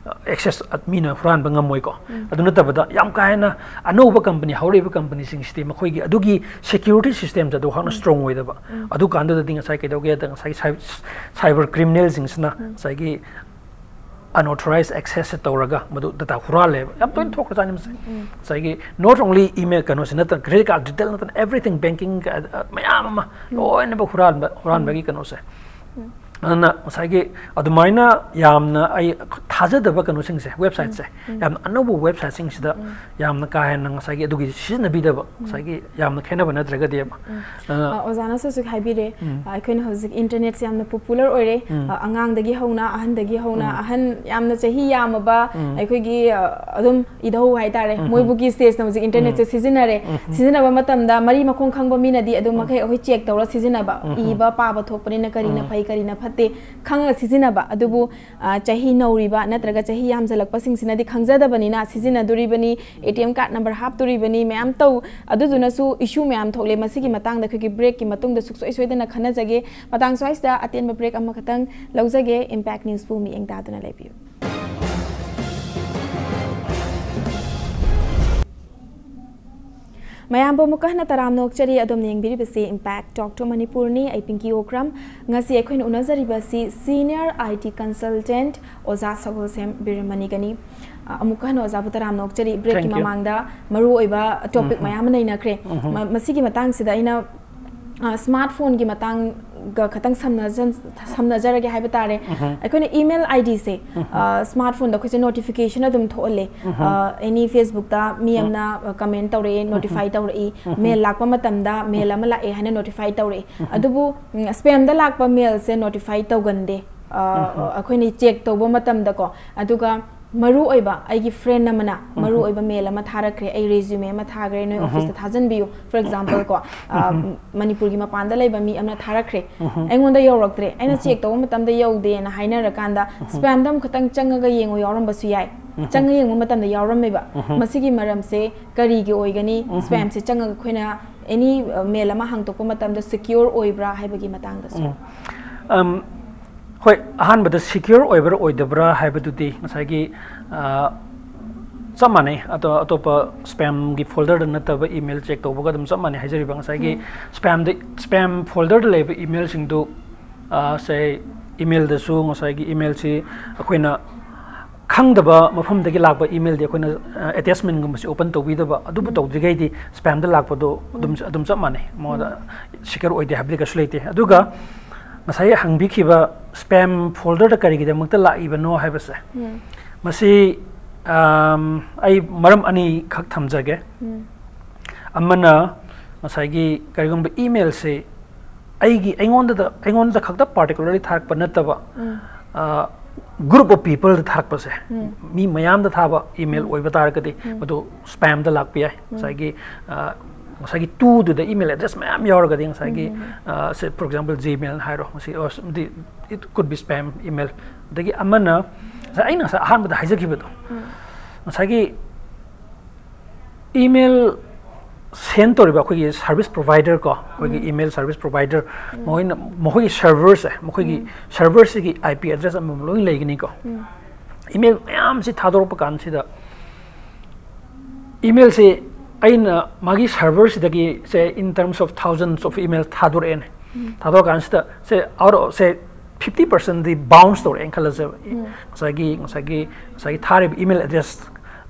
ꯑꯦꯛꯁꯦꯁ ꯃꯤꯅ ꯍꯨꯔꯥꯟꯕ ꯉꯝꯃꯣꯏꯀꯣ꯫ ꯑꯗꯨ ꯅꯠꯇꯕꯗ ꯌꯥꯝ ꯀꯥ ꯍꯦꯟꯅ ꯑꯅꯧꯕ ꯀꯝꯄꯅꯤ, ꯍꯧꯔꯛꯏꯕ ꯀꯝꯄꯅꯤꯁꯤꯡꯁꯤꯗꯤ ꯃꯈꯣꯏꯒꯤ ꯑꯗꯨꯒꯤ ꯁꯦꯀ꯭ꯌꯨꯔꯤꯇꯤ ꯁꯤꯁꯇꯦꯝꯁꯦ ꯑꯗꯨ ꯍꯥꯛꯅ ꯁ꯭ꯇ꯭ꯔꯣꯡ ꯑꯣꯏꯗꯕ꯫ ꯑꯗꯨꯀꯥꯟꯗꯨꯗꯗꯤ ꯉꯁꯥꯏ ꯀꯩꯗꯧꯒꯦ ꯍꯥꯏꯗ ꯉꯁꯥꯏꯒꯤ ꯁꯥꯏꯕꯔ ꯀ꯭ꯔꯤꯃꯤꯅꯦꯜꯁꯤꯡꯁꯤꯅ ꯉꯁꯥꯏꯒꯤ ꯑꯟꯑꯣꯊꯣꯔꯥꯏꯁ ꯑꯦꯛꯁꯦꯁꯁꯦ ꯇꯧꯔꯒ ꯃꯗꯨ ꯗꯇꯥ ꯍꯨꯔꯥꯜꯂꯦꯕ꯫ ꯌꯥꯝ ꯇꯣꯏꯅ ꯊꯣꯛꯈ꯭ꯔꯖꯥꯠꯅꯤ ꯃꯁꯦ꯫ ꯉꯁꯥꯏꯒꯤ not only email ꯀꯩꯅꯣꯁꯤ ꯅꯠꯇꯅ credit card detail ꯅꯠꯇꯅ everything banking ꯃꯌꯥꯝ ꯑꯃ ꯂꯣꯏꯅꯃꯛ ꯍꯨꯔꯥꯟꯕ, ꯍꯨꯔꯥꯟꯕꯒꯤ ꯀꯩꯅꯣꯁꯦ꯫ ꯑꯗꯨꯅ ꯉꯁꯥꯏꯒꯤ ꯑꯗꯨꯃꯥꯏꯅ ꯌꯥꯝꯅ ꯑꯩ ꯊꯥꯖꯗꯕ ꯀꯩꯅꯣꯁꯤꯡꯁꯦ, ꯋꯦꯕꯁꯥꯏꯠꯁꯦ, ꯌꯥꯝꯅ ꯑꯅꯧꯕ ꯋꯦꯕꯁꯥꯏꯠꯁꯤꯡꯁꯤꯗ ꯌꯥꯝꯅ ꯀꯥ ꯍꯦꯟꯅ ꯉꯁꯥꯏꯒꯤ ꯑꯗꯨꯒꯤ ꯁꯤꯖꯤꯟꯅꯕꯤꯗꯕ, ꯉꯁꯥꯏꯒꯤ ꯌꯥꯝꯅ ꯈꯦꯠꯅꯕ ꯅꯠꯇ꯭ꯔꯒꯗꯤ ꯑꯃ꯫ ꯑꯗꯨꯅ ꯑ, ꯑꯣꯖꯥꯅꯁꯨ ꯍꯧꯖꯤꯛ ꯍꯥꯏꯕꯤꯔꯦ, ꯎꯝ꯫ ꯑ, ꯑꯩꯈꯣꯏꯅ ꯍꯧꯖꯤꯛ ꯏꯟꯇꯔꯅꯦꯠꯁꯦ ꯌꯥꯝꯅ ꯄꯣꯄꯨꯂꯔ ꯑꯣꯏꯔꯦ꯫ ꯎꯝ꯫ ꯑ, ꯑꯉꯥꯡꯗꯒꯤ ꯍꯧꯅ, ꯑꯍꯟꯗꯒꯤ ꯍꯧꯅ, ꯎꯝ꯫ ꯑꯍꯟ ꯌꯥꯝꯅ ꯆꯍꯤ ꯌꯥꯝꯃꯕ, ꯎꯝ꯫ ꯑꯩꯈꯣꯏꯒꯤ, ꯑ, ꯑꯗꯨꯝ ꯏꯙꯧ ꯍꯥꯏꯇꯥꯔꯦ, ꯎꯝ꯫ ꯃꯣꯏꯕꯨꯒꯤ ꯁ꯭ꯇꯦꯖꯅ ꯍꯧꯖꯤꯛ ꯏꯟꯇꯔꯅꯦꯠꯁꯦ ꯎꯝ꯫ ꯁꯤꯖꯤꯟꯅꯔꯦ꯫ ꯎꯝ꯫ ꯁꯤꯖꯤꯟꯅꯕ ꯃꯇꯝꯗ ꯃꯔꯤ ꯃꯈꯣꯡ ꯈꯪꯕ ꯃꯤꯅꯗꯤ ꯑꯗꯨꯝ ꯎꯝ꯫ ꯃꯈꯩ ꯑꯩꯈꯣꯏ ꯆꯦꯛ ꯇꯧꯔ ꯁꯤꯖꯤꯟꯅꯕ, ꯎꯝ꯫ ꯏꯕ ꯄꯥꯕ ꯊꯣꯛꯄꯅꯤꯅ ꯀꯔꯤꯅ ꯎꯝ꯫ ꯐꯩ, ꯀꯔꯤꯅ ꯐꯠꯇꯦ ꯈꯪꯉꯒ ꯁꯤꯖꯤꯟꯅꯕ꯫ ꯑꯗꯨꯕꯨ, ꯑ, ꯆꯍꯤ ꯅꯧꯔꯤꯕ ꯅꯠꯇ꯭ꯔꯒ ꯆꯍꯤ ꯌꯥꯝꯖꯜꯂꯛꯄꯁꯤꯡꯁꯤꯅꯗꯤ ꯈꯪꯖꯗꯕꯅꯤꯅ ꯁꯤꯖꯤꯟꯅꯗꯣꯔꯤꯕꯅꯤ, A T M card number ꯍꯥꯞꯇꯣꯔꯤꯕꯅꯤ, ꯃꯌꯥꯝ ꯇꯧ, ꯑꯗꯨꯗꯨꯅꯁꯨ ꯏꯁꯨ ꯃꯌꯥꯝ ꯊꯣꯛꯂꯦ꯫ ꯃꯁꯤꯒꯤ ꯃꯇꯥꯡꯗ ꯑꯩꯈꯣꯏꯒꯤ ꯕ꯭ꯔꯦꯛꯀꯤ ꯃꯇꯨꯡꯗ ꯁꯨꯡꯁꯣꯏ ꯁꯣꯏꯗꯅ ꯈꯟꯅꯖꯒꯦ꯫ ꯃꯇꯥꯡ ꯁ꯭ꯋꯥꯏꯁꯤꯗ ꯑꯇꯦꯟꯕ ꯕ꯭ꯔꯦꯛ ꯑꯃꯈꯛꯇꯪ ꯂꯧꯖꯒꯦ꯫ ꯏꯝꯄꯦꯛ ꯅ꯭ꯌꯨꯁꯄꯨ ꯃꯤꯠꯌꯦꯡ ꯇꯥꯗꯨꯅ ꯂꯩꯕꯤꯌꯨ꯫ ꯃꯌꯥꯝꯕꯨ ꯑꯃꯨꯛꯀ ꯍꯟꯅ ꯇꯔꯥꯝꯅ ꯑꯣꯛꯆꯔꯤ꯫ ꯑꯗꯣꯝꯅ ꯌꯦꯡꯕꯤꯔꯤꯕꯁꯤ Impact Talk to ꯃꯅꯤꯄꯨꯔꯅꯤ꯫ ꯑꯩ ꯄꯤꯡꯀꯤ ꯑꯣꯀ꯭ꯔꯝ꯫ ꯉꯁꯤ ꯑꯩꯈꯣꯏꯅ ꯎꯅꯖꯔꯤꯕꯁꯤ ꯁꯤꯅꯤꯌꯔ ꯑꯥꯏ ꯇꯤ ꯀꯟꯁꯜꯇꯦꯟꯠ ꯑꯣꯖꯥ ꯁꯒꯣꯜꯁꯦꯝ ꯕꯤꯔꯃꯅꯤꯒꯅꯤ꯫ ꯑ, ꯑꯃꯨꯛꯀ ꯍꯟꯅ ꯑꯣꯖꯥꯕꯨ ꯇꯔꯥꯝꯅ ꯑꯣꯛꯆꯔꯤ꯫ ꯕ꯭ꯔꯦꯛꯀꯤ Thank you. ꯃꯃꯥꯡꯗ ꯃꯔꯨ ꯑꯣꯏꯕ ꯇꯣꯄꯤꯛ ꯎꯝꯍꯨꯝ꯫ ꯃꯌꯥꯝ ꯑꯃ ꯅꯩꯅꯈ꯭ꯔꯦ꯫ ꯎꯝꯍꯨꯝ꯫ ꯃ-, ꯃꯁꯤꯒꯤ ꯃꯇꯥꯡꯁꯤꯗ ꯑꯩꯅ, ꯑ, ꯁ꯭ꯃꯥꯔꯠ ꯐꯣꯟꯒꯤ ꯃꯇꯥꯡꯒ ꯈꯇꯪ ꯁꯝꯅꯖꯟ-, ꯁꯝꯅꯖꯔꯒꯦ ꯍꯥꯏꯕ ꯇꯥꯔꯦ꯫ ꯎꯝꯍꯨꯝ꯫ ꯑꯩꯈꯣꯏꯅ ꯏꯃꯦꯜ ꯑꯥꯏ ꯗꯤꯁꯦ, ꯎꯝꯍꯨꯝ꯫ ꯑ, ꯁ꯭ꯃꯥꯔꯠ ꯐꯣꯟꯗ ꯑꯩꯈꯣꯏꯁꯦ ꯅꯣꯇꯤꯐꯤꯀꯦꯁꯟ ꯑꯗꯨꯝ ꯊꯣꯛꯍꯜꯂꯦ꯫ ꯎꯝꯍꯨꯝ꯫ ꯑ, ꯑꯦꯅꯤ ꯐꯦꯁꯕꯨꯛꯇ ꯃꯤ ꯎꯝ꯫ ꯑꯃꯅ, ꯑ, ꯀꯃꯦꯟ ꯇꯧꯔꯛꯑꯦ, ꯎꯝꯍꯨꯝ꯫ ꯅꯣꯇꯤꯐꯥꯏ ꯇꯧꯔꯛꯏ, ꯎꯝꯍꯨꯝ꯫ ꯃꯦꯜ ꯂꯥꯛꯄ ꯃꯇꯝꯗ ꯃꯦꯜ ꯑꯃ ꯂꯥꯛꯑꯦ ꯍꯥꯏꯅ ꯅꯣꯇꯤꯐꯥꯏ ꯇꯧꯔꯛꯏ꯫ ꯎꯝꯍꯨꯝ꯫ ꯑꯗꯨꯕꯨ, ꯎꯝ, ꯁ꯭ꯄꯦꯝꯗ ꯂꯥꯛꯄ ꯃꯦꯜꯁꯦ ꯅꯣꯇꯤꯐꯥꯏ ꯇꯧꯒꯟꯗꯦ꯫ ꯑ, ꯎꯝꯍꯨꯝ꯫ ꯑꯩꯈꯣꯏꯅ ꯆꯦꯛ ꯇꯧꯕ ꯃꯇꯝꯗꯀꯣ꯫ ꯑꯗꯨꯒ ꯃꯔꯨ ꯑꯣꯏꯕ ꯑꯩꯒꯤ ꯐ꯭ꯔꯦꯟ ꯑꯃꯅ ꯃꯔꯨ ꯎꯝꯍꯨꯝ꯫ ꯑꯣꯏꯕ ꯃꯦꯜ ꯑꯃ ꯊꯥꯔꯛꯈ꯭ꯔꯦ, "ꯑꯩ ꯔꯦꯖ꯭ꯌꯨꯃꯦ ꯑꯃ ꯊꯥꯈ꯭ꯔꯦ, ꯅꯣꯏ ꯎꯝꯍꯨꯝ꯫ ꯑꯣꯐꯤꯁꯇ ꯊꯥꯖꯤꯟꯕꯤꯌꯨ", for example ꯀꯣ꯫ ꯑ, ꯎꯝꯍꯨꯝ꯫ ꯃꯅꯤꯄꯨꯔꯒꯤ ꯃꯄꯥꯟꯗ ꯂꯩꯕ ꯃꯤ ꯑꯃꯅ ꯊꯥꯔꯛꯈ꯭ꯔꯦ, ꯎꯝꯍꯨꯝ꯫ ꯑꯩꯉꯣꯟꯗ ꯌꯧꯔꯛꯇ꯭ꯔꯦ, ꯑꯩꯅ ꯎꯝꯍꯨꯝ꯫ ꯆꯦꯛ ꯇꯧꯕ ꯃꯇꯝꯗ ꯌꯧꯗꯦꯅ ꯍꯥꯏꯅꯔꯀꯥꯟꯗ, ꯎꯝꯍꯨꯝ꯫ ꯁ꯭ꯄꯦꯝꯗ ꯑꯃꯈꯛꯇꯪ ꯆꯪꯉꯒ ꯌꯦꯡꯉꯣ ꯌꯥꯎꯔꯝꯕꯁꯨ ꯌꯥꯏ꯫ ꯎꯝꯍꯨꯝ꯫ ꯆꯪꯉ ꯌꯦꯡꯕ ꯃꯇꯝꯗ ꯌꯥꯎꯔꯝꯃꯦꯕ꯫ ꯎꯝꯍꯨꯝ꯫ ꯃꯁꯤꯒꯤ ꯃꯔꯝꯁꯦ ꯀꯔꯤꯒꯤ ꯑꯣꯏꯒꯅꯤ? ꯎꯝꯍꯨꯝ꯫ ꯁ꯭ꯄꯦꯝꯁꯦ ꯆꯪꯉꯒ ꯑꯩꯈꯣꯏꯅ ꯑꯦꯅꯤ, ꯑ, ꯃꯦꯜ ꯑꯃ ꯍꯥꯡꯗꯣꯛꯄ ꯃꯇꯝꯗ ꯁꯦꯀ꯭ꯌꯣꯔ ꯑꯣꯏꯕ꯭ꯔꯥ ꯍꯥꯏꯕꯒꯤ ꯃꯇꯥꯡꯗꯁꯨ꯫ ꯎꯝ꯫ ꯑꯝ, ꯍꯣꯏ, ꯑꯍꯥꯟꯕꯗ ꯁꯤꯀ꯭ꯌꯣꯔ ꯑꯣꯏꯕ꯭ꯔꯥ ꯑꯣꯏꯗꯕ꯭ꯔꯥ ꯍꯥꯏꯕꯗꯨꯗꯤ ꯉꯁꯥꯏꯒꯤ, ꯑ, ꯆꯞ ꯃꯥꯟꯅꯩ꯫ ꯑꯇꯣ-, ꯑꯇꯣꯞꯄ ꯁ꯭ꯄꯦꯝꯒꯤ ꯐꯣꯜꯗꯔꯗ ꯅꯠꯇꯕ ꯏꯃꯦꯜ ꯆꯦꯛ ꯇꯧꯕꯒ ꯑꯗꯨꯝ ꯆꯞ ꯃꯥꯟꯅꯩ ꯍꯥꯏꯖꯔꯤꯕ꯫ ꯉꯁꯥꯏꯒꯤ ꯎꯝ꯫ ꯁ꯭ꯄꯦꯝꯗ, ꯁ꯭ꯄꯦꯝ ꯐꯣꯜꯗꯔꯗ ꯂꯩꯕ ꯏꯃꯦꯜꯁꯤꯡꯗꯨ, ꯑ, ꯁꯦ, ꯏꯃꯦꯜꯗꯁꯨ ꯉꯁꯥꯏꯒꯤ ꯏꯃꯦꯜꯁꯤ ꯑꯩꯈꯣꯏꯅ ꯈꯪꯗꯕ ꯃꯐꯝꯗꯒꯤ ꯂꯥꯛꯄ ꯏꯃꯦꯜꯗꯤ ꯑꯩꯈꯣꯏꯅ, ꯑ, ꯑꯦꯇꯦꯆꯃꯦꯟꯒꯨꯝꯕꯁꯤ ꯑꯣꯄꯟ ꯇꯧꯕꯤꯗꯕ, ꯑꯗꯨꯕꯨ ꯎꯝ꯫ ꯇꯧꯗ꯭ꯔꯤꯈꯩꯗꯤ ꯁ꯭ꯄꯦꯝꯗ ꯂꯥꯛꯄꯗꯣ ꯑꯗꯨꯝ, ꯎꯝ꯫ ꯑꯗꯨꯝ ꯆꯞ ꯃꯥꯟꯅꯩ꯫ ꯃꯉꯣꯟꯗ ꯎꯝ꯫ ꯁꯤꯀ꯭ꯌꯣꯔ ꯑꯣꯏꯗꯦ ꯍꯥꯏꯕꯗꯤ ꯀꯩꯁꯨ ꯂꯩꯇꯦ꯫ ꯑꯗꯨꯒ ꯉꯁꯥꯏ ꯍꯪꯕꯤꯈꯤꯕ ꯁ꯭ꯄꯦꯝ ꯐꯣꯜꯗꯔꯗ ꯀꯔꯤꯒꯤꯗꯃꯛꯇ ꯂꯥꯛꯏꯕꯅꯣ ꯍꯥꯏꯕꯁꯦ, ꯎꯝ꯫ ꯃꯁꯤ, ꯑꯝ, ꯑꯩ ꯃꯔꯝ ꯑꯅꯤꯈꯛ ꯊꯝꯖꯒꯦ꯫ ꯎꯝ꯫ ꯑꯃꯅ ꯉꯁꯥꯏꯒꯤ ꯀꯔꯤꯒꯨꯝꯕ ꯏꯃꯦꯜꯁꯦ ꯑꯩꯒꯤ, ꯑꯩꯉꯣꯟꯗꯗ, ꯑꯩꯉꯣꯟꯗ ꯈꯛꯇ ꯄꯥꯔꯇꯤꯀꯨꯂꯔꯂꯤ ꯊꯥꯔꯛꯄ ꯅꯠꯇꯕ, ꯎꯝ꯫ ꯑ, group of peopleꯗ ꯊꯥꯔꯛꯄꯁꯦ, ꯎꯝ꯫ ꯃꯤ ꯃꯌꯥꯝꯗ ꯊꯥꯕ ꯏꯃꯦꯜ ꯎꯝ꯫ ꯑꯣꯏꯕ ꯇꯥꯔꯒꯗꯤ ꯎꯝ꯫ ꯃꯗꯨ ꯁ꯭ꯄꯦꯝꯗ ꯂꯥꯛꯄ ꯌꯥꯏ꯫ ꯎꯝ꯫ ꯉꯁꯥꯏꯒꯤ, ꯑ, ꯉꯁꯥꯏꯒꯤ ꯇꯨꯗꯨꯗ ꯏꯃꯦꯜ ꯑꯦꯗ꯭ꯔꯦꯁ ꯃꯌꯥꯝ ꯌꯥꯎꯔꯒꯗꯤ ꯉꯁꯥꯏꯒꯤ, ꯎꯝ, ꯎꯝ, ꯎꯝ꯫ ꯑ, ꯁꯦ, for example, Gmail ꯍꯥꯏꯔꯣ, ꯃꯁꯤ, ꯑ, ꯁ-, ꯃꯗꯤ, it could be spam email꯫ ꯑꯗꯒꯤ ꯑꯃꯅ ꯉꯁꯥꯏ ꯑꯩꯅ ꯉꯁꯥꯏ ꯑꯍꯥꯟꯕꯗ ꯍꯥꯏꯖꯈꯤꯕꯗꯣ, ꯎꯝ꯫ ꯉꯁꯥꯏꯒꯤ ꯏꯃꯦꯜ ꯁꯦꯟ ꯇꯧꯔꯤꯕ ꯑꯩꯈꯣꯏꯒꯤ ꯁꯥꯔꯚꯤꯁ ꯄ꯭ꯔꯣꯚꯥꯏꯗꯔ ꯀꯣ, ꯑꯩꯈꯣꯏꯒꯤ ꯎꯝ꯫ ꯏꯃꯦꯜ ꯁꯥꯔꯚꯤꯁ ꯄ꯭ꯔꯣꯚꯥꯏꯗꯔ, ꯎꯝ꯫ ꯃꯈꯣꯏꯅ, ꯃꯈꯣꯏꯒꯤ ꯁꯔꯚꯔꯁꯦ, ꯃꯈꯣꯏꯒꯤ ꯎꯝ꯫ ꯁꯔꯚꯔꯁꯤꯒꯤ IP address ꯑꯃꯃꯝ ꯂꯣꯏ ꯂꯩꯒꯅꯤꯀꯣ꯫ ꯎꯝ꯫ ꯏꯃꯦꯜ ꯃꯌꯥꯝꯁꯤ ꯊꯥꯗꯣꯔꯛꯄ ꯀꯥꯟꯁꯤꯗ, ꯏꯃꯦꯜꯁꯤ ꯑꯩꯅ ꯃꯥꯒꯤ ꯁꯔꯚꯔꯁꯤꯗꯒꯤ, say, in terms of thousands of email ꯊꯥꯗꯣꯔꯛꯑꯦꯅꯦ꯫ Um. ꯊꯥꯗꯣꯔꯛꯀꯥꯟꯁꯤꯗ, say, out of, say, fifty percentꯗꯤ bounce ꯇꯧꯔꯛꯑꯦꯅ ꯈꯜꯂꯁꯦꯕ꯫ ꯎꯝ꯫ ꯉꯁꯥꯏꯒꯤ, ꯉꯁꯥꯏꯒꯤ, ꯉꯁꯥꯏꯒꯤ ꯊꯥꯔꯤꯕ email address,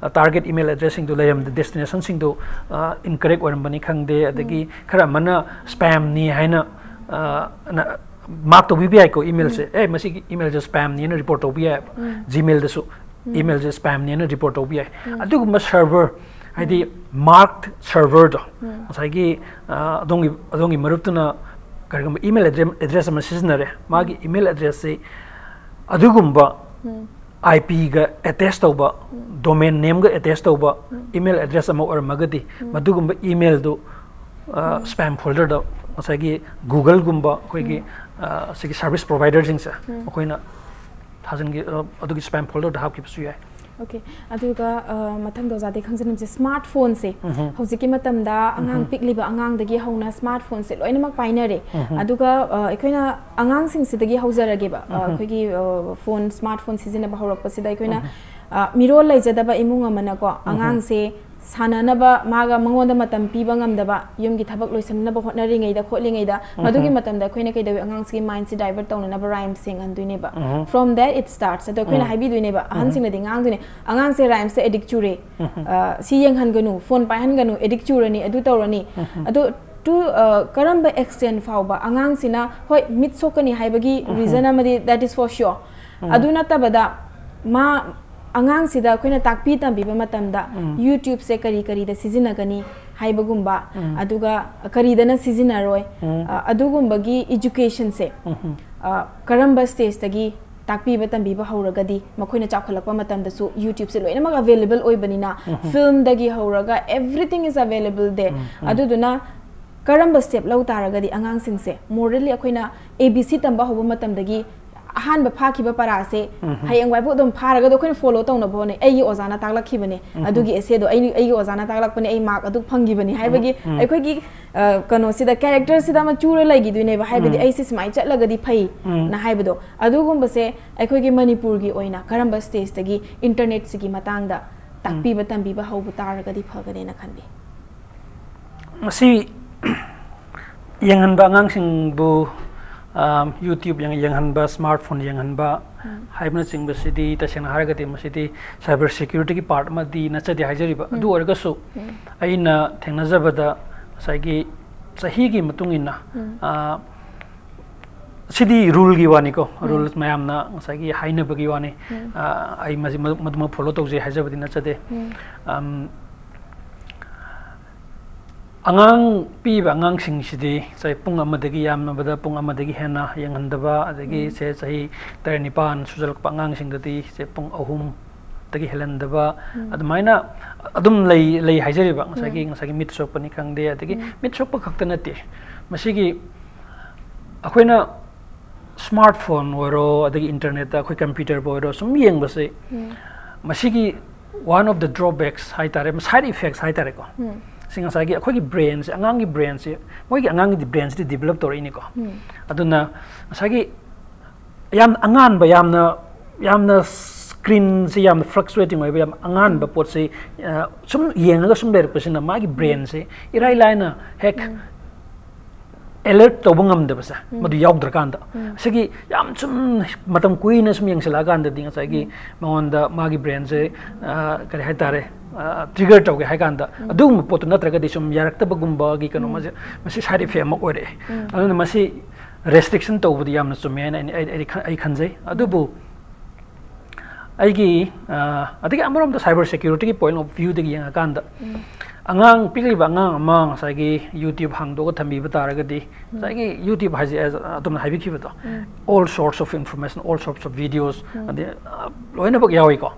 ꯑ, target email addressꯁꯤꯡꯗꯨ ꯂꯩꯔꯝꯗ-, destinationꯁꯤꯡꯗꯨ, ꯑ, incorrect ꯑꯣꯏꯔꯝꯕꯅꯤ ꯈꯪꯗꯦ, ꯑꯗꯒꯤ ꯎꯝ꯫ ꯈꯔ ꯑꯃꯅ spamꯅꯤ ꯍꯥꯏꯅ, ꯑ, ꯅ-, mark ꯇꯧꯕꯤꯕ ꯌꯥꯏꯀꯣ emailꯁꯦ꯫ ꯎꯝ꯫ ꯑꯦ, ꯃꯁꯤꯒꯤ emailꯁꯦ spamꯅꯤꯅ report ꯇꯧꯕ ꯌꯥꯏꯑꯕ꯫ ꯎꯝ꯫ Gmailꯗꯁꯨ ꯎꯝ꯫ Emailꯁꯦ spamꯅꯦꯅ report ꯇꯧꯕ ꯌꯥꯏ꯫ ꯎꯝ꯫ ꯑꯗꯨꯒꯨꯝꯕ server, ꯍꯥꯏꯗꯤ ꯎꯝ꯫ Marked serverꯗꯣ, ꯎꯝ꯫ ꯉꯁꯥꯏꯒꯤ, ꯑ, ꯑꯗꯣꯝꯒꯤ, ꯑꯗꯣꯝꯒꯤ ꯃꯔꯨꯞꯇꯨꯅ ꯀꯔꯤꯒꯨꯝꯕ email address, address ꯑꯃ ꯁꯤꯖꯤꯟꯅꯔꯦ, ꯃꯥꯒꯤ ꯎꯝ꯫ Email addressꯁꯤ ꯑꯗꯨꯒꯨꯝꯕ ꯎꯝ꯫ IPꯒ attach ꯇꯧꯕ, ꯎꯝ꯫ Domain nameꯒ attach ꯇꯧꯕ ꯎꯝ꯫ Email address ꯑꯃ ꯑꯣꯏꯔꯝꯃꯒꯗꯤ, ꯎꯝ꯫ ꯃꯗꯨꯒꯨꯝꯕ emailꯗꯨ, ꯑ, ꯎꯝ꯫ Spam folderꯗ ꯉꯁꯥꯏꯒꯤ Googleꯒꯨꯝꯕ ꯑꯩꯈꯣꯏꯒꯤ, ꯎꯝ꯫ ꯑ, ꯁꯤꯒꯤ service providerꯁꯤꯡꯁꯦ ꯎꯝ꯫ ꯃꯈꯣꯏꯅ ꯊꯥꯖꯤꯟꯒꯤ-, ꯑ, ꯑꯗꯨꯒꯤ spam folderꯗ ꯍꯥꯞꯈꯤꯕꯁꯨ ꯌꯥꯏ꯫ ꯑꯣꯀꯦ꯫ ꯑꯗꯨꯒ ꯑ, ꯃꯊꯪꯗ ꯑꯣꯖꯥꯗꯒꯤ ꯈꯪꯖꯅꯤꯡꯕꯁꯦ, ꯁ꯭ꯃꯥꯔꯠ ꯐꯣꯟꯁꯦ ꯍꯧꯖꯤꯛꯀꯤ ꯃꯇꯝꯗ ꯑꯉꯥꯡ ꯄꯤꯛꯂꯤꯕ ꯑꯉꯥꯡꯗꯒꯤ ꯍꯧꯅ ꯁ꯭ꯃꯥꯔꯠ ꯐꯣꯟꯁꯦ ꯂꯣꯏꯅꯃꯛ ꯄꯥꯏꯅꯔꯦ꯫ ꯑꯗꯨꯒ ꯑ, ꯑꯩꯈꯣꯏꯅ ꯑꯉꯥꯡꯁꯤꯡꯁꯤꯗꯒꯤ ꯍꯧꯖꯔꯒꯦꯕ꯫ ꯑ, ꯑꯩꯈꯣꯏꯒꯤ ꯑ, ꯐꯣꯟ, ꯁ꯭ꯃꯥꯔꯠ ꯐꯣꯟ ꯁꯤꯖꯤꯟꯅꯕ ꯍꯧꯔꯛꯄꯁꯤꯗ ꯑꯩꯈꯣꯏꯅ ꯑ, ꯃꯤꯔꯣꯜ ꯂꯩꯖꯗꯕ ꯏꯃꯨꯡ ꯑꯃꯅꯀꯣ, ꯑꯉꯥꯡꯁꯦ ꯁꯥꯟꯅꯅꯕ ꯃꯥꯒ, ꯃꯉꯣꯟꯗ ꯃꯇꯝ ꯄꯤꯕ ꯉꯝꯗꯕ, ꯌꯨꯝꯒꯤ ꯊꯕꯛ ꯂꯣꯏꯁꯤꯟꯅꯕ ꯍꯣꯠꯅꯔꯤꯉꯩꯗ ꯈꯣꯠꯂꯤꯉꯩꯗ, ꯃꯗꯨꯒꯤ ꯃꯇꯝꯗ ꯑꯩꯈꯣꯏꯅ ꯀꯩꯗꯧꯏ? ꯑꯉꯥꯡꯁꯤꯒꯤ ꯃꯥꯏꯟꯁꯦ ꯗꯥꯏꯚꯔꯠ ꯇꯧꯅꯅꯕ rhymes ꯌꯦꯡꯍꯟꯗꯣꯏꯅꯦꯕ꯫ From there it starts. ꯑꯗꯣ ꯑꯩꯈꯣꯏꯅ ꯍꯥꯏꯕꯤꯗꯣꯏꯅꯦꯕ, ꯑꯍꯟꯁꯤꯡꯅꯗꯤ ꯉꯥꯡꯗꯣꯏꯅꯦ, "ꯑꯉꯥꯡꯁꯦ ꯔꯥꯏꯝꯁꯇ ꯑꯦꯗꯤꯛ ꯆꯨꯔꯦ, ꯑ, ꯁꯤ ꯌꯦꯡꯍꯟꯒꯅꯨ, ꯐꯣꯟ ꯄꯥꯏꯍꯟꯒꯅꯨ, ꯑꯦꯗꯤꯛ ꯆꯨꯔꯅꯤ, ꯑꯗꯨ ꯇꯧꯔꯅꯤ"꯫ ꯑꯗꯣ to, ꯑ, ꯀꯔꯝꯕ ꯑꯦꯛꯁꯇꯦꯟ ꯐꯥꯎꯕ? ꯑꯉꯥꯡꯁꯤꯅ, ꯍꯣꯏ, ꯃꯤꯠ ꯁꯣꯛꯀꯅꯤ ꯍꯥꯏꯕꯒꯤ ꯔꯤꯖꯟ ꯑꯃꯗꯤ, that is for sure꯫ ꯑꯗꯨ ꯅꯠꯇꯕꯗ ꯃꯥ, ꯑꯉꯥꯡꯁꯤꯗ ꯑꯩꯈꯣꯏꯅ ꯇꯥꯛꯄꯤ ꯇꯝꯕꯤꯕ ꯃꯇꯝꯗ YouTubeꯁꯦ ꯀꯔꯤ ꯀꯔꯤꯗ ꯁꯤꯖꯤꯟꯅꯒꯅꯤ ꯍꯥꯏꯕꯒꯨꯝꯕ, ꯑꯗꯨꯒ ꯀꯔꯤꯗꯅ ꯁꯤꯖꯤꯟꯅꯔꯣꯏ, ꯑ, ꯑꯗꯨꯒꯨꯝꯕꯒꯤ ꯏꯖꯨꯀꯦꯁꯟꯁꯦ, ꯑ, ꯀꯔꯝꯕ ꯁ꯭ꯇꯦꯖꯇꯒꯤ ꯇꯥꯛꯄꯤꯕ ꯇꯝꯕꯤꯕ ꯍꯧꯔꯒꯗꯤ ꯃꯈꯣꯏꯅ ꯆꯥꯎꯈꯠꯂꯛꯄ ꯃꯇꯝꯗꯁꯨ YouTubeꯁꯦ ꯂꯣꯏꯅꯃꯛ ꯑꯦꯚꯦꯂꯦꯕꯜ ꯑꯣꯏꯕꯅꯤꯅ, ꯐꯤꯜꯝꯗꯒꯤ ꯍꯧꯔꯒ everything is available there꯫ ꯑꯗꯨꯗꯨꯅ ꯀꯔꯝꯕ ꯁ꯭ꯇꯦꯞ ꯂꯧ ꯇꯥꯔꯒꯗꯤ ꯑꯉꯥꯡꯁꯤꯡꯁꯦ, ꯃꯣꯔꯦꯜꯂꯤ ꯑꯩꯈꯣꯏꯅ A B C ꯇꯝꯕ ꯍꯧꯕ ꯃꯇꯝꯗꯒꯤ ꯑꯍꯥꯟꯕ ꯐꯥꯈꯤꯕ ꯄꯔꯥꯁꯦ ꯍꯌꯦꯡꯋꯥꯏꯐꯥꯎ ꯑꯗꯨꯝ ꯐꯥꯔꯒ ꯑꯗꯣ ꯑꯩꯈꯣꯏꯅ ꯐꯣꯂꯣ ꯇꯧꯅꯕ ꯍꯣꯠꯅꯩ꯫ "ꯑꯩꯒꯤ ꯑꯣꯖꯥꯅ ꯇꯥꯛꯂꯛꯈꯤꯕꯅꯦ, ꯑꯗꯨꯒꯤ ꯑꯦꯁꯦꯗꯣ ꯑꯩ, ꯑꯩꯒꯤ ꯑꯣꯖꯥꯅ ꯇꯥꯛꯂꯛꯄꯅꯦ, ꯑꯩ ꯃꯥꯔꯛ ꯑꯗꯨꯛ ꯐꯪꯈꯤꯕꯅꯤ" ꯍꯥꯏꯕꯒꯤ ꯑꯩꯈꯣꯏꯒꯤ, ꯑ, ꯀꯩꯅꯣꯁꯤꯗ, ꯀꯦꯔꯦꯛꯇꯔꯁꯤꯗ ꯑꯃ ꯆꯨꯔ ꯂꯩꯈꯤꯗꯣꯏꯅꯦꯕ꯫ ꯍꯥꯏꯕꯗꯤ "ꯑꯩꯁꯦ ꯁꯨꯃꯥꯏꯅ ꯆꯠꯂꯒꯗꯤ ꯐꯩ" ꯅ ꯍꯥꯏꯕꯗꯣ꯫ ꯑꯗꯨꯒꯨꯝꯕꯁꯦ ꯑꯩꯈꯣꯏꯒꯤ ꯃꯅꯤꯄꯨꯔꯒꯤ ꯑꯣꯏꯅ ꯀꯔꯝꯕ ꯁ꯭ꯇꯦꯖꯇꯒꯤ ꯏꯟꯇꯔꯅꯦꯠꯁꯤꯒꯤ ꯃꯇꯥꯡꯗ ꯇꯥꯛꯄꯤꯕ ꯇꯝꯕꯤꯕ ꯍꯧꯕ ꯇꯥꯔꯒꯗꯤ ꯐꯒꯅꯦꯅ ꯈꯜꯂꯤ? ꯃꯁꯤ ꯌꯦꯡꯍꯟꯕ, ꯑꯉꯥꯡꯁꯤꯡꯕꯨ, ꯑ, YouTube ꯌꯦꯡ-, ꯌꯦꯡꯍꯟꯕ, ꯁ꯭ꯃꯥꯔꯠ ꯐꯣꯟ ꯌꯦꯡꯍꯟꯕ ꯍꯥꯏꯕꯅꯆꯤꯡꯕꯁꯤꯗꯤ, ꯇꯁꯦꯡꯅ ꯍꯥꯏꯔꯒꯗꯤ, ꯃꯁꯤꯗꯤ ꯁꯥꯏꯕꯔ ꯁꯦꯀ꯭ꯌꯨꯔꯤꯇꯤꯒꯤ ꯄꯥꯔꯠ ꯑꯃꯗꯤ ꯅꯠꯆꯗꯦ ꯍꯥꯏꯖꯔꯤꯕ꯫ ꯑꯗꯨ ꯑꯣꯏꯔꯒꯁꯨ ꯑꯩꯅ ꯊꯦꯡꯅꯖꯕꯗ ꯉꯁꯥꯏꯒꯤ ꯆꯍꯤꯒꯤ ꯃꯇꯨꯡ ꯏꯟꯅ, ꯑ, ꯁꯤꯗꯤ ꯔꯨꯜꯒꯤ ꯋꯥꯅꯤꯀꯣ, ꯔꯨꯜꯁ ꯃꯌꯥꯝꯅ ꯉꯁꯥꯏꯒꯤ ꯍꯥꯏꯅꯕꯒꯤ ꯋꯥꯅꯤ꯫ ꯑ, ꯑꯩ ꯃꯁꯤ ꯃꯗꯨ-, ꯃꯗꯨꯃꯛ ꯐꯣꯂꯣ ꯇꯧꯖꯩ ꯍꯥꯏꯖꯕꯗꯤ ꯅꯠꯆꯗꯦ꯫ ꯑꯝ, ꯑꯉꯥꯡ ꯄꯤꯛꯏꯕ ꯑꯉꯥꯡꯁꯤꯡꯁꯤꯗꯤ ꯉꯁꯥꯏ ꯄꯨꯡ ꯑꯃꯗꯒꯤ, ꯌꯥꯝꯂꯕꯗ ꯄꯨꯡ ꯑꯃꯗꯒꯤ ꯍꯦꯟꯅ ꯌꯦꯡꯍꯟꯗꯕ, ꯑꯗꯒꯤ ꯁꯦ ꯆꯍꯤ ꯇꯔꯦꯠ ꯅꯤꯄꯥꯟ ꯁꯨꯖꯜꯂꯛꯄ ꯑꯉꯥꯡꯁꯤꯡꯗꯗꯤ ꯁꯦ ꯄꯨꯡ ꯑꯍꯨꯝꯗꯒꯤ ꯍꯦꯜꯍꯟꯗꯕ, ꯑꯗꯨꯃꯥꯏꯅ ꯑꯗꯨꯝ ꯂꯩ, ꯂꯩ ꯍꯥꯏꯖꯔꯤꯕ꯫ ꯉꯁꯥꯏꯒꯤ, ꯉꯁꯥꯏꯒꯤ ꯃꯤꯠ ꯁꯣꯛꯄꯅꯤ ꯈꯪꯗꯦ, ꯑꯗꯒꯤ ꯃꯤꯠ ꯁꯣꯛꯄ ꯈꯛꯇ ꯅꯠꯇꯦ, ꯃꯁꯤꯒꯤ ꯑꯩꯈꯣꯏꯅ ꯁ꯭ꯃꯥꯔꯠ ꯐꯣꯟ ꯑꯣꯏꯔꯣ, ꯑꯗꯒꯤ ꯏꯟꯇꯔꯅꯦꯠꯇ ꯑꯩꯈꯣꯏ ꯀꯝꯄ꯭ꯌꯨꯇꯔꯕꯨ ꯑꯣꯏꯔꯣ, ꯁꯨꯝ ꯌꯦꯡꯕꯁꯦ, ꯃꯁꯤꯒꯤ one of the drawbacks ꯍꯥꯏꯇꯥꯔꯦ, side effects ꯍꯥꯏꯇꯥꯔꯦꯀꯣ꯫ ꯁꯤ ꯉꯁꯥꯏꯒꯤ ꯑꯩꯈꯣꯏꯒꯤ brainꯁꯦ, ꯑꯉꯥꯡꯒꯤ brainꯁꯦ, ꯃꯣꯏꯒꯤ ꯑꯉꯥꯡꯒꯤꯗꯤ brainꯁꯤꯗꯤ develop ꯇꯧꯔꯛꯏꯅꯤꯀꯣ꯫ ꯑꯗꯨꯅ ꯉꯁꯥꯏꯒꯤ ꯌꯥꯝ ꯑꯉꯥꯟꯕ, ꯌꯥꯝꯅ, ꯌꯥꯝꯅ screenꯁꯤ ꯌꯥꯝꯅ fluctuating ꯑꯣꯏꯕ, ꯌꯥꯝ ꯑꯉꯥꯟꯕ ꯄꯣꯠꯁꯤ, ꯑ, ꯁꯨꯝ ꯌꯦꯡꯉꯒ ꯁꯨꯝ ꯂꯩꯔꯛꯄꯁꯤꯅ ꯃꯥꯒꯤ brainꯁꯦ ꯏꯔꯥꯏ ꯂꯥꯏꯅ ꯍꯦꯛ alert ꯇꯧꯕ ꯉꯝꯗꯕꯁꯦ, ꯃꯗꯨ ꯌꯥꯎꯗ꯭ꯔꯀꯥꯟꯗ꯫ ꯁꯤꯒꯤ ꯌꯥꯝ ꯁꯨꯝ ꯃꯇꯝ ꯀꯨꯏꯅ ꯁꯨꯝ ꯌꯦꯡꯁꯤꯜꯂꯛꯑꯀꯥꯟꯗꯗꯤ ꯉꯁꯥꯏꯒꯤ ꯃꯉꯣꯟꯗ ꯃꯥꯒꯤ brainꯁꯦ, ꯑ, ꯀꯔꯤ ꯍꯥꯏꯇꯥꯔꯦ, ꯑ, trigger ꯇꯧꯒꯦ ꯍꯥꯏ ꯀꯥꯟꯗ ꯑꯗꯨꯒꯨꯝꯕ ꯄꯣꯠꯇꯨ ꯅꯠꯇ꯭ꯔꯒꯗꯤ ꯁꯨꯝ ꯌꯥꯔꯛꯇꯕꯒꯨꯝꯕꯒꯤ ꯀꯩꯅꯣ ꯑꯃꯁꯦ, ꯃꯁꯤ side effect ꯑꯃ ꯑꯣꯏꯔꯛꯑꯦ꯫ ꯑꯗꯨꯅ ꯃꯁꯤ restriction ꯇꯧꯕꯗꯤ ꯌꯥꯝꯅ ꯆꯨꯝꯃꯦ ꯍꯥꯏꯅ ꯑꯩꯅ, ꯑꯩ, ꯑꯩ, ꯑꯩ ꯈꯟ-, ꯑꯩ ꯈꯟꯖꯩ꯫ ꯑꯗꯨꯕꯨ ꯑꯩꯒꯤ, ꯑ, ꯑꯗꯒꯤ ꯑꯃꯔꯣꯝꯗ cyber security point of viewꯗꯒꯤ ꯌꯦꯡꯉꯀꯥꯟꯗ, ꯑꯉꯥꯡ, ꯄꯤꯛꯂꯤꯕ ꯑꯉꯥꯡ ꯑꯃ ꯉꯁꯥꯏꯒꯤ YouTube ꯍꯥꯡꯗꯣꯛꯑꯒ ꯊꯝꯕꯤꯕ ꯇꯥꯔꯒꯗꯤ, ꯉꯁꯥꯏꯒꯤ YouTube ꯍꯥꯏꯁꯦ, as ꯑꯗꯣꯝꯅ ꯍꯥꯏꯕꯤꯈꯤꯕꯗꯣ, all sorts of information, all sorts of videos, ꯑꯗꯩ, ꯑ, ꯂꯣꯏꯅꯃꯛ ꯌꯥꯎꯏꯀꯣ꯫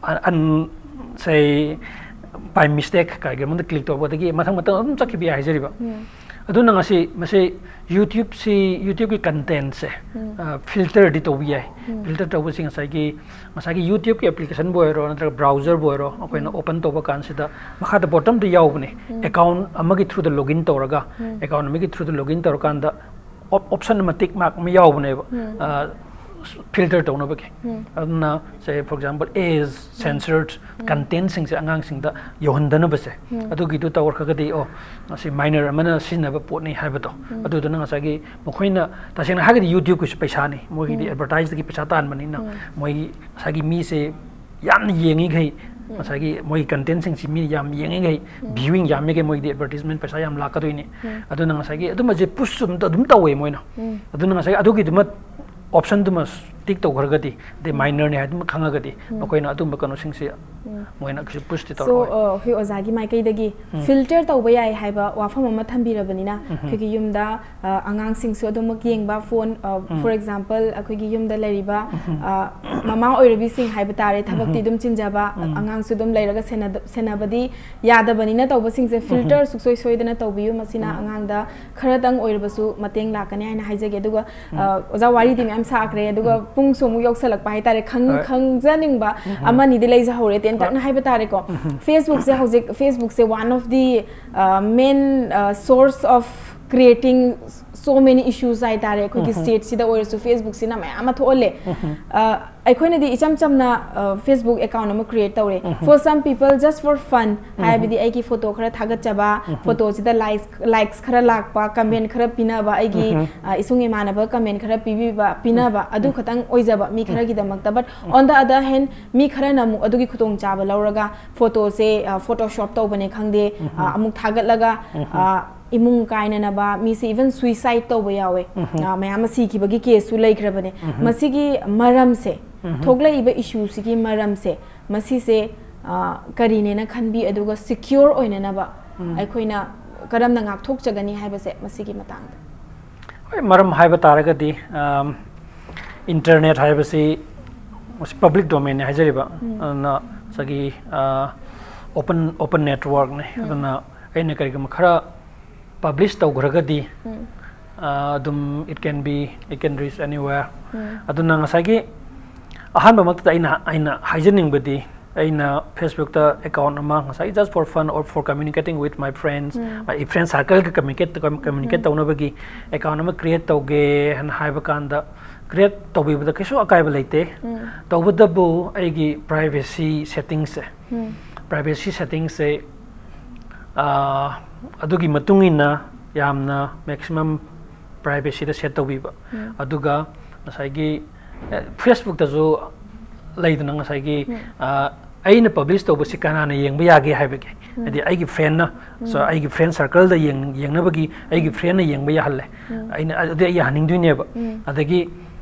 ꯑ, ꯑꯟ-, say, by mistake ꯀꯩꯒꯨꯝꯕꯗ click ꯇꯧꯕꯗꯒꯤ ꯃꯊꯪ ꯃꯊꯪ ꯑꯗꯨꯝ ꯆꯠꯈꯤꯕ ꯌꯥꯏ ꯍꯥꯏꯖꯔꯤꯕ꯫ ꯑꯗꯨꯅ ꯉꯁꯤ ꯃꯁꯤ YouTubeꯁꯤ, YouTubeꯀꯤ contentꯁꯦ, ꯑ, filterꯗꯤ ꯇꯧꯕ ꯌꯥꯏ꯫ Filter ꯇꯧꯕꯁꯤ ꯉꯁꯥꯏꯒꯤ, ꯉꯁꯥꯏꯒꯤ YouTubeꯀꯤ applicationꯕꯨ ꯑꯣꯏꯔꯣ, ꯅꯠꯇ꯭ꯔꯒ browserꯕꯨ ꯑꯣꯏꯔꯣ, ꯑꯩꯈꯣꯏꯅ open ꯇꯧꯕ ꯀꯥꯟꯁꯤꯗ ꯃꯈꯥꯗ bottomꯗ ꯌꯥꯎꯕꯅꯦ, account ꯑꯃꯒꯤ throughꯗ login ꯇꯧꯔꯒ, account ꯑꯃꯒꯤ throughꯗ login ꯇꯧꯔꯀꯥꯟꯗ op-, option ꯑꯃ, tick mark ꯑꯃ ꯌꯥꯎꯕꯅꯦꯕ, ꯑ, filter ꯇꯧꯅꯕꯒꯤ꯫ ꯑꯗꯨꯅ, say, for example, age, censored contentꯁꯤꯡꯁꯦ ꯑꯉꯥꯡꯁꯤꯡꯗ ꯌꯧꯍꯟꯗꯅꯕꯁꯦ, ꯑꯗꯨꯒꯤꯗꯨ ꯇꯧꯔꯒꯗꯤ, ꯑꯣ, ꯃꯁꯤ minor ꯑꯃꯅ ꯁꯤꯖꯤꯟꯅꯕ ꯄꯣꯠꯅꯤ ꯍꯥꯏꯕꯗꯣ, ꯑꯗꯨꯗꯨꯅ ꯉꯁꯥꯏꯒꯤ ꯃꯈꯣꯏꯅ, ꯇꯁꯦꯡꯅ ꯍꯥꯏꯔꯒꯗꯤ YouTubeꯀꯤꯁꯨ ꯄꯩꯁꯥꯅꯤ, ꯃꯣꯏꯒꯤꯗꯤ advertiseꯗꯒꯤ ꯄꯩꯁꯥ ꯇꯥꯟꯕꯅꯤꯅ, ꯃꯣꯏ ꯉꯁꯥꯏꯒꯤ ꯃꯤꯁꯦ ꯌꯥꯝꯅ ꯌꯦꯡꯉꯤꯈꯩ, ꯉꯁꯥꯏꯒꯤ ꯃꯣꯏꯒꯤ contentꯁꯤꯡꯁꯤ ꯃꯤ ꯌꯥꯝ ꯌꯦꯡꯉꯤꯈꯩ, viewing ꯌꯥꯝꯃꯤꯈꯩ ꯃꯣꯏꯒꯤꯗꯤ advertisement ꯄꯩꯁꯥ ꯌꯥꯝ ꯂꯥꯛꯀꯗꯣꯏꯅꯤ꯫ ꯑꯗꯨꯅ ꯉꯁꯥꯏꯒꯤ ꯑꯗꯨꯝꯕꯁꯦ push ꯑꯗꯨꯝ, ꯑꯗꯨꯝ ꯇꯧꯋꯦ ꯃꯣꯏꯅ꯫ ꯑꯗꯨꯅ ꯉꯁꯥꯏꯒꯤ ꯑꯗꯨꯒꯤꯗꯨꯃ optionꯗꯨꯃ tick ꯇꯧꯈ꯭ꯔꯒꯗꯤ, ꯑꯗꯩ minorꯅꯤ ꯍꯥꯏꯗꯨꯃ ꯈꯪꯉꯒꯗꯤ, ꯃꯈꯣꯏꯅ ꯑꯗꯨꯝꯕ ꯀꯩꯅꯣꯁꯤꯡꯁꯦ ꯃꯣꯏꯅ ꯀꯩꯁꯨ pushꯇꯤ So, ꯇꯧꯔꯛꯑꯣꯏ꯫ ꯑ, ꯑꯩꯈꯣꯏ ꯑꯣꯖꯥꯒꯤ ꯃꯥꯏꯀꯩꯗꯒꯤ filter ꯇꯧꯕ ꯌꯥꯏ ꯍꯥꯏꯕ ꯋꯥꯐꯝ ꯑꯃ ꯊꯝꯕꯤꯔꯕꯅꯤꯅ, ꯑꯩꯈꯣꯏꯒꯤ ꯌꯨꯝꯗ, ꯑ, ꯑꯉꯥꯡꯁꯤꯡꯁꯨ ꯑꯗꯨꯃꯛ ꯌꯦꯡꯕ, phone, ꯑ, for example, ꯑꯩꯈꯣꯏꯒꯤ ꯌꯨꯝꯗ ꯂꯩꯔꯤꯕ, ꯑ, ꯃꯃꯥ ꯑꯣꯏꯔꯕꯤꯁꯤꯡ ꯍꯥꯏꯕ ꯇꯥꯔꯦ, ꯊꯕꯛꯇꯤ ꯑꯗꯨꯝ ꯆꯤꯟꯖꯕ, ꯑꯉꯥꯡꯁꯨ ꯑꯗꯨꯝ ꯂꯩꯔꯒ ꯁꯦꯟꯅꯗ-, ꯁꯦꯟꯅꯕꯗꯤ ꯌꯥꯗꯕꯅꯤꯅ ꯇꯧꯕꯁꯤꯡꯁꯦ filter ꯁꯨꯡꯁꯣꯏ ꯁꯣꯏꯗꯅ ꯇꯧꯕꯤꯌꯨ꯫ ꯃꯁꯤꯅ ꯑꯉꯥꯡꯗ ꯈꯔꯗꯪ ꯑꯣꯏꯔꯕꯁꯨ ꯃꯇꯦꯡ ꯂꯥꯛꯀꯅꯤ ꯍꯥꯏꯅ ꯍꯥꯏꯖꯒꯦ꯫ ꯑꯗꯨꯒ, ꯑ, ꯑꯣꯖꯥ, ꯋꯥꯔꯤꯗꯤ ꯃꯌꯥꯝ ꯁꯥꯈ꯭ꯔꯦ, ꯑꯗꯨꯒ ꯄꯨꯡꯁꯨ ꯑꯃꯨꯛ ꯌꯧꯁꯜꯂꯛꯄ ꯍꯥꯏꯇꯥꯔꯦ, ꯈꯪ-, ꯈꯪꯖꯅꯤꯡꯕ ꯑꯃꯅꯤꯗꯤ ꯂꯩꯖꯍꯧꯔꯦ, ꯇꯦꯟꯇꯛꯅ ꯍꯥꯏꯕ ꯇꯥꯔꯦꯀꯣ꯫ Facebook-ꯁꯦ ꯍꯧꯖꯤꯛ, Facebook-ꯁꯦ one of the, uh, main, uh, source of creating so many issues ꯍꯥꯏꯇꯥꯔꯦ꯫ ꯑꯩꯈꯣꯏꯒꯤ state-ꯁꯤꯗ ꯑꯣꯏꯔꯁꯨ Facebook-ꯁꯤꯅ ꯃꯌꯥꯝ ꯑꯃ ꯊꯣꯛꯍꯜꯂꯦ꯫ ꯑ, ꯑꯩꯈꯣꯏꯅꯗꯤ ꯏꯆꯝ ꯆꯝꯅ, ꯑ, Facebook account ꯑꯃ create ꯇꯧꯔꯦ꯫ For some people, just for fun, ꯍꯥꯏꯕꯗꯤ ꯑꯩꯒꯤ photo ꯈꯔ ꯊꯥꯒꯠꯆꯕ, photo-ꯁꯤꯗ likes, likes ꯈꯔ ꯂꯥꯛꯄ, comment ꯈꯔ ꯄꯤꯅꯕ, ꯑꯩꯒꯤ, ꯑ, ꯏꯁꯨꯡ ꯏꯃꯥꯟꯅꯕ comment ꯈꯔ ꯄꯤꯕꯤꯕ, ꯄꯤꯅꯕ, ꯑꯗꯨ ꯈꯛꯇꯪ ꯑꯣꯏꯖꯕ ꯃꯤ ꯈꯔꯒꯤꯗꯃꯛꯇ꯫ But on the other hand, ꯃꯤ ꯈꯔꯅ ꯑꯃꯨꯛ ꯑꯗꯨꯒꯤ ꯈꯨꯗꯣꯡꯆꯥꯕ ꯂꯧꯔꯒ photo-ꯁꯦ, ꯑ, Photoshop ꯇꯧꯕꯅꯦ ꯈꯪꯗꯦ, ꯑ, ꯑꯃꯨꯛ ꯊꯥꯒꯠꯂꯒ, ꯑ, ꯏꯃꯨꯡ ꯀꯥꯏꯅꯅꯕ, ꯃꯤꯁꯦ even suicide ꯇꯧꯕ ꯌꯥꯎꯋꯦ꯫ ꯑ, ꯃꯌꯥꯝ ꯑꯃ ꯁꯤꯈꯤꯕꯒꯤ case-ꯁꯨ ꯂꯩꯈ꯭ꯔꯕꯅꯦ꯫ ꯃꯁꯤꯒꯤ ꯃꯔꯝꯁꯦ, ꯊꯣꯛꯂꯛꯏꯕ issue-ꯁꯤꯒꯤ ꯃꯔꯝꯁꯦ, ꯃꯁꯤꯁꯦ, ꯑ, ꯀꯔꯤꯅꯦꯅ ꯈꯟꯕꯤ, ꯑꯗꯨꯒ secure ꯑꯣꯏꯅꯅꯕ ꯑꯩꯈꯣꯏꯅ ꯀꯔꯝꯅ ꯉꯥꯛꯊꯣꯛꯆꯒꯅꯤ ꯍꯥꯏꯕꯁꯦ, ꯃꯁꯤꯒꯤ ꯃꯇꯥꯡꯗ꯫ ꯍꯣꯏ, ꯃꯔꯝ ꯍꯥꯏꯕ ꯇꯥꯔꯒꯗꯤ, ꯑꯝ, internet ꯍꯥꯏꯕꯁꯤ ꯃꯁꯤ public domain-ꯅꯤ ꯍꯥꯏꯖꯔꯤꯕ꯫ ꯑꯗꯨꯅ ꯉꯁꯥꯏꯒꯤ, ꯑ, open, open network-ꯅꯤ꯫ ꯑꯗꯨꯅ ꯑꯩꯅ ꯀꯔꯤꯒꯨꯝꯕ ꯈꯔ publish ꯇꯧꯈ꯭ꯔꯒꯗꯤ, ꯑ, ꯑꯗꯨꯝ it can be, it can reach anywhere꯫ ꯑꯗꯨꯅ ꯉꯁꯥꯏꯒꯤ ꯑꯍꯥꯟꯕꯃꯛꯇꯗ ꯑꯩꯅ, ꯑꯩꯅ ꯍꯥꯏꯖꯅꯤꯡꯕꯗꯤ, ꯑꯩꯅ Facebook-ꯇ account ꯑꯃ ꯉꯁꯥꯏ just for fun or for communicating with my friends, ꯑꯩ friend circle-ꯒ communicate, communicate ꯇꯧꯅꯕꯒꯤ account ꯑꯃ create ꯇꯧꯒꯦ ꯍꯥꯏꯅ ꯍꯥꯏꯕ ꯀꯥꯟꯗ, create ꯇꯧꯕꯤꯕꯗ ꯀꯩꯁꯨ ꯑꯀꯥꯏꯕ ꯂꯩꯇꯦ꯫ ꯇꯧꯕꯇꯕꯨ ꯑꯩꯒꯤ privacy settings-ꯁꯦ, privacy settings-ꯁꯦ, ꯑ, ꯑꯗꯨꯒꯤ ꯃꯇꯨꯡ ꯏꯟꯅ ꯌꯥꯝꯅ maximum privacy-ꯗ set ꯇꯧꯕꯤꯕ꯫ ꯑꯗꯨꯒ ꯉꯁꯥꯏꯒꯤ, ꯑ, Facebook-ꯇꯁꯨ ꯂꯩꯗꯅ ꯉꯁꯥꯏꯒꯤ, ꯑ, ꯑꯩꯅ publish ꯇꯧꯕꯁꯤ ꯀꯅꯥꯅ ꯌꯦꯡꯕ ꯌꯥꯒꯦ ꯍꯥꯏꯕꯒꯤ, ꯍꯥꯏꯗꯤ ꯑꯩꯒꯤ friend-ꯅ, so ꯑꯩꯒꯤ friend circle-ꯗ ꯌꯦꯡ-, ꯌꯦꯡꯅꯕꯒꯤ ꯑꯩꯒꯤ friend-ꯅ ꯌꯦꯡꯕ ꯌꯥꯍꯜꯂꯦ꯫ ꯑꯩꯅ ꯑꯗꯨꯗꯤ ꯑꯩ ꯌꯥꯍꯟꯅꯤꯡꯗꯣꯏꯅꯦꯕ꯫ ꯑꯗꯒꯤ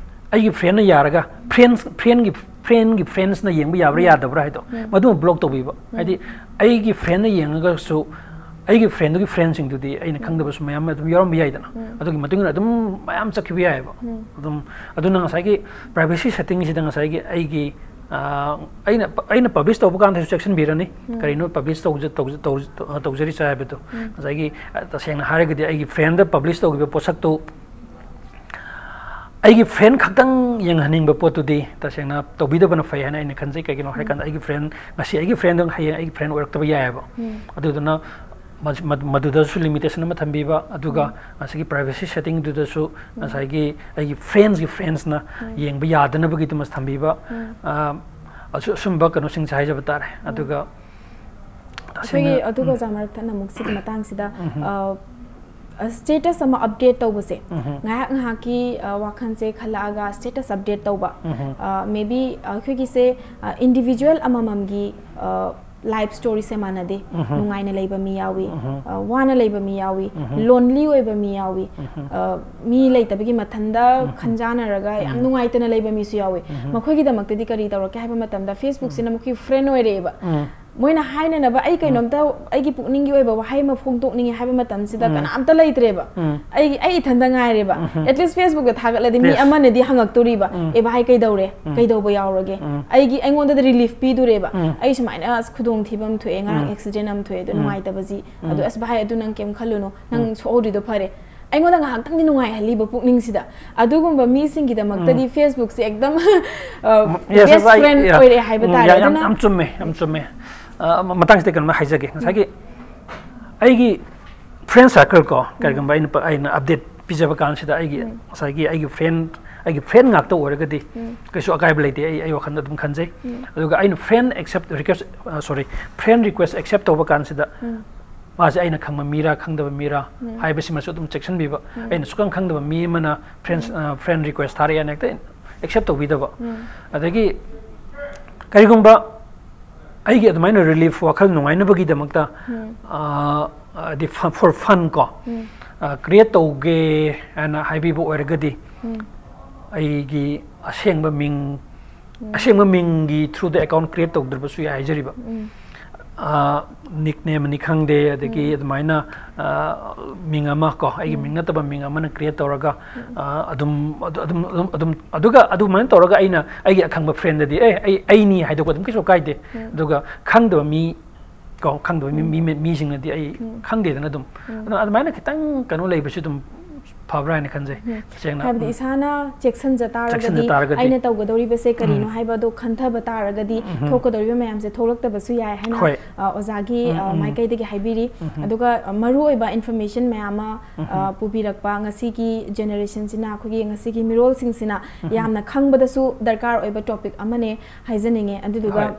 ꯑꯩꯒꯤ friend-ꯅ ꯌꯥꯔꯒ friends, friend-ꯒꯤ, friend-ꯒꯤ friends-ꯅ ꯌꯦꯡꯕ ꯌꯥꯕ꯭ꯔꯥ ꯌꯥꯗꯕ꯭ꯔꯥ ꯍꯥꯏꯗꯣ, ꯃꯗꯨꯃ block ꯇꯧꯕꯤꯕ꯫ ꯍꯥꯏꯗꯤ ꯑꯩꯒꯤ friend-ꯅ ꯌꯦꯡꯉꯒꯁꯨ ꯑꯩꯒꯤ friend-ꯗꯨꯒꯤ friend-ꯁꯤꯡꯗꯨꯗꯤ ꯑꯩꯅ ꯈꯪꯗꯕꯁꯨ ꯃꯌꯥꯝ ꯑꯗꯨꯝ ꯌꯥꯎꯔꯝꯕ ꯌꯥꯏꯗꯅ꯫ ꯑꯗꯨꯒꯤ ꯃꯇꯨꯡ ꯏꯟꯅ ꯑꯗꯨꯝ ꯃꯌꯥꯝ ꯆꯠꯈꯤꯕ ꯌꯥꯏꯑꯕ꯫ ꯑꯗꯨꯝ, ꯑꯗꯨꯅ ꯉꯁꯥꯏꯒꯤ privacy setting-ꯁꯤꯗ ꯉꯁꯥꯏꯒꯤ ꯑꯩꯒꯤ, ꯑ, ꯑꯩꯅ, ꯑꯩꯅ publish ꯇꯧꯕ ꯀꯥꯟꯗꯁꯨ ꯆꯦꯛꯁꯤꯟꯕꯤꯔꯅꯤ꯫ ꯀꯔꯤꯅꯣ publish ꯇꯧꯖ-, ꯇꯧꯖ-, ꯇꯧꯖ-, ꯇꯧꯖꯔꯤꯁꯦ ꯍꯥꯏꯕꯗꯣ꯫ ꯉꯁꯥꯏꯒꯤ, ꯑ, ꯇꯁꯦꯡꯅ ꯍꯥꯏꯔꯒꯗꯤ ꯑꯩꯒꯤ friend-ꯗ publish ꯇꯧꯈꯤꯕ ꯄꯣꯠꯁꯛꯇꯨ ꯑꯩꯒꯤ friend ꯈꯛꯇꯪ ꯌꯦꯡꯍꯟꯅꯤꯡꯕ ꯄꯣꯠꯇꯨꯗꯤ ꯇꯁꯦꯡꯅ ꯇꯧꯕꯤꯗꯕꯅ ꯐꯩ ꯍꯥꯏꯅ ꯑꯩꯅ ꯈꯟꯖꯩ꯫ ꯀꯩꯒꯤꯅꯣ ꯍꯥꯏꯔꯀꯥꯟꯗ ꯑꯩꯒꯤ friend, ꯉꯁꯤ ꯑꯩꯒꯤ friendꯗꯣ ꯍꯌꯦꯡ ꯑꯩꯒꯤ friend ꯑꯣꯏꯔꯛꯇꯕ ꯌꯥꯏꯑꯕ꯫ ꯑꯗꯨꯗꯨꯅ ꯃꯁ-, ꯃꯗꯨ-, ꯃꯗꯨꯗꯁꯨ limitation ꯑꯃ ꯊꯝꯕꯤꯕ, ꯑꯗꯨꯒ ꯉꯁꯥꯏꯒꯤ privacy settingꯗꯨꯗꯁꯨ ꯉꯁꯥꯏꯒꯤ ꯑꯩꯒꯤ friendsꯀꯤ friendsꯅ ꯌꯦꯡꯕ ꯌꯥꯗꯅꯕꯒꯤꯗꯃꯛ ꯊꯝꯕꯤꯕ, ꯑ, ꯑꯁꯨ-, ꯑꯁꯨꯝꯕ ꯀꯩꯅꯣꯁꯤꯡꯁꯦ ꯍꯥꯏꯖꯕ ꯇꯥꯔꯦ꯫ ꯑꯗꯨꯒ ꯑꯩꯈꯣꯏꯒꯤ ꯇꯁꯦꯡꯅ ꯑꯗꯨꯒ ꯑꯣꯖꯥ ꯃꯔꯛ ꯊꯠꯅ ꯑꯃꯨꯛ ꯁꯤꯒꯤ ꯃꯇꯥꯡꯁꯤꯗ, ꯑ, ꯑ, status ꯑꯃ update ꯇꯧꯕꯁꯦ ꯉꯥꯏꯍꯥꯛ ꯉꯥꯏꯍꯥꯛꯀꯤ, ꯑ, ꯋꯥꯈꯜꯁꯦ ꯈꯜꯂꯛꯑꯒ status update ꯇꯧꯕ꯫ ꯑ, maybe ꯑꯩꯈꯣꯏꯒꯤꯁꯦ, ꯑ, individual ꯑꯃꯃꯝꯒꯤ, ꯑ, life storyꯁꯦ ꯃꯥꯟꯅꯗꯦ꯫ ꯅꯨꯡꯉꯥꯏꯅ ꯂꯩꯕ ꯃꯤ ꯌꯥꯎꯏ, ꯑ, ꯋꯥꯅ ꯂꯩꯕ ꯃꯤ ꯌꯥꯎꯏ, lonely ꯑꯣꯏꯕ ꯃꯤ ꯌꯥꯎꯏ, ꯑ, ꯃꯤ ꯂꯩꯇꯕꯒꯤ ꯃꯊꯟꯗ ꯈꯟꯖꯥꯟꯅꯔꯒ ꯌꯥꯝ ꯅꯨꯡꯉꯥꯏꯇꯅ ꯂꯩꯕ ꯃꯤꯁꯨ ꯌꯥꯎꯏ꯫ ꯃꯈꯣꯏꯒꯤꯗꯃꯛꯇꯗꯤ ꯀꯔꯤ ꯇꯧꯔꯛꯀꯦ ꯍꯥꯏꯕ ꯃꯇꯝꯗ Facebookꯁꯤꯅ ꯃꯈꯣꯏ friend ꯑꯣꯏꯔꯛꯑꯦꯕ꯫ ꯃꯣꯏꯅ ꯍꯥꯏꯅꯅꯕ ꯑꯩ ꯀꯩꯅꯣꯝꯇ ꯑꯩꯒꯤ ꯄꯨꯛꯅꯤꯡꯒꯤ ꯑꯣꯏꯕ ꯋꯥꯍꯩ ꯑꯃ ꯐꯣꯡꯗꯣꯛꯅꯤꯡꯉꯦ ꯍꯥꯏꯕ ꯃꯇꯝꯁꯤꯗ ꯀꯅꯥꯝꯇ ꯂꯩꯇ꯭ꯔꯦꯕ꯫ ꯑꯩꯒꯤ, ꯑꯩ ꯏꯊꯟꯗ ꯉꯥꯏꯔꯦꯕ꯫ At least Facebookꯇ ꯊꯥꯒꯠꯂꯗꯤ me Yes. ꯑꯃꯅꯗꯤ ꯍꯪꯉꯛꯇꯣꯔꯤꯕ, "ꯑꯦ ꯚꯥꯏ, ꯀꯩꯗꯧꯔꯦ? ꯀꯩꯗꯧꯕ ꯌꯥꯎꯔꯒꯦ?" ꯑꯩꯒꯤ, ꯑꯩꯉꯣꯟꯗꯗ relief ꯄꯤꯗꯣꯔꯦꯕ꯫ ꯑꯩ ꯁꯨꯃꯥꯏꯅ ꯑꯁ ꯈꯨꯗꯣꯡꯊꯤꯕ ꯑꯃ ꯊꯣꯛꯑꯦ, ꯉꯔꯥꯡ accident ꯑꯃ ꯊꯣꯛꯑꯦ, ꯑꯗꯨ ꯅꯨꯡꯉꯥꯏꯇꯕꯁꯤ, ꯑꯗꯨ ꯑꯁ ꯚꯥꯏ, ꯑꯗꯨ ꯅꯪ ꯀꯩꯝ ꯈꯜꯂꯨꯅꯨ, ꯅꯪ ꯁꯣꯛꯍꯧꯔꯤꯗꯣ ꯐꯔꯦ꯫ ꯑꯩꯉꯣꯟꯗ ꯉꯥꯏꯍꯥꯛꯇꯪꯗꯤ ꯅꯨꯡꯉꯥꯏꯍꯜꯂꯤꯕ ꯄꯨꯛꯅꯤꯡꯁꯤꯗ꯫ ꯑꯗꯨꯒꯨꯝꯕ ꯃꯤꯁꯤꯡꯒꯤꯗꯃꯛꯇꯗꯤ Facebookꯁꯦ ꯑꯦꯛꯗꯝ, ꯑ, Yes, best I, friend yeah. ꯑꯣꯏꯔꯦ ꯍꯥꯏꯕ ꯎꯝ, ꯇꯥꯔꯦ꯫ ꯌꯥ-, ꯌꯥꯝ, ꯑꯗꯨꯅ ꯌꯥꯝ ꯆꯨꯝꯃꯦ, ꯌꯥꯝ ꯆꯨꯝꯃꯦ꯫ ꯑ, ꯃ-, ꯃꯇꯥꯡꯁꯤꯗ ꯀꯩꯅꯣꯝ ꯍꯥꯏꯖꯒꯦ꯫ ꯉꯁꯥꯏꯒꯤ ꯑꯩꯒꯤ friend circle ꯀꯣ, ꯀꯔꯤꯒꯨꯝꯕ ꯑꯩꯅ ꯄ-, ꯑꯩꯅ update ꯄꯤꯖꯕ ꯀꯥꯟꯁꯤꯗ ꯑꯩꯒꯤ ꯉꯁꯥꯏꯒꯤ ꯑꯩꯒꯤ friend, ꯑꯩꯒꯤ friend ꯉꯥꯛꯇ ꯑꯣꯏꯔꯒꯗꯤ ꯀꯩꯁꯨ ꯑꯀꯥꯏꯕ ꯂꯩꯇꯦ, ꯑꯩ, ꯑꯩ ꯋꯥꯈꯜꯗ ꯑꯗꯨꯝ ꯈꯟꯖꯩ꯫ ꯑꯗꯨꯒ ꯑꯩꯅ friend accept request, ꯑ, sorry, friend request accept ꯇꯧꯕ ꯀꯥꯟꯁꯤꯗ ꯃꯥꯁꯦ ꯑꯩꯅ ꯈꯪꯕ ꯃꯤꯔꯥ ꯈꯪꯗꯕ ꯃꯤꯔꯥ ꯍꯥꯏꯕꯁꯤꯃꯁꯨ ꯑꯗꯨꯝ ꯆꯦꯛꯁꯤꯟꯕꯤꯕ꯫ ꯑꯩꯅ ꯁꯨꯛꯈꯪ ꯈꯪꯗꯕ ꯃꯤ ꯑꯃꯅ friends, ꯑ, friend request ꯊꯥꯔꯛꯑꯦꯅ ꯍꯦꯛꯇ accept ꯇꯧꯕꯤꯗꯕ꯫ ꯑꯗꯒꯤ ꯀꯔꯤꯒꯨꯝꯕ ꯑꯩꯒꯤ ꯑꯗꯨꯃꯥꯏꯅ relief, ꯋꯥꯈꯜ ꯅꯨꯡꯉꯥꯏꯅꯕꯒꯤꯗꯃꯛꯇ, ꯑ, ꯍꯥꯏꯗꯤ ꯐ-, for fun ꯀꯣ, ꯑ, create ꯇꯧꯒꯦ ꯍꯥꯏꯅ ꯍꯥꯏꯕꯤꯕ ꯑꯣꯏꯔꯒꯗꯤ ꯑꯩꯒꯤ ꯑꯁꯦꯡꯕ ꯃꯤꯡ, ꯑꯁꯦꯡꯕ ꯃꯤꯡꯒꯤ through the account create ꯇꯧꯗ꯭ꯔꯕꯁꯨ ꯌꯥꯏ ꯍꯥꯏꯖꯔꯤꯕ꯫ ꯑ, nickname ꯅꯤ ꯈꯪꯗꯦ, ꯑꯗꯒꯤ ꯑꯗꯨꯃꯥꯏꯅ, ꯑ, ꯃꯤꯡ ꯑꯃ ꯀꯣ, ꯑꯩꯒꯤ ꯃꯤꯡ ꯅꯠꯇꯕ ꯃꯤꯡ ꯑꯃꯅ create ꯇꯧꯔꯒ, ꯑ, ꯑꯗꯨꯝ, ꯑꯗꯨ-, ꯑꯗꯨꯝ, ꯑꯗꯨꯝ, ꯑꯗꯨꯝ, ꯑꯗꯨꯒ ꯑꯗꯨꯃꯥꯏꯅ ꯇꯧꯔꯒ ꯑꯩꯅ ꯑꯩꯒꯤ ꯑꯈꯪꯕ friendꯗꯗꯤ, "ꯑꯦ, ꯑꯩ, ꯑꯩꯅꯤ" ꯍꯥꯏꯗꯣꯛꯄ ꯑꯗꯨꯝ ꯀꯩꯁꯨ ꯀꯥꯏꯗꯦ꯫ ꯑꯗꯨꯒ ꯈꯪꯗꯕ ꯃꯤ ꯀꯣ, ꯈꯪꯗꯕ ꯃꯤ, ꯃꯤ, ꯃꯤꯁꯤꯡꯅꯗꯤ ꯑꯩ ꯈꯪꯗꯦꯗꯅ ꯑꯗꯨꯝ꯫ ꯑꯗꯨꯅ ꯑꯗꯨꯃꯥꯏꯅ ꯈꯤꯇꯪ ꯀꯩꯅꯣ ꯂꯩꯕꯁꯤ ꯑꯗꯨꯝ ꯐꯕ꯭ꯔꯥ ꯍꯥꯏꯅ ꯈꯟꯖꯩ꯫ ꯇꯁꯦꯡꯅ, ꯍꯥꯏꯕꯗꯤ ꯎꯝ, ꯏꯁꯥꯅ ꯆꯦꯛꯁꯤꯟꯖ ꯇꯥꯔꯒꯗꯤ, ꯆꯦꯛꯁꯤꯟꯖ ꯇꯥꯔꯒꯗꯤ, ꯑꯩꯅ ꯇꯧꯒꯗꯧꯔꯤꯕꯁꯦ ꯀꯔꯤꯅꯣ ꯎꯝ, ꯍꯥꯏꯕ ꯑꯗꯣ ꯈꯟꯊꯕ ꯇꯥꯔꯒꯗꯤ ꯎꯝ, ꯊꯣꯛꯀꯗꯧꯔꯤꯕ ꯃꯌꯥꯝꯁꯦ ꯊꯣꯛꯂꯛꯇꯕꯁꯨ ꯌꯥꯏ ꯍꯥꯏꯅ ꯍꯣꯏ꯫ ꯑ, ꯑꯣꯖꯥꯒꯤ ꯑ, ꯎꯝ, ꯎꯝ꯫ ꯃꯥꯏꯀꯩꯗꯒꯤ ꯍꯥꯏꯕꯤꯔꯤ꯫ ꯎꯝ, ꯎꯝ꯫ ꯑꯗꯨꯒ ꯑ, ꯃꯔꯨꯑꯣꯏꯕ information ꯃꯌꯥꯝ ꯑꯃ ꯑ, ꯎꯝ, ꯎꯝ꯫ ꯄꯨꯕꯤꯔꯛꯄ ꯉꯁꯤꯒꯤ generationꯁꯤꯅ, ꯑꯩꯈꯣꯏꯒꯤ ꯉꯁꯤꯒꯤ ꯃꯤꯔꯣꯜꯁꯤꯡꯁꯤꯅ ꯎꯝ, ꯎꯝ꯫ ꯌꯥꯝꯅ ꯈꯪꯕꯗꯁꯨ ꯗꯔꯀꯥꯔ ꯑꯣꯏꯕ topic ꯑꯃꯅꯦ ꯍꯥꯏꯖꯅꯤꯡꯉꯦ꯫ ꯑꯗꯨꯗꯨꯒ ꯍꯣꯏ꯫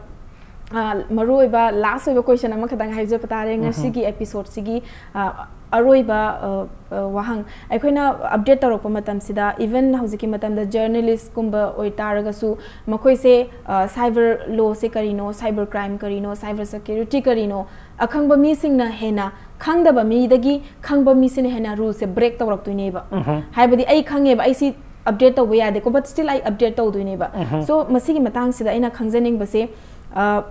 ꯑ, ꯃꯔꯨꯑꯣꯏꯕ last ꯑꯣꯏꯕ question ꯑꯃꯈꯛꯇꯪ ꯍꯥꯏꯖꯕ ꯇꯥꯔꯦ꯫ ꯎꯝ, ꯎꯝ꯫ ꯉꯁꯤꯒꯤ episodeꯁꯤꯒꯤ ꯑ, ꯑꯔꯣꯏꯕ ꯑ, ꯑ, ꯋꯥꯍꯪ, ꯑꯩꯈꯣꯏꯅ update ꯇꯧꯔꯛꯄ ꯃꯇꯝꯁꯤꯗ, even ꯍꯧꯖꯤꯛꯀꯤ ꯃꯇꯝꯗ journalistꯀꯨꯝꯕ ꯑꯣꯏꯇꯥꯔꯒꯁꯨ, ꯃꯈꯣꯏꯁꯦ ꯑ, cyber lawꯁꯦ ꯀꯔꯤꯅꯣ, cyber crime ꯀꯔꯤꯅꯣ, cyber security ꯀꯔꯤꯅꯣ, ꯑꯈꯪꯕ ꯃꯤꯁꯤꯡꯅ ꯍꯦꯟꯅ ꯈꯪꯗꯕ ꯃꯤꯗꯒꯤ ꯈꯪꯕ ꯃꯤꯁꯤꯅ ꯍꯦꯟꯅ ruleꯁꯦ break ꯇꯧꯔꯛꯇꯣꯏꯅꯦꯕ꯫ ꯎꯝ, ꯎꯝ꯫ ꯍꯥꯏꯕꯗꯤ ꯑꯩ ꯈꯪꯉꯦꯕ, ꯑꯩ ꯁꯤ update ꯇꯧꯕ ꯌꯥꯗꯦꯀꯣ, but still ꯑꯩ update ꯇꯧꯗꯣꯏꯅꯦꯕ꯫ ꯎꯝ, ꯎꯝ꯫ So ꯃꯁꯤꯒꯤ ꯃꯇꯥꯡꯁꯤꯗ ꯑꯩꯅ ꯈꯪꯖꯅꯤꯡꯕꯁꯦ, ꯑ,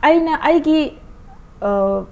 ꯑꯩꯅ ꯑꯩꯒꯤ ꯑ,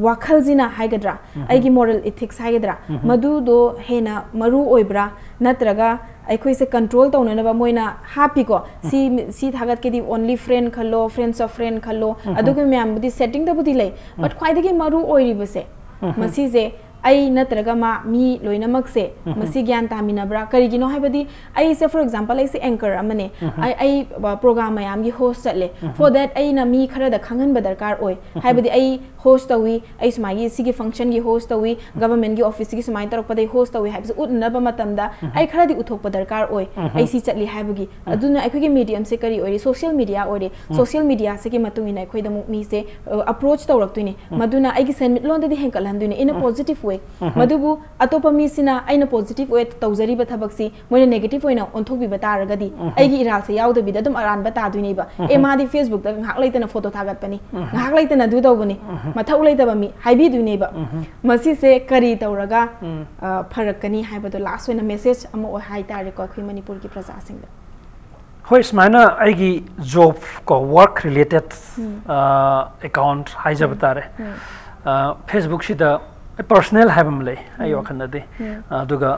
ꯋꯥꯈꯜꯁꯤꯅ ꯍꯥꯏꯒꯗ꯭ꯔꯥ, ꯎꯝ, ꯎꯝ꯫ ꯑꯩꯒꯤ moral ethics ꯍꯥꯏꯒꯗ꯭ꯔꯥ, ꯎꯝ, ꯎꯝ꯫ ꯃꯗꯨꯗꯣ ꯍꯦꯟꯅ ꯃꯔꯨ ꯑꯣꯏꯕ꯭ꯔꯥ, ꯅꯠꯇ꯭ꯔꯒ ꯑꯩꯈꯣꯏꯁꯦ control ꯇꯧꯅꯅꯕ ꯃꯣꯏꯅ ꯍꯥꯞꯄꯤꯀꯣ, ꯁꯤ, ꯁꯤ ꯊꯥꯒꯠꯀꯦꯗꯤ only friend ꯈꯜꯂꯣ, friends of friend ꯈꯜꯂꯣ, ꯎꯝ, ꯎꯝ꯫ ꯑꯗꯨꯒꯤ ꯃꯌꯥꯝꯕꯨꯗꯤ settingꯗꯕꯨꯗꯤ ꯂꯩ, but ꯎꯝ꯫ ꯈ꯭ꯋꯥꯏꯗꯒꯤ ꯃꯔꯨ ꯑꯣꯏꯔꯤꯕꯁꯦ ꯎꯝ, ꯎꯝ꯫ ꯃꯁꯤꯁꯦ, ꯑꯩ ꯅꯠꯇ꯭ꯔꯒ ꯃꯥ, ꯃꯤ ꯂꯣꯏꯅꯃꯛꯁꯦ ꯎꯝ, ꯎꯝ꯫ ꯃꯁꯤ ꯒ꯭ꯌꯥꯟ ꯇꯥꯃꯤꯟꯅꯕ꯭ꯔꯥ? ꯀꯔꯤꯒꯤꯅꯣ ꯍꯥꯏꯕꯗꯤ, ꯑꯩꯁꯦ, for example, ꯑꯩꯁꯦ anchor ꯑꯃꯅꯦ꯫ ꯎꯝ, ꯎꯝ꯫ ꯑꯩ, ꯑꯩ ꯑ, program ꯃꯌꯥꯝꯒꯤ host ꯆꯠꯂꯦ꯫ ꯎꯝ, For ꯎꯝ꯫ that ꯑꯩꯅ ꯃꯤ ꯈꯔꯗ ꯈꯪꯍꯟꯕ ꯗꯔꯀꯥꯔ ꯑꯣꯏ꯫ ꯎꯝ, ꯎꯝ꯫ ꯍꯥꯏꯕꯗꯤ ꯑꯩ host ꯇꯧꯏ, ꯑꯩ ꯁꯨꯃꯥꯏꯒꯤ ꯁꯤꯒꯤ functionꯒꯤ host ꯇꯧꯏ, governmentꯀꯤ officeꯁꯤꯒꯤ ꯁꯨꯃꯥꯏꯅ ꯇꯧꯔꯛꯄꯗꯩ host ꯇꯧꯏ ꯍꯥꯏꯕꯁꯤ ꯎꯠꯅꯅꯕ ꯃꯇꯝꯗ, ꯎꯝ, ꯎꯝ꯫ ꯑꯩ ꯈꯔꯗꯤ ꯎꯠꯊꯣꯛꯄ ꯗꯔꯀꯥꯔ ꯑꯣꯏ꯫ ꯎꯝ, ꯎꯝ꯫ ꯑꯩ ꯁꯤ ꯆꯠꯂꯤ ꯍꯥꯏꯕꯒꯤ꯫ ꯎꯝ꯫ ꯑꯗꯨꯅ ꯑꯩꯈꯣꯏꯒꯤ mediumꯁꯦ ꯀꯔꯤ ꯑꯣꯏꯔꯤ? Social media ꯑꯣꯏꯔꯦ꯫ ꯎꯝ꯫ Social mediaꯁꯤꯒꯤ ꯃꯇꯨꯡ ꯏꯟꯅ ꯑꯩꯈꯣꯏꯗ ꯑꯃꯨꯛ ꯃꯤꯁꯦ, ꯑ, approach ꯇꯧꯔꯛꯇꯣꯏꯅꯦ꯫ ꯎꯝ꯫ ꯃꯗꯨꯅ ꯑꯩꯒꯤ ꯁꯦꯟꯃꯤꯠꯂꯣꯟꯗꯗꯤ ꯍꯦꯟꯒꯠꯍꯟꯗꯣꯏꯅꯦ in a um. positive way꯫ ꯎꯝ꯫ ꯃꯗꯨꯕꯨ ꯑꯇꯣꯞꯄ ꯃꯤꯁꯤꯅ ꯑꯩꯅ positive way ꯇꯧꯖꯔꯤꯕ ꯊꯕꯛꯁꯤ ꯃꯣꯏꯅ negative ꯑꯣꯏꯅ ꯑꯣꯟꯊꯣꯛꯄꯤꯕ ꯇꯥꯔꯒꯗꯤ, ꯎꯝ꯫ ꯑꯩꯒꯤ ꯏꯔꯥꯜꯁꯦ ꯌꯥꯎꯗꯕꯤꯗ ꯑꯗꯨꯝ ꯑꯔꯥꯟꯕ ꯇꯥꯗꯣꯏꯅꯦꯕ꯫ ꯎꯝ꯫ ꯑꯦ, ꯃꯥꯗꯤ Facebookꯇ ꯉꯥꯏꯍꯥꯛ ꯂꯩꯇꯅ photo ꯊꯥꯒꯠꯄꯅꯤ, ꯎꯝ꯫ ꯉꯥꯏꯍꯥꯛ ꯂꯩꯇꯅ ꯑꯗꯨ ꯇꯧꯕꯅꯤ, ꯎꯝ꯫ ꯃꯊꯧ ꯂꯩꯇꯕ ꯃꯤ ꯍꯥꯏꯕꯤꯗꯣꯏꯅꯦꯕ꯫ ꯎꯝ꯫ ꯃꯁꯤꯁꯦ ꯀꯔꯤ ꯇꯧꯔꯒ, ꯎꯝ꯫ ꯑ, ꯐꯔꯛꯀꯅꯤ ꯍꯥꯏꯕꯗꯣ last ꯑꯣꯏꯅ message ꯑꯃ ꯑꯣꯏ ꯍꯥꯏꯇꯥꯔꯦꯀꯣ, ꯑꯩꯈꯣꯏ ꯃꯅꯤꯄꯨꯔꯒꯤ ꯄ꯭ꯔꯖꯥꯁꯤꯡꯗ꯫ ꯍꯣꯏ, ꯁꯨꯃꯥꯏꯅ ꯑꯩꯒꯤ job ꯀꯣ, work related, ꯎꯝ꯫ ꯑ, account ꯍꯥꯏꯖꯕ ꯎꯝ꯫ ꯇꯥꯔꯦ꯫ ꯎꯝ꯫ ꯑ, Facebookꯁꯤꯗ personal ꯍꯥꯏꯕ ꯑꯃ ꯂꯩ ꯑꯩ ꯎꯝ꯫ ꯋꯥꯈꯜꯗꯗꯤ꯫ ꯎꯝ꯫ ꯑꯗꯨꯒ,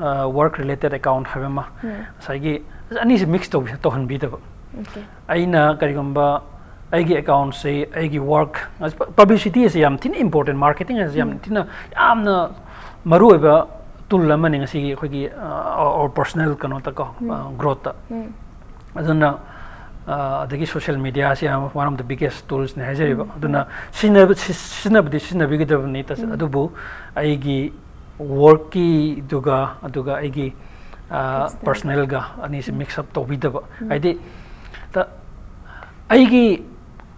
ꯑ, work related account ꯍꯥꯏꯕ ꯑꯃ꯫ ꯎꯝ꯫ ꯉꯁꯥꯏꯒꯤ ꯑꯅꯤꯁꯦ mix ꯇꯧꯕꯤ-, ꯇꯧꯍꯟꯕꯤꯗꯕ꯫ Okay꯫ ꯑꯩꯅ ꯀꯔꯤꯒꯨꯝꯕ ꯑꯩꯒꯤ accountꯁꯦ ꯑꯩꯒꯤ work, publicity ꯑꯁꯤ ꯌꯥꯝ ꯊꯤꯅ important, marketing ꯑꯁꯤ ꯌꯥꯝ ꯎꯝ꯫ ꯊꯤꯅ, ꯌꯥꯝꯅ ꯃꯔꯨꯑꯣꯏꯕ ꯇꯨꯜ ꯑꯃꯅꯤ ꯉꯁꯤꯒꯤ ꯑꯩꯈꯣꯏꯒꯤ ꯑꯣꯔ ꯄꯔꯁꯅꯦꯜ ꯀꯩꯅꯣꯗꯀꯣ, ꯒ꯭ꯔꯣꯠꯇ꯫ ꯎꯝ꯫ ꯑꯗꯨꯅ ꯑ, ꯑꯗꯒꯤ ꯁꯣꯁꯤꯌꯦꯜ ꯃꯤꯗꯤꯌꯥꯁꯤ ꯌꯥꯝ ꯋꯥꯟ ꯑꯣꯐ ꯗ ꯕꯤꯒꯦꯁ ꯇꯨꯜꯁꯅꯦ ꯍꯥꯏꯖꯔꯤꯕ꯫ ꯎꯝ, ꯑꯗꯨꯅ ꯁꯤꯖꯤꯟꯅꯕ ꯁꯤ- ꯁꯤꯖꯤꯟꯅꯕꯗꯤ ꯁꯤꯖꯤꯟꯅꯕꯤꯒꯗꯕꯅꯤ, ꯇꯁ- ꯎꯝ꯫ ꯑꯗꯨꯕꯨ ꯑꯩꯒꯤ ꯋꯥꯔꯛꯀꯤꯗꯨꯒ ꯑꯗꯨꯒ ꯑꯩꯒꯤ Personal. ꯄꯔꯁꯅꯦꯜꯒ ꯑꯅꯤꯁꯤ ꯎꯝ꯫ Mix up ꯇꯧꯕꯤꯗꯕ꯫ ꯎꯝ꯫ ꯍꯥꯏꯗꯤ ꯇ- ꯑꯩꯒꯤ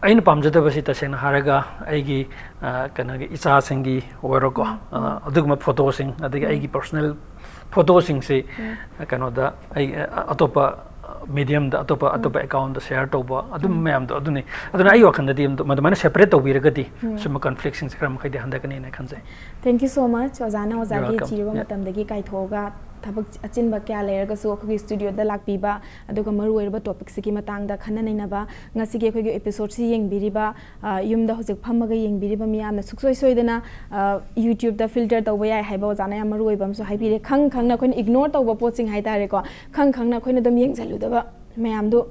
ꯑꯩꯅ ꯄꯥꯝꯖꯗꯕꯁꯤ ꯇꯁꯦꯡꯅ ꯍꯥꯏꯔꯒ ꯑꯩꯒꯤ ꯑ, ꯀꯩꯅꯣꯒꯤ ꯏꯆꯥꯁꯤꯡꯒꯤ ꯑꯣꯏꯔꯣꯀꯣ, ꯎꯝ, ꯑ, ꯎꯝ꯫ ꯑꯗꯨꯒꯨꯝꯕ ꯐꯣꯇꯣꯁꯤꯡ, ꯑꯗꯒꯤ ꯎꯝ꯫ ꯑꯩꯒꯤ ꯄꯔꯁꯅꯦꯜ ꯐꯣꯇꯣꯁꯤꯡꯁꯤ ꯎꯝ꯫ ꯀꯩꯅꯣꯗ ꯑꯩ ꯑ, ꯑꯇꯣꯞꯄ ꯃꯤꯗꯤꯌꯝꯗ ꯑꯇꯣꯞꯄ ꯎꯝ꯫ ꯑꯇꯣꯞꯄ ꯑꯦꯀꯥꯎꯟꯗ ꯁꯦꯌꯔ ꯇꯧꯕ ꯑꯗꯨꯝ ꯎꯝ꯫ ꯃꯌꯥꯝꯗꯣ ꯑꯗꯨꯅꯤ꯫ ꯑꯗꯨꯅ ꯑꯩꯒꯤ ꯋꯥꯈꯜꯗꯗꯤ ꯑꯗꯨꯝ ꯑꯗꯨꯃꯥꯏꯅ ꯁꯦꯄꯔꯦꯠ ꯇꯧꯕꯤꯔꯒꯗꯤ ꯎꯝ꯫ ꯁꯨꯝꯕ ꯀꯟꯐ꯭ꯂꯤꯛꯁꯤꯡꯁꯦ ꯈꯔ ꯃꯈꯩꯗꯤ ꯍꯟꯊꯒꯅꯤꯅ ꯈꯟꯖꯩ꯫ Thank you so much, ꯑꯣꯖꯥꯅ ꯑꯣꯖꯥꯒꯤ You're welcome. ꯆꯤꯔꯕ Yeah. ꯃꯇꯝꯗꯒꯤ ꯀꯥꯏꯊꯣꯛꯑꯒ ꯊꯕꯛ ꯑꯆꯤꯟꯕ ꯀꯌꯥ ꯂꯩꯔꯒꯁꯨ ꯑꯩꯈꯣꯏꯒꯤ ꯁ꯭ꯇꯨꯗꯤꯑꯣꯗ ꯂꯥꯛꯄꯤꯕ, ꯑꯗꯨꯒ ꯃꯔꯨ ꯑꯣꯏꯔꯕ ꯇꯣꯄꯤꯛꯁꯤꯒꯤ ꯃꯇꯥꯡꯗ ꯈꯟꯅ ꯅꯩꯅꯕ, ꯉꯁꯤꯒꯤ ꯑꯩꯈꯣꯏꯒꯤ ꯑꯦꯄꯤꯁꯣꯗꯁꯤ ꯌꯦꯡꯕꯤꯔꯤꯕ, ꯑ, ꯌꯨꯝꯗ ꯍꯧꯖꯤꯛ ꯐꯝꯃꯒ ꯌꯦꯡꯕꯤꯔꯤꯕ ꯃꯤꯌꯥꯝꯅ ꯁꯨꯡꯁꯣꯏ ꯁꯣꯏꯗꯅ, ꯑ, ꯌꯨꯇ꯭ꯌꯨꯕꯇ ꯐꯤꯜꯇꯔ ꯇꯧꯕ ꯌꯥꯏ ꯍꯥꯏꯕ ꯑꯣꯖꯥꯅ ꯌꯥꯝ ꯃꯔꯨ ꯑꯣꯏꯕ ꯑꯃꯁꯨ ꯍꯥꯏꯕꯤꯔꯦ꯫ ꯈꯪ ꯈꯪꯅ ꯑꯩꯈꯣꯏꯅ ꯏꯒꯅꯣꯔ ꯇꯧꯕ ꯄꯣꯠꯁꯤꯡ ꯍꯥꯏꯇꯥꯔꯦꯀꯣ, ꯈꯪ ꯈꯪꯅ ꯑꯩꯈꯣꯏꯅ ꯑꯗꯨꯝ ꯌꯦꯡꯁꯤꯜꯂꯨꯗꯕ ꯃꯌꯥꯝꯗꯨ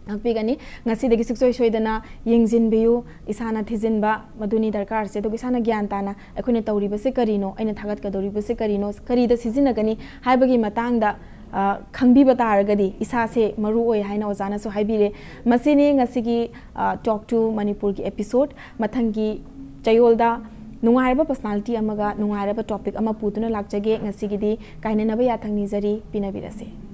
ꯉꯥꯛꯄꯤꯒꯅꯤ꯫ ꯉꯁꯤꯗꯒꯤ ꯁꯨꯡꯁꯣꯏ ꯁꯣꯏꯗꯅ ꯌꯦꯡꯁꯤꯟꯕꯤꯌꯨ, ꯏꯁꯥꯅ ꯊꯤꯖꯤꯟꯕ ꯃꯗꯨꯅꯤ ꯗꯔꯀꯥꯔꯁꯦ꯫ ꯑꯗꯨꯒ ꯏꯁꯥꯅ ꯒ꯭ꯌꯥꯟ ꯇꯥꯅ ꯑꯩꯈꯣꯏꯅ ꯇꯧꯔꯤꯕꯁꯤ ꯀꯔꯤꯅꯣ, ꯑꯩꯅ ꯊꯥꯒꯠꯀꯗꯧꯔꯤꯕꯁꯤ ꯀꯔꯤꯅꯣ, ꯀꯔꯤꯗ ꯁꯤꯖꯤꯟꯅꯒꯅꯤ ꯍꯥꯏꯕꯒꯤ ꯃꯇꯥꯡꯗ, ꯑ, ꯈꯪꯕꯤꯕ ꯇꯥꯔꯒꯗꯤ ꯏꯁꯥꯁꯦ ꯃꯔꯨ ꯑꯣꯏ ꯍꯥꯏꯅ ꯑꯣꯖꯥꯅꯁꯨ ꯍꯥꯏꯕꯤꯔꯦ꯫ ꯃꯁꯤꯅꯤ ꯉꯁꯤꯒꯤ, ꯑ, Talk to Manipurꯒꯤ ꯑꯦꯄꯤꯁꯣꯗ꯫ ꯃꯊꯪꯒꯤ ꯆꯌꯣꯜꯗ ꯅꯨꯡꯉꯥꯏꯔꯕ ꯄꯔꯁꯅꯥꯂꯤꯇꯤ ꯑꯃꯒ ꯅꯨꯡꯉꯥꯏꯔꯕ ꯇꯣꯄꯤꯛ ꯑꯃ ꯄꯨꯗꯨꯅ ꯂꯥꯛꯆꯒꯦ꯫ ꯉꯁꯤꯒꯤꯗꯤ ꯀꯥꯏꯅꯅꯕ ꯌꯥꯊꯪ ꯅꯤꯖꯔꯤ꯫ ꯄꯤꯅꯕꯤꯔꯁꯦ꯫